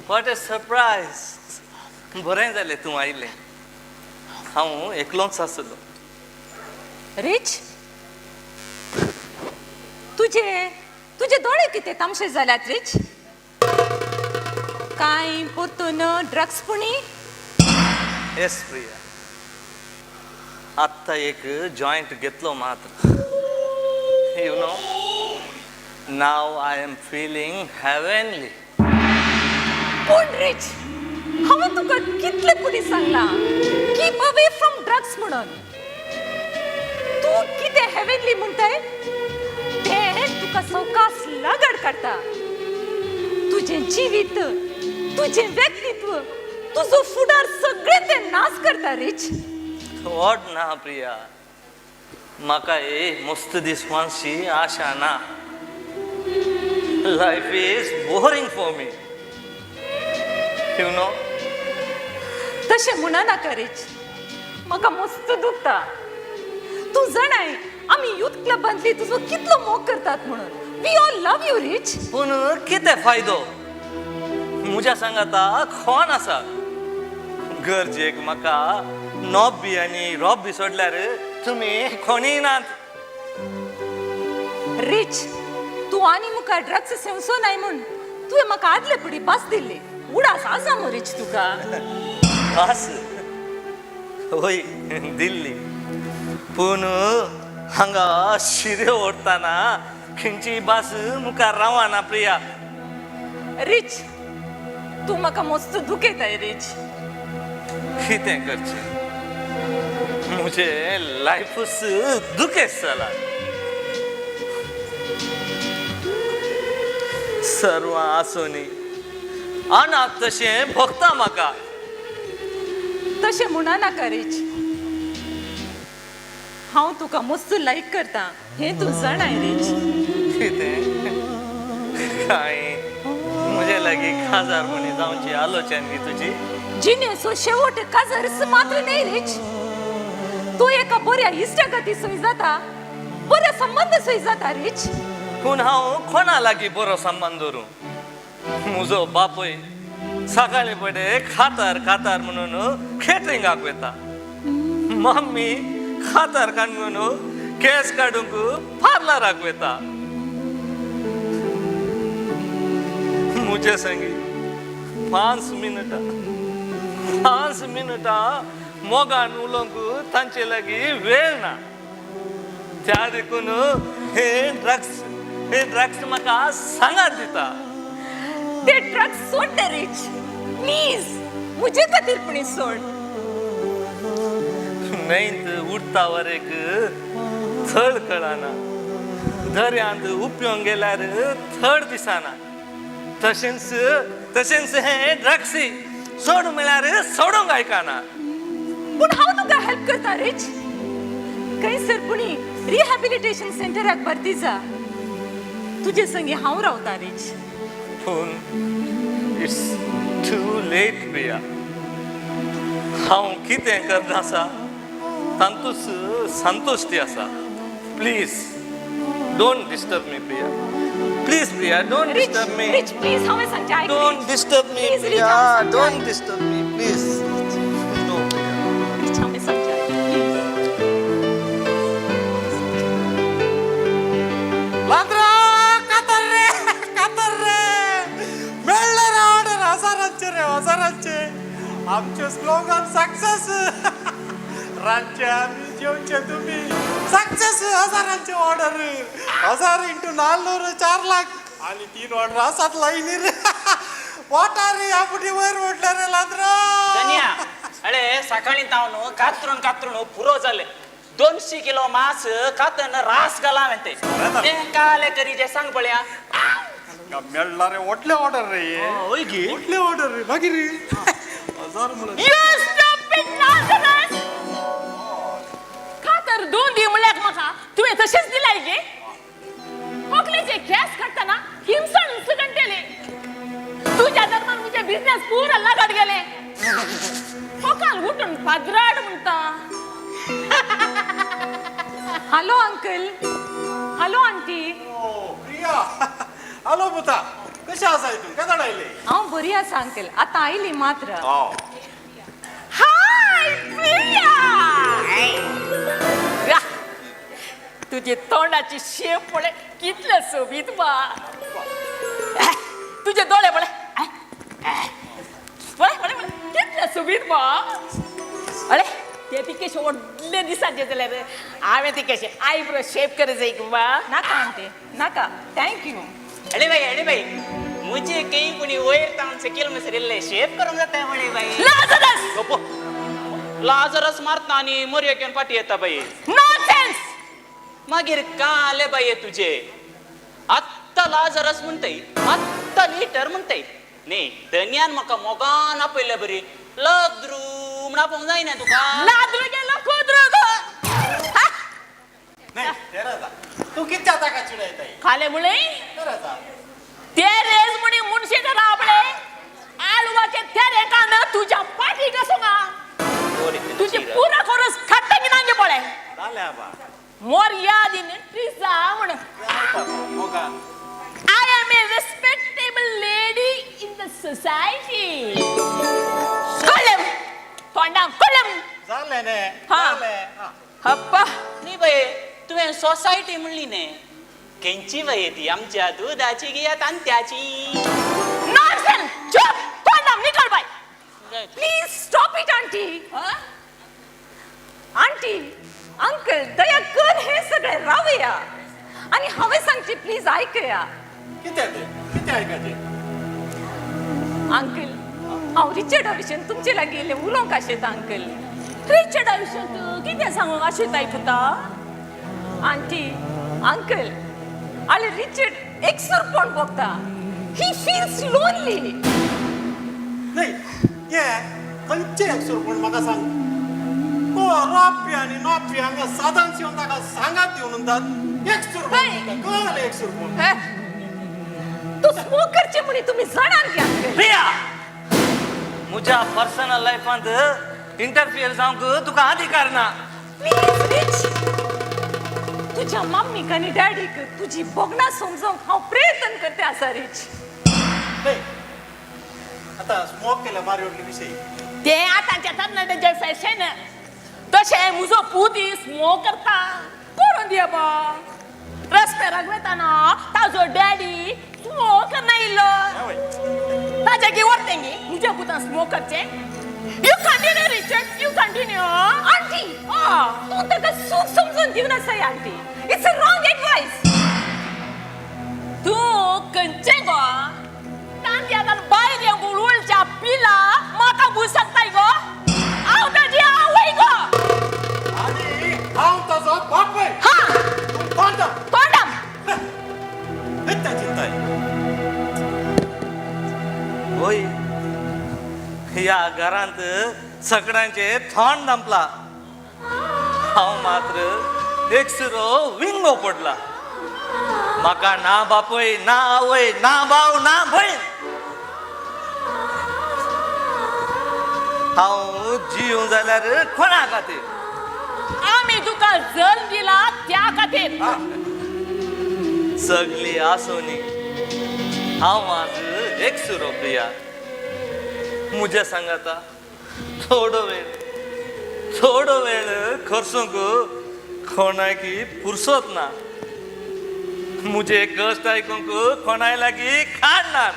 what a surprise. बरें जालें तूं आयलें, हांव एकलोच आसलो. रिच, तुजे तुजे दोळे कितें तामशे जाल्यात रिच? कांय परतून ड्रग्स पुणी? येस प्रिया, आत्तां एक जॉयंट घेतलो मात्र. You know, now I am feeling heavenly. पूण रिच, हांवें तुका कितले पयलीं सांगलां कीप अवे फ्रॉम ड्रग्स म्हणून. तूं कितें हेवनली म्हणटाय तें तुका सवकास लागड काडटा. तुजें जिवीत, तुजें व्यक्तित्व, तुजो फुडार सगळें तें नाश करता रिच. What ना प्रिया, म्हाका हे मस्त दिसपाची आशा ना. Life is boring for me, you know. तशें म्हणा नाका रिच, म्हाका मस्त दुखता. तूं जाणाय आमी यूथ क्लबांतली तुजो कितलो मोग करतात म्हणून. We all love you Rich. पूण कितें फायदो? म्हज्या सांगाता कोण आसा? गरजेक म्हाका नॉबी आनी रॉबी सोडल्यार तुमी कोणीय नात. रिच, तूं आनी मुखार ड्रग्स सेवचो नाय म्हूण तुवें म्हाका आदले पडी भास दिल्ली. उडास आसा मो रिच तुका? भास वय दिल्ली, पूण हांगा शिऱ्यो ओडटना खंयची भास मुखार रावना प्रिया. रिच, तूं म्हाका मस्त दुखयताय रिच. कितें करचें, म्हजें लायफूच दुखेस्त जाला. सर्वां आसूनी अनाथ तशें भोगता म्हाका. तशें म्हणा नाका रिच, हांव तुका मस्त लायक करता हें तूं जाणाय रिच. कितें काय म्हजे लागीं काजार म्हणी जावची आलोचन गी तुजी? जिणेचो शेवट काजारच मात्र न्हय रिच, तूं एका बऱ्या इश्टागती सोय जाता, बरे संबंद सोय जाता रिच. पूण हांव कोणा लागीं बरो संबंद दवरूं? म्हजो बापूय सकाळीं पडे खातार खातार म्हणून केटरिंगाक वता, मम्मी खातार काडून केस काडूंक पार्लराक वता. म्हजे संगी 5 मिनटां 5 मिनटां मोगान उलोवंक तांचे लागीं वेळ ना. त्या देखून हे ड्रग्स म्हाका सांगात दिता. ते ड्रग्स सोड रिच, प्लीज म्हजे खातीर पुणी सोड. न्हंयत उडटा वरेक थळ कळना, दर्यांत उपयोंग गेल्यार थळ दिसना. तशेंच तशेंच हे ड्रग्सी सोड म्हळ्यार सोडूंक आयकना. पूण हांव तुका हेल्प करता रिच, खंयसर पुणी रिहॅबिलिटेशन सेंटराक भरती जा, तुजे संगी हांव रावता रिच. पूण it's too late Priya. हांव कितें करना आसा तातूंत संतुश्टी आसा. Please don't disturb me Priya, please Priya, don't disturb me. Rich please, हांवें सांगचें आयक. Don't disturb me Priya, don't disturb me please. No Priya. Rich, हांवें सांगचें आयक प्लीज. लांद्रा कातर रे, कातर रे, मेळ्ळे रे ऑर्डर हजारांचे रे, हजारांचे. आमचे स्लोगन सक्सेस, रांदचे आमी जेवचे तुमी, सक्सेस. हजारांचे ऑर्डर, 1000 इंटू 400 4 लाख आणि 3 ऑर्डर आसात लायनी रे. वाटा रे आपुटी वयर म्हटलं रे लांद्रा. धनिया, अळे सकाळी तावन कातरून कातरून पुरो जाले. 200 किलो मांस कातन रास घाला हांवें ते काले करी जे सांग पळया. मेळ्ळा रे व्हडले ऑर्डर रे, व्हडले ऑर्डर रे. मागीर 1000 म्हणून कातर 2 दी म्हणल्यार म्हाका तुवें तशेंच दिलाय गे. कोकलेचे केस काडटना हिमसण हिमसण तुज्या दरम्यान म्हजे बिझनेस पुरा लागत गेले. कोकाल उठून पाद्राड म्हणटा. Hello uncle, hello aunty. Priya, hello पुता, कशें आसाय तूं? केन्ना आयलें? हांव बरी आसा अंकल, आतां आयली मात्र. हाय प्रिया, तुझे तोंडाची शेप पळय कितले सोबीत बा. तुझे दोळे पळय पळय पळय कितले सोबीत बा. अरे ते तिकेशे व्हडले दिसाचे जाल्यार हांवें तिकेशे आयब्रो शेप कर जाय बा. नाका आंटी, नाका, thank you. अरे बाई, अरे बाई, मुझे कहीं कोणी वयर तावन सकयल मसर इल्ले शेप करूंक जाता म्हळे बाई. लाजरस लाजरस मारता आनी मोरयो घेवन फाटी येता बाई. नॉनसेन्स. मागीर काले बाये तुजे आत्तां लाजरस म्हणटाय, आत्तां लिटर म्हणटाय. न्ही धनयान म्हाका मोगान आपयल्या बरी लद्रू म्हण आपोवंक जायना तुका. लाद्रू गेलो कुद्रू गो. तूं कित्याक ताका चिडयताय? खाले मुळे ते रेज म्हणी मुनशे राबळे आळवाचे तेरे कान तुझ्या पाठी कसोंगा तुझे पुरा कोरस खाट्टा की नांगे पळे मोर याद इन ट्रिसा म्हण. I am a respectable lady in the society. कळम तोंडाम कळम जालें न्ही? हा हप्पा न्ही बाये, तुवें सोसायटी म्हणली न्ही, खंयची बाये ती? आमच्या दुदाची गिया तांत्याची? नॉनसेन्स. चुप, तोंडाम निकळ bye. Please stop it aunty. Aunty uncle दया कर, हे सगळे रावया. आनी हांवें सांगची प्लीज आयकया. कितें तें? कितें आयकाचें? अंकल, हांव रिचर्डा विशीं तुमचे लागीं इल्लें उलोवंक आशेता अंकल. रिचर्डा विशीं कितें सांगूंक आशेताय पुता? आंटी, अंकल, आले रिचर्ड एकसुरपण भोगता. He feels lonely. न्हय, हें खंयचें एकसुरपण म्हाका सांग. तो रोप्य आनी नोप्य हांगा सादांच येवन ताका सांगात दिवन उरतात. एकसुरपण कळ्ळें एकसुरपण. तूं स्मोक करचें म्हणी तुमी जाणात गे अंकल. प्रिया, म्हज्या पर्सनल लायफांत इंटरफियर जावंक तुका अधिकार ना. प्लीज रिच, तुज्या मम्मीक आनी डॅडीक तुजी भोगणां समजोवंक हांव प्रयत्न करते आसा रिच. आतां स्मोक केल्या मारियोडली विशय ते आतांच्या तरणाट्यांचें फॅशन. तशें म्हजो पूत स्मोक करता. करून दिया बा. रस्त्यार वतना ताजो डॅडी स्मोक करना इल्लो. ताज्या गी व्हरतें गी म्हज्या पुतान स्मोक करचें. You continue Richard, you continue. Aunty, तूं ताका सूख समजून दिवन आसाय aunty. It's a wrong advice. तूं खंयचें गो तांतयान भायर येवंक उळच्या पिला म्हाका भूल सांगताय गो. हांव ताजी आवय गो. आनी हांव ताजो बापूय. हां, तोंडाम तोंडाम. कितें चिंताय? होय, ह्या घरांत सगळ्यांचे थोंड दामला. हांव मात्र एकसुरो विंगो पडला. म्हाका ना बापूय, ना आवय, ना भाव, ना भयण. हांव जिवूं जाल्यार कोणा खातीर? आमी तुका जल्म दिला त्या खातीर. सगळी आसोनी हांव आज एकसुरो प्रिया. म्हज्या सांगाता थोडो वेळ, थोडो वेळ खर्चूंक कोणाकी पुरसोत ना. म्हजे कश्ट आयकूंक कोणाय लागीं खाण ना.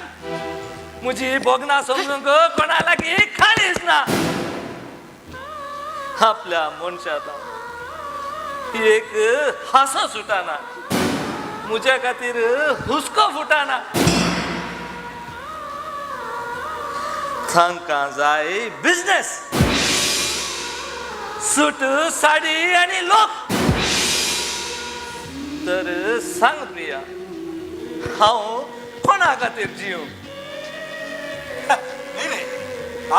म्हजी भोगणां समजूंक कोणा लागीं खाणीच ना. आपल्या मनशाक एक हांसो सुटाना. म्हज्या खातीर हुस्को फुटाना. तांकां जाय बिजनेस, सूट साडी आनी लोक. तर सांग प्रिया, हांव कोणा खातीर जिवं? न्ही रे,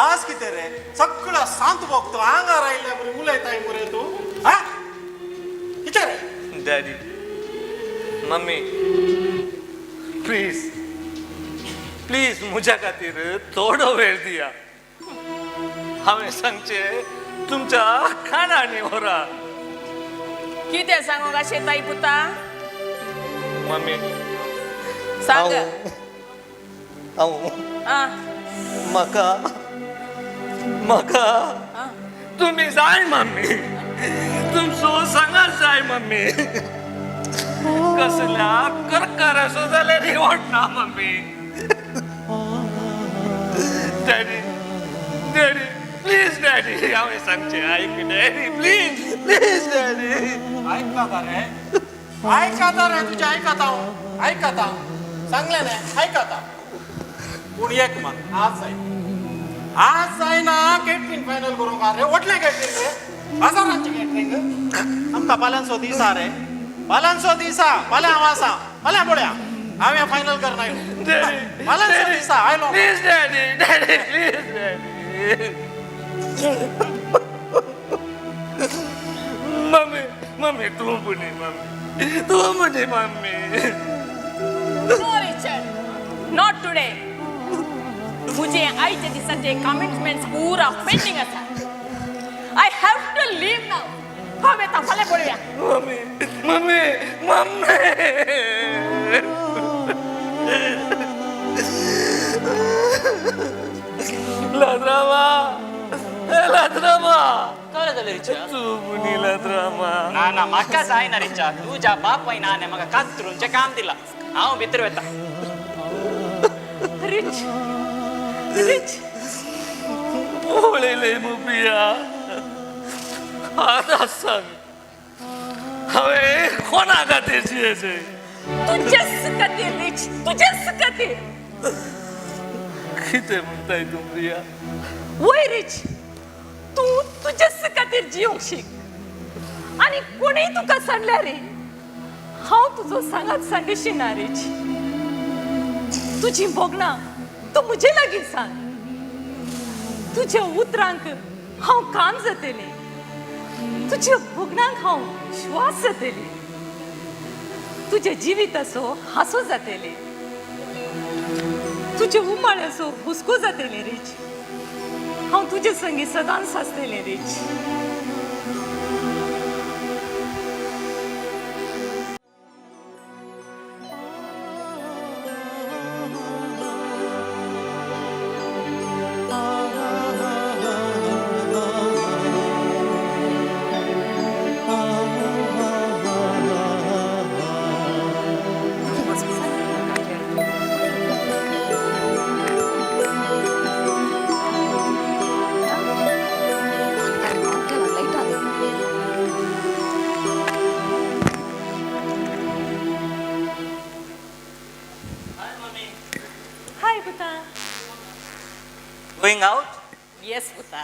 आज कितें रे सगळो शांत भोगतो हांगा रायल्या मरे उलयताय मरे तूं. हा कितें रे? डॅडी, मम्मी, प्लीज प्लीज म्हज्या खातीर थोडो वेळ दिया. हांवें सांगचें तुमच्या खाणांनी व्हरा. कितें सांगूंक आशेताय पुता? मम्मी सांग. हांव म्हाका म्हाका तुमी जाय मम्मी. तुमचो सांगात जाय मम्मी. कसल्या करकराचो जाल्यार रिवडना mummy. Daddy, daddy, please daddy, हांवें सांगचें आयक डॅडी, प्लीज प्लीज डॅडी. आयकता रे, आयकता रे तुजें आयकता हांव, आयकता. सांगलें न्ही आयकता. पूण एक मात आज जायना, आज जायना कॅटरींग फायनल करूंक. रे व्हडलें कॅटरींग रे, हजारांचें कॅटरींग. आमकां फाल्यांचो दिसा रे, फाल्यांचो दिसा. फाल्यां हांव आसा, फाल्यां पळया हांवें फायनल करना. फाल्यांचो दिसा आयलो. Please daddy, daddy, please daddy. Mummy, mummy, तूं पुणी मम्मी, तूं म्हजी mummy. No Richard, not today. म्हजे आयच्या दिसाचे कमिटमेंट्स पुरा पेंडींग आसा. I have to leave now. हांव येता, फाल्यां पळोवया. Mummy, mummy, mummy. लाद्रामा, लाद्रामा. कळ्ळें जालें रिचा? तूं पुणी लाद्रामा. ना ना, म्हाका जायना रिचा. तुज्या बापायन आनी म्हाका कातरूंचें काम दिलां. हांव भितर वता. रिच, रिच, पळयलें मु प्रिया. आतां सांग हांवें कोणा खातीर जियेचें? तुजेच खातीर रिच, तुजेच खातीर. कितें म्हणटाय तूं प्रिया? वय रिच, तूं तुजेच खातीर जिवंक शीक. आनी कोणूय तुका सांडल्यार रे हांव तुजो सांगात सांडशी ना रिच. तुजी भोगणां तूं म्हजे लागीं सांग. तुज्या उतरांक हांव कान जातली, तुज्या भोगणांक हांव श्वास जातली, तुज्या जिविताचो हांसो जातली, तुज्या उमाळ्याचो हुस्को जातली रिच. हांव तुजे संगी सदांच आसतलें rich. Hi, Puta. Going out? Yes, Puta.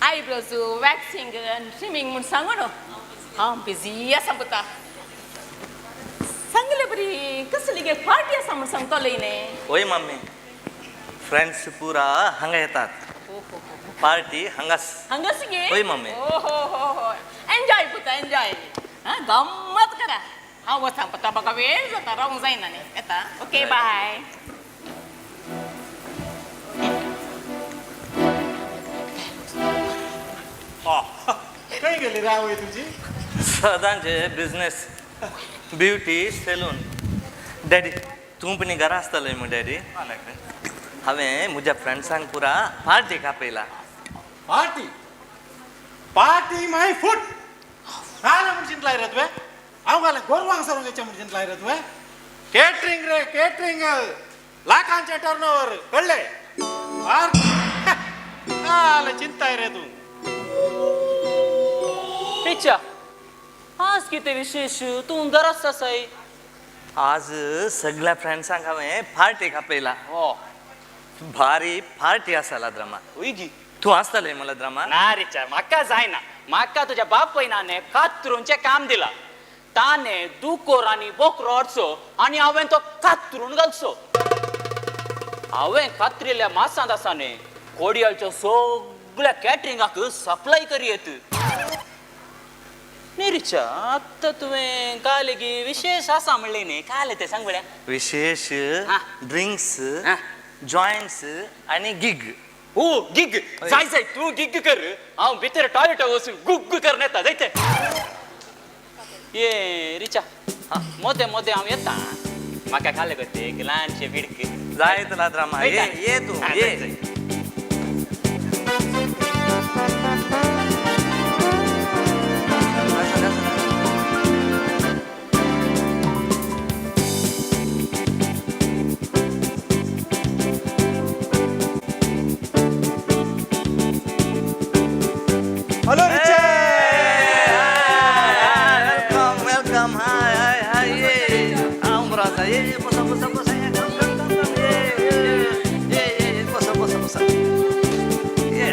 Eyebrows, waxing and trimming म्हूण सांगू न्हू. हांव बिजी आसा पुता. सांगले बरी कसली गे पार्टी आसा म्हूण सांगतलो न्ही. वय मम्मी, फ्रेंड्स पुरा हांगा येतात. पार्टी हांगाच. हांगाच गे? वय मम्मी. हो हो हो हो, एन्जॉय पुता, एन्जॉय. आं, गम्मत करा. हांव वता पुता, म्हाका वेळ जाता, रावूंक जायना न्ही. येता. Okay, bye. खंय गेली रे आवय तुजी? सदांचे बिझनेस, ब्युटी सॅलून. डॅडी तूं पण घरा आसतलो मू डॅडी? हांवें म्हज्या फ्रेंड्सांक पुरा पार्टीक आपयला. पार्टी? पार्टी माय फूट. काले म्हूण चिंतलाय रे तुवें? हांव घालें गोरवांक सरूंक येचें म्हूण चिंतलाय रे तुवें? केटरींग रे केटरींग, लाखांचें टर्न ओवर, कळ्ळें? काले चिंताय रे तूं. रिचा, आज कितें विशेश? तूं घराच आसाय? आज सगळ्या फ्रेंड्सांक हांवें पार्टीक आपयला. भारी पार्टी आसा लाद्रामा. वय. तूं आसतलें मु लाद्रामा? ना रिचा, म्हाका जायना. म्हाका तुज्या बापयनाने कातरूंचें काम दिलां. ताणें दुकोर आनी बोकरो हाडचो आनी हांवें तो कातरून घालचो. हांवें कातरिल्ल्या मासांत आसा न्ही कोडयाळच्या सगळ्या कॅटरिंगाक सप्लाय करी येत. न्ही रिचा, आतां तुवें काल गी विशेश आसा म्हणलें न्ही, काल तें सांग पळया. विशेश ड्रिंक्स, जॉयंट्स आनी गिग. ओ गिग, जाय जाय तूं गिग कर, हांव भितर टॉयलेटाक वचून गुग्ग करून येता. जायते ये रिचा, मोदें मोदें हांव येता. म्हाका खालें गो तें एक ल्हानशें बिडक. जाय लाद्रामा, ये ये तूं ये. Hello Richa. Welcome, welcome. Hi, hi, hi. हांव बरो आसा. ये बसा बसा बसा. कम कम कम कम. ये ये बसा बसा बसा. ये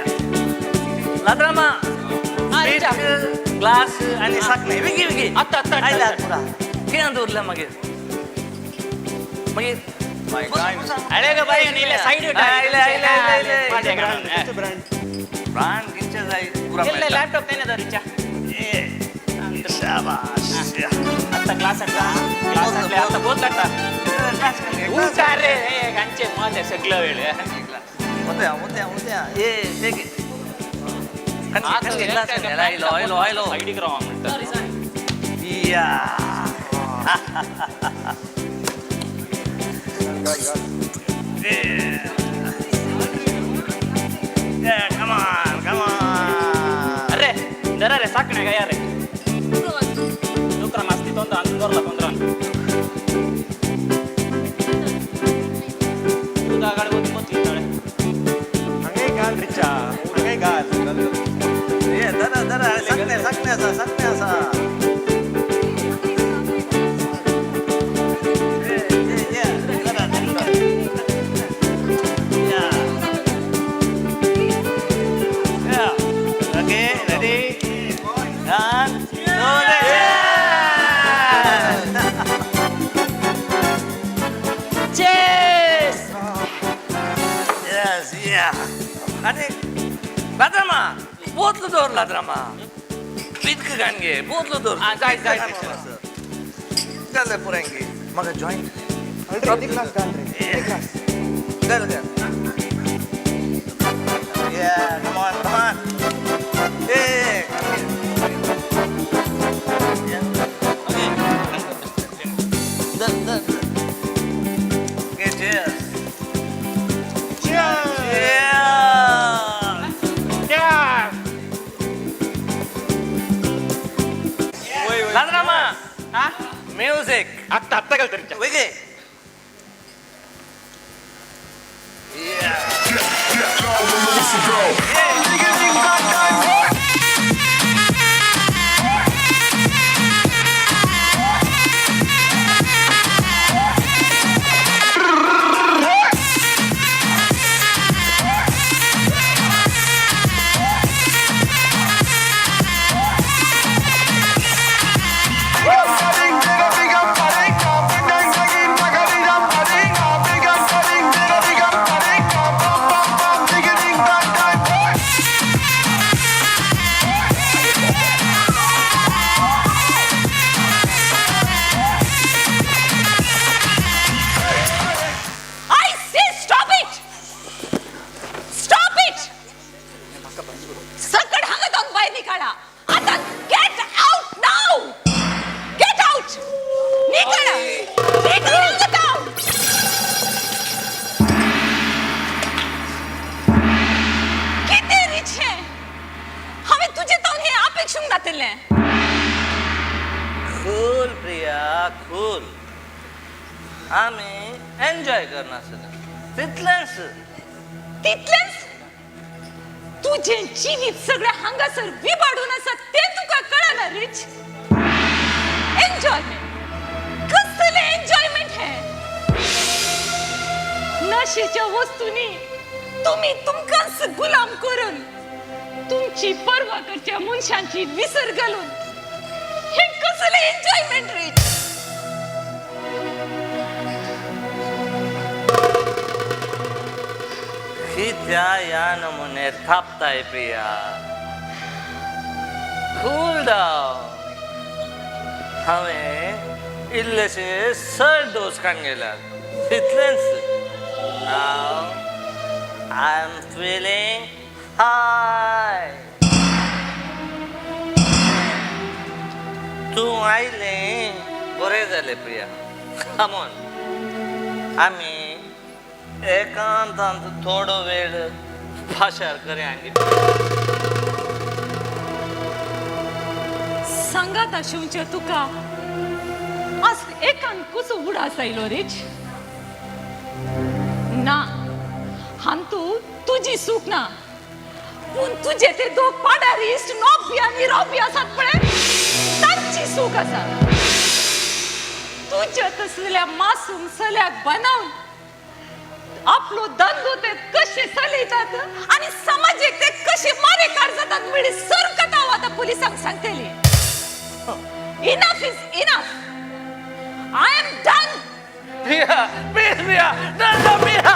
लाद्रामा, ग्लास आनी साकणें. बेगी बेगी. आतां आतां आयला पुरा. कितें दवरलें मागीर? मागीर अरे गो बाई, न्ही सायड. आयले आयले आयले. ब्रांड किंचे जाय पुरा. इल्ले लॅपटॉप तेने दर रिचा. शाबाश. आतां ग्लास हाडटा, ग्लास हाडले आतां बोत हाडटा. उठा रे, गांचे मज सगळो वेळ. वत्या वत्या वत्या. ये take it. खंगे ग्लास आयलो आयलो आयलो. सायडीक राव म्हणटा. या. Yeah, come on, come on. अरे, जरा रे साकणे काय रे. दुकरा मास्ती तोंड अंदरला पंदरान. तुझा गाडी होती मोती तळे. हांगे घाल रिचा, हांगे घाल. ये, दरा दरा, साकणे साकणे आसा, साकणे आसा. आनी लाद्रामा बोतल दवर लाद्रामा पितक घाण गे बोतल दवर जाय जाय जालें पुरें गे म्हाका जॉयंट घाल घाल. Yeah, come on, come on. Hey, come here. Yeah. Okay. Done, done. Okay, cheers. Cheers. Cheers. Cheers. Ladrama. Huh? Music. Atta atta kal tericha. Okay. Yeah. I say stop it! Stop it! सकड हांगा जावन भायर निकाळा. आतां get out now! Get out! निकाळा! निकाळा हांगा जावन! कितें रिचें? हांवें तुजें तावन हें अपेक्षूंक नातिल्लें. Cool, Priya, cool. आमी एन्जॉय करनासले तितलेंच. तितलेंच? तुजें जिवीत सगळें हांगासर विबाडून आसा तें तुका कळना रिच. एन्जॉयमेंट, कसलें एन्जॉयमेंट हें? नशेच्या वस्तूंनी तुमी तुमकांच गुलाम करून तुमची पर्वा करच्या मनशांची विसर घालून हें कसलें एन्जॉयमेंट रिच? कित्या ह्या नमुन्यार थापताय प्रिया? Cool down. हांवें इल्लेशे सर डोस खावन गेल्यात तितलेंच. Now I am feeling high. तूं आयलें बरें जालें प्रिया. Come on, आमी एकांतांत थोडो वेळ पाशार करया. सांगात आशिवचें तुका आज एकान कसो उडास आयलो रिच? ना, हांतू तुजी चूक ना, पूण तुजे ते दोग पाडारी इश्ट नोबी आनी रॉबी आसात पळय तांची चूक आसा. तुज्या तसल्या मासूम चल्याक बनावन आपलो धंदो ते कशे चलयतात आनी समाजेक ते कशे मारेकार जातात म्हणजे सरकत हांव आतां पुलिसांक सांगतली. Enough is enough. I am done. Priya, please Priya, no, Priya.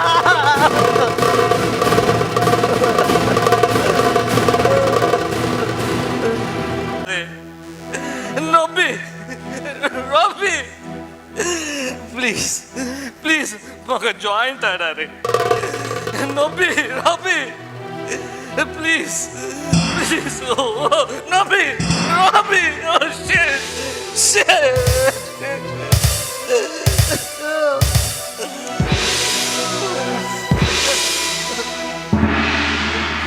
Nobby, Robbie, please, please, म्हाका जॉयंट हाडा रे. Nobby, Robbie, please, please, oh, Nobby, Robbie, oh shit, shit.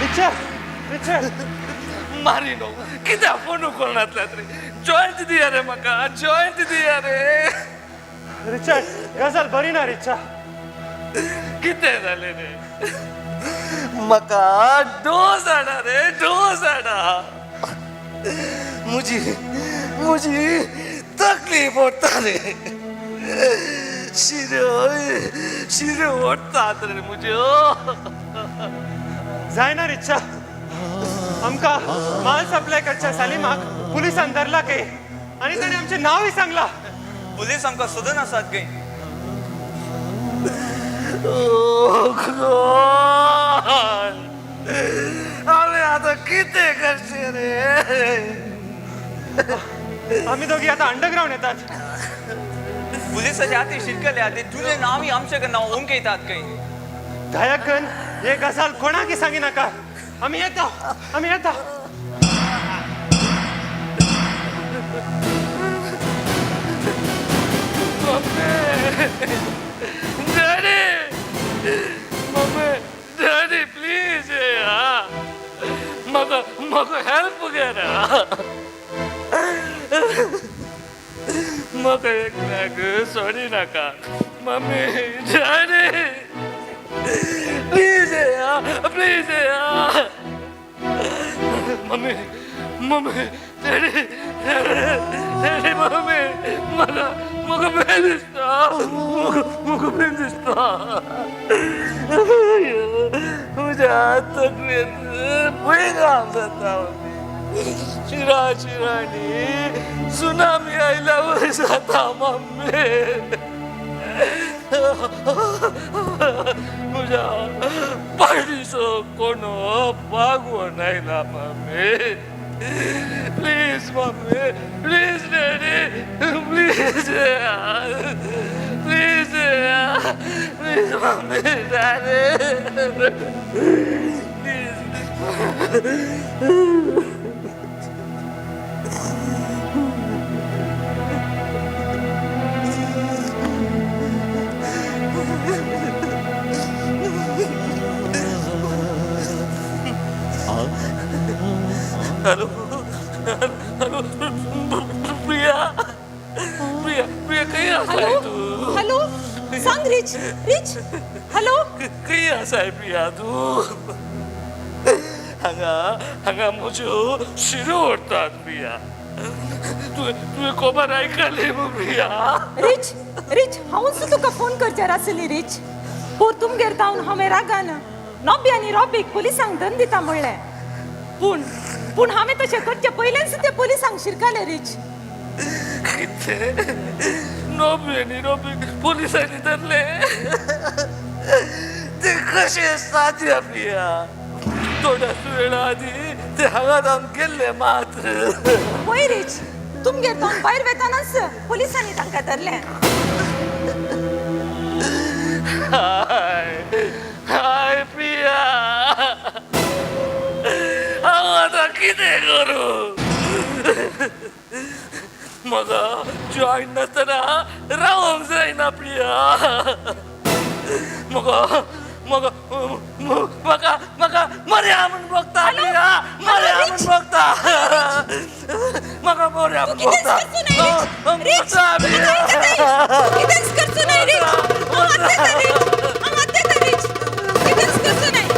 Richard, Richard. Marino, कित्याक फोन उखलनातल्यात रे? जॉयंट दिया रे म्हाका, joint दिया रे. रिचर्ड, गजाल बरी ना रिचा. कितें जालें रे? म्हाका डोस हाडा रे, डोस हाडा. म्हजी म्हजी तकली फोडटा रे. शिरो शिरो ओडटात रे म्हज्यो. जायना रिचा, आमकां माल सप्लाय करच्या सालिमाक पुलिसान धरला खंय आनी ताणें आमचें नांवूय सांगलां. पुलीस आमकां सोदून आसात खंय. Oh God! आमी आतां कितें करचें रे? आमी दोगी आतां अंडरग्रावंड येतात. पुलिसाच्या हाती शिरकल्या ते तुजें नांवय आमचे कडन उमकयतात खंय. दयाकन हे गजाल कोणाकी सांगी नाका. आमी येता, आमी येता. Daddy, mummy, daddy please म्हाका म्हाका हेल्प कर. म्हाका एकल्याक सोडी नाका. Mummy, daddy please, please. Mummy, mummy, daddy, daddy, mummy, म्हाका म्हाका भेद दिसता, म्हाका भेद दिसता. म्हज्या तकलेंत भंयकाम जाता. शिरा शिरांनी सुनामी आयल्या वयर जाता मम्मी. म्हज्या पाडीचो कोण बागवण आयला mummy. Please mummy, please daddy, please, please, please mummy, daddy, please. Hello, hello, Priya, Priya, Priya, खंय आसाय तूं? हॅलो, सांग रिच, रिच, हॅलो. खंय आसाय प्रिया तूं? हांगा हांगा म्हज्यो शिरो ओडटात प्रिया. तुवें तुवें खबर आयकली मू प्रिया? रिच, रिच, हांवूच तुका फोन करचेर आसली रिच. पोर तुमगेर जावन हांवें रागान नोबी आनी रॉबीक पुलिसांक दंड दिता म्हणलें. पूण पूण हांवें तशें करचें पयलेंच ते पुलिसांक शिरकाले रिच. कितें? नोबी आनी रॉबीक पुलिसांनी धरले? ते कशें साध्य प्रिया? थोड्याच वेळा आदीं ते हांगा जावन गेल्ले मात्र. पळय रिच, तुमगेर जावन भायर वेतानाच पुलिसांनी तांकां धरलें. हाय हाय प्रिया, हांव आतां कितें करूं? म्हाका जॉयन नासतना रावंक जायना प्रिया. म्हाका म्हाका म्हाका म्हाका मर्या म्हूण भोगता प्रिया, मर्या म्हूण भोगता. म्हाका मर्या म्हूण भोगता. रिच, कितेंच करचो न्हय रिच. हांव आतां रिच, हांव आतां रिच, कितेंच करचो न्हय.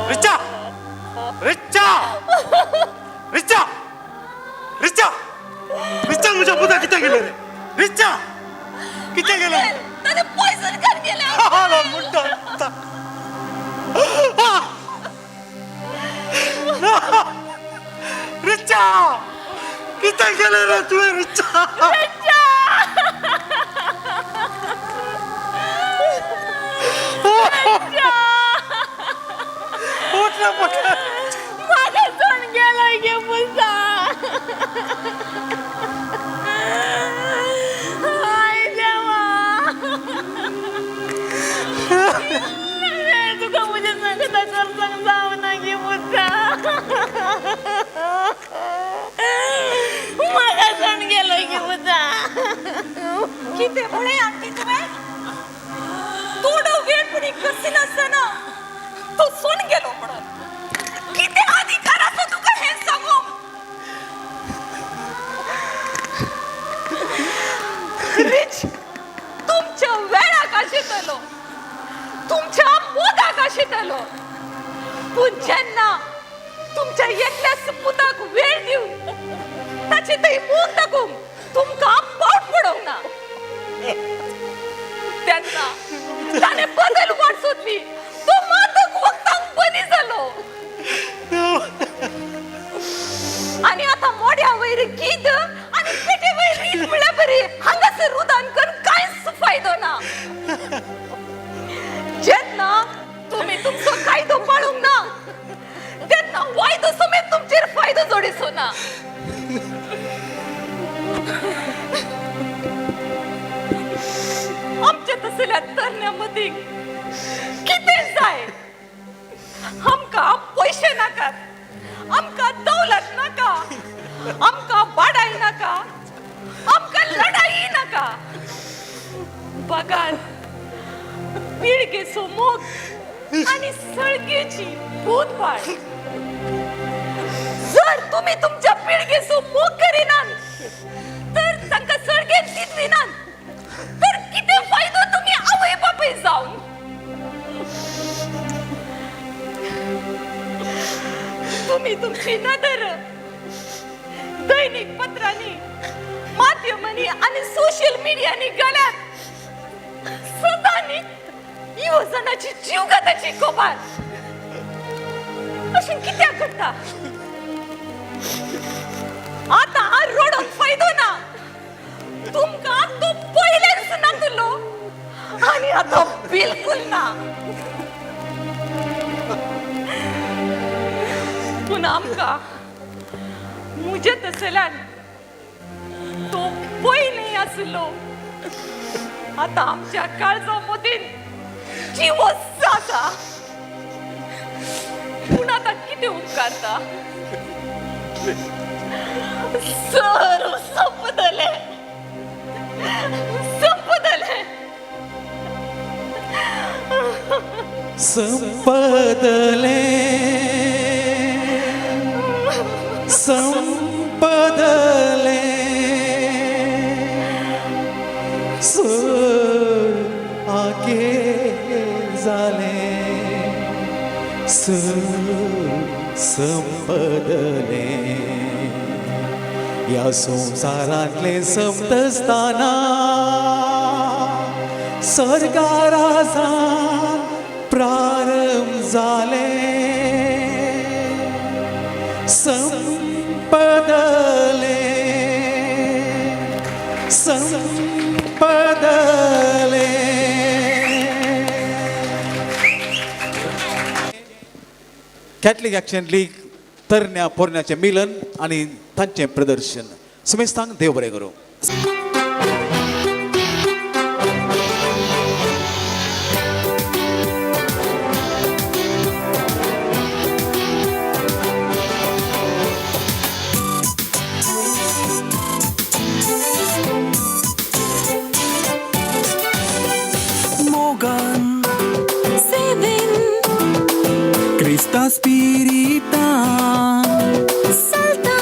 रिचा, कितें केलें रे तुवें रिचा? उठ रे पटकन. म्हाका सोण गेलो गे पुता. हाय देवा, तुका म्हज्या संगता करपाक जावना गे पुता. म्हाका सोण गेलो गे पुता. कितें म्हळें आंटी तुवें? थोडो वेळ पुणी कसिनासतना तो सोण गेलो म्हणून कितें अधिकार आसा तुका हें सांगूंक? रिच तुमच्या वेळाक आशितलो, तुमच्या मोगाक आशितलो, पूण जेन्ना तुमच्या एकल्याच पुताक वेळ दिवन ताचे थंय मोग दाखोवंक तुमकां पावट पडोवंक ना, तेन्ना ताणें बदल वाट सोदली. तो मातक वखदांक बनी जालो आनी आतां मोड्या वयर गीत आनी पेटे वयर रीत म्हळ्यार बरी हांगासर रुदान करून कांयच फायदो ना. जेन्ना तुमी तुमचो कायदो पाळूंक ना तेन्ना वायदो समेत तुमचेर फायदो जोडिसो ना. आमच्या तसल्या तरण्या मदीं कितें जाय? आमकां पयशे नाकात, आमकां दौलत नाका, आमकां बाडाय नाका, आमकां लढाई नाका. बगार पिळगेचो मोग आनी सळगेची भूतबाळ. जर तुमी तुमच्या पिळगेचो मोग करिनात तर तांकां सळगेन दितली नात तर कितें फायदो तुमी आवय बापूय जावन? तुमी तुमची नदर दैनिक पत्रांनी, माध्यमांनी आनी सोशल मिडियांनी घाल्यात. सदांनी युवजणाची जीवघाताची खबर अशें कित्याक घडटा? आतां रडोन फायदो ना. तुमकां तो पयलेंच नातलो आनी आतां बिलकुल ना. पूण आमकां म्हजे तसल्यान तो पयलीं आसलो, आतां आमच्या काळजा मदीं जिवो आसा. पूण आतां कितें उपकारता? सर संपतलें, संपतलें. संपदले, संपदले, सर आगे जाले, सर संपदले. ह्या संवसारांतले संपतासतना सरकारासान प्रारंभ जाले. संपदले, संपदले. कॅथलिक ॲक्शन लीग तरण्या पोरण्याचें मिलन आनी तांचें प्रदर्शन. समेस्तांक देव बरें करूं. Mogan Seven Crista Spirita Salta.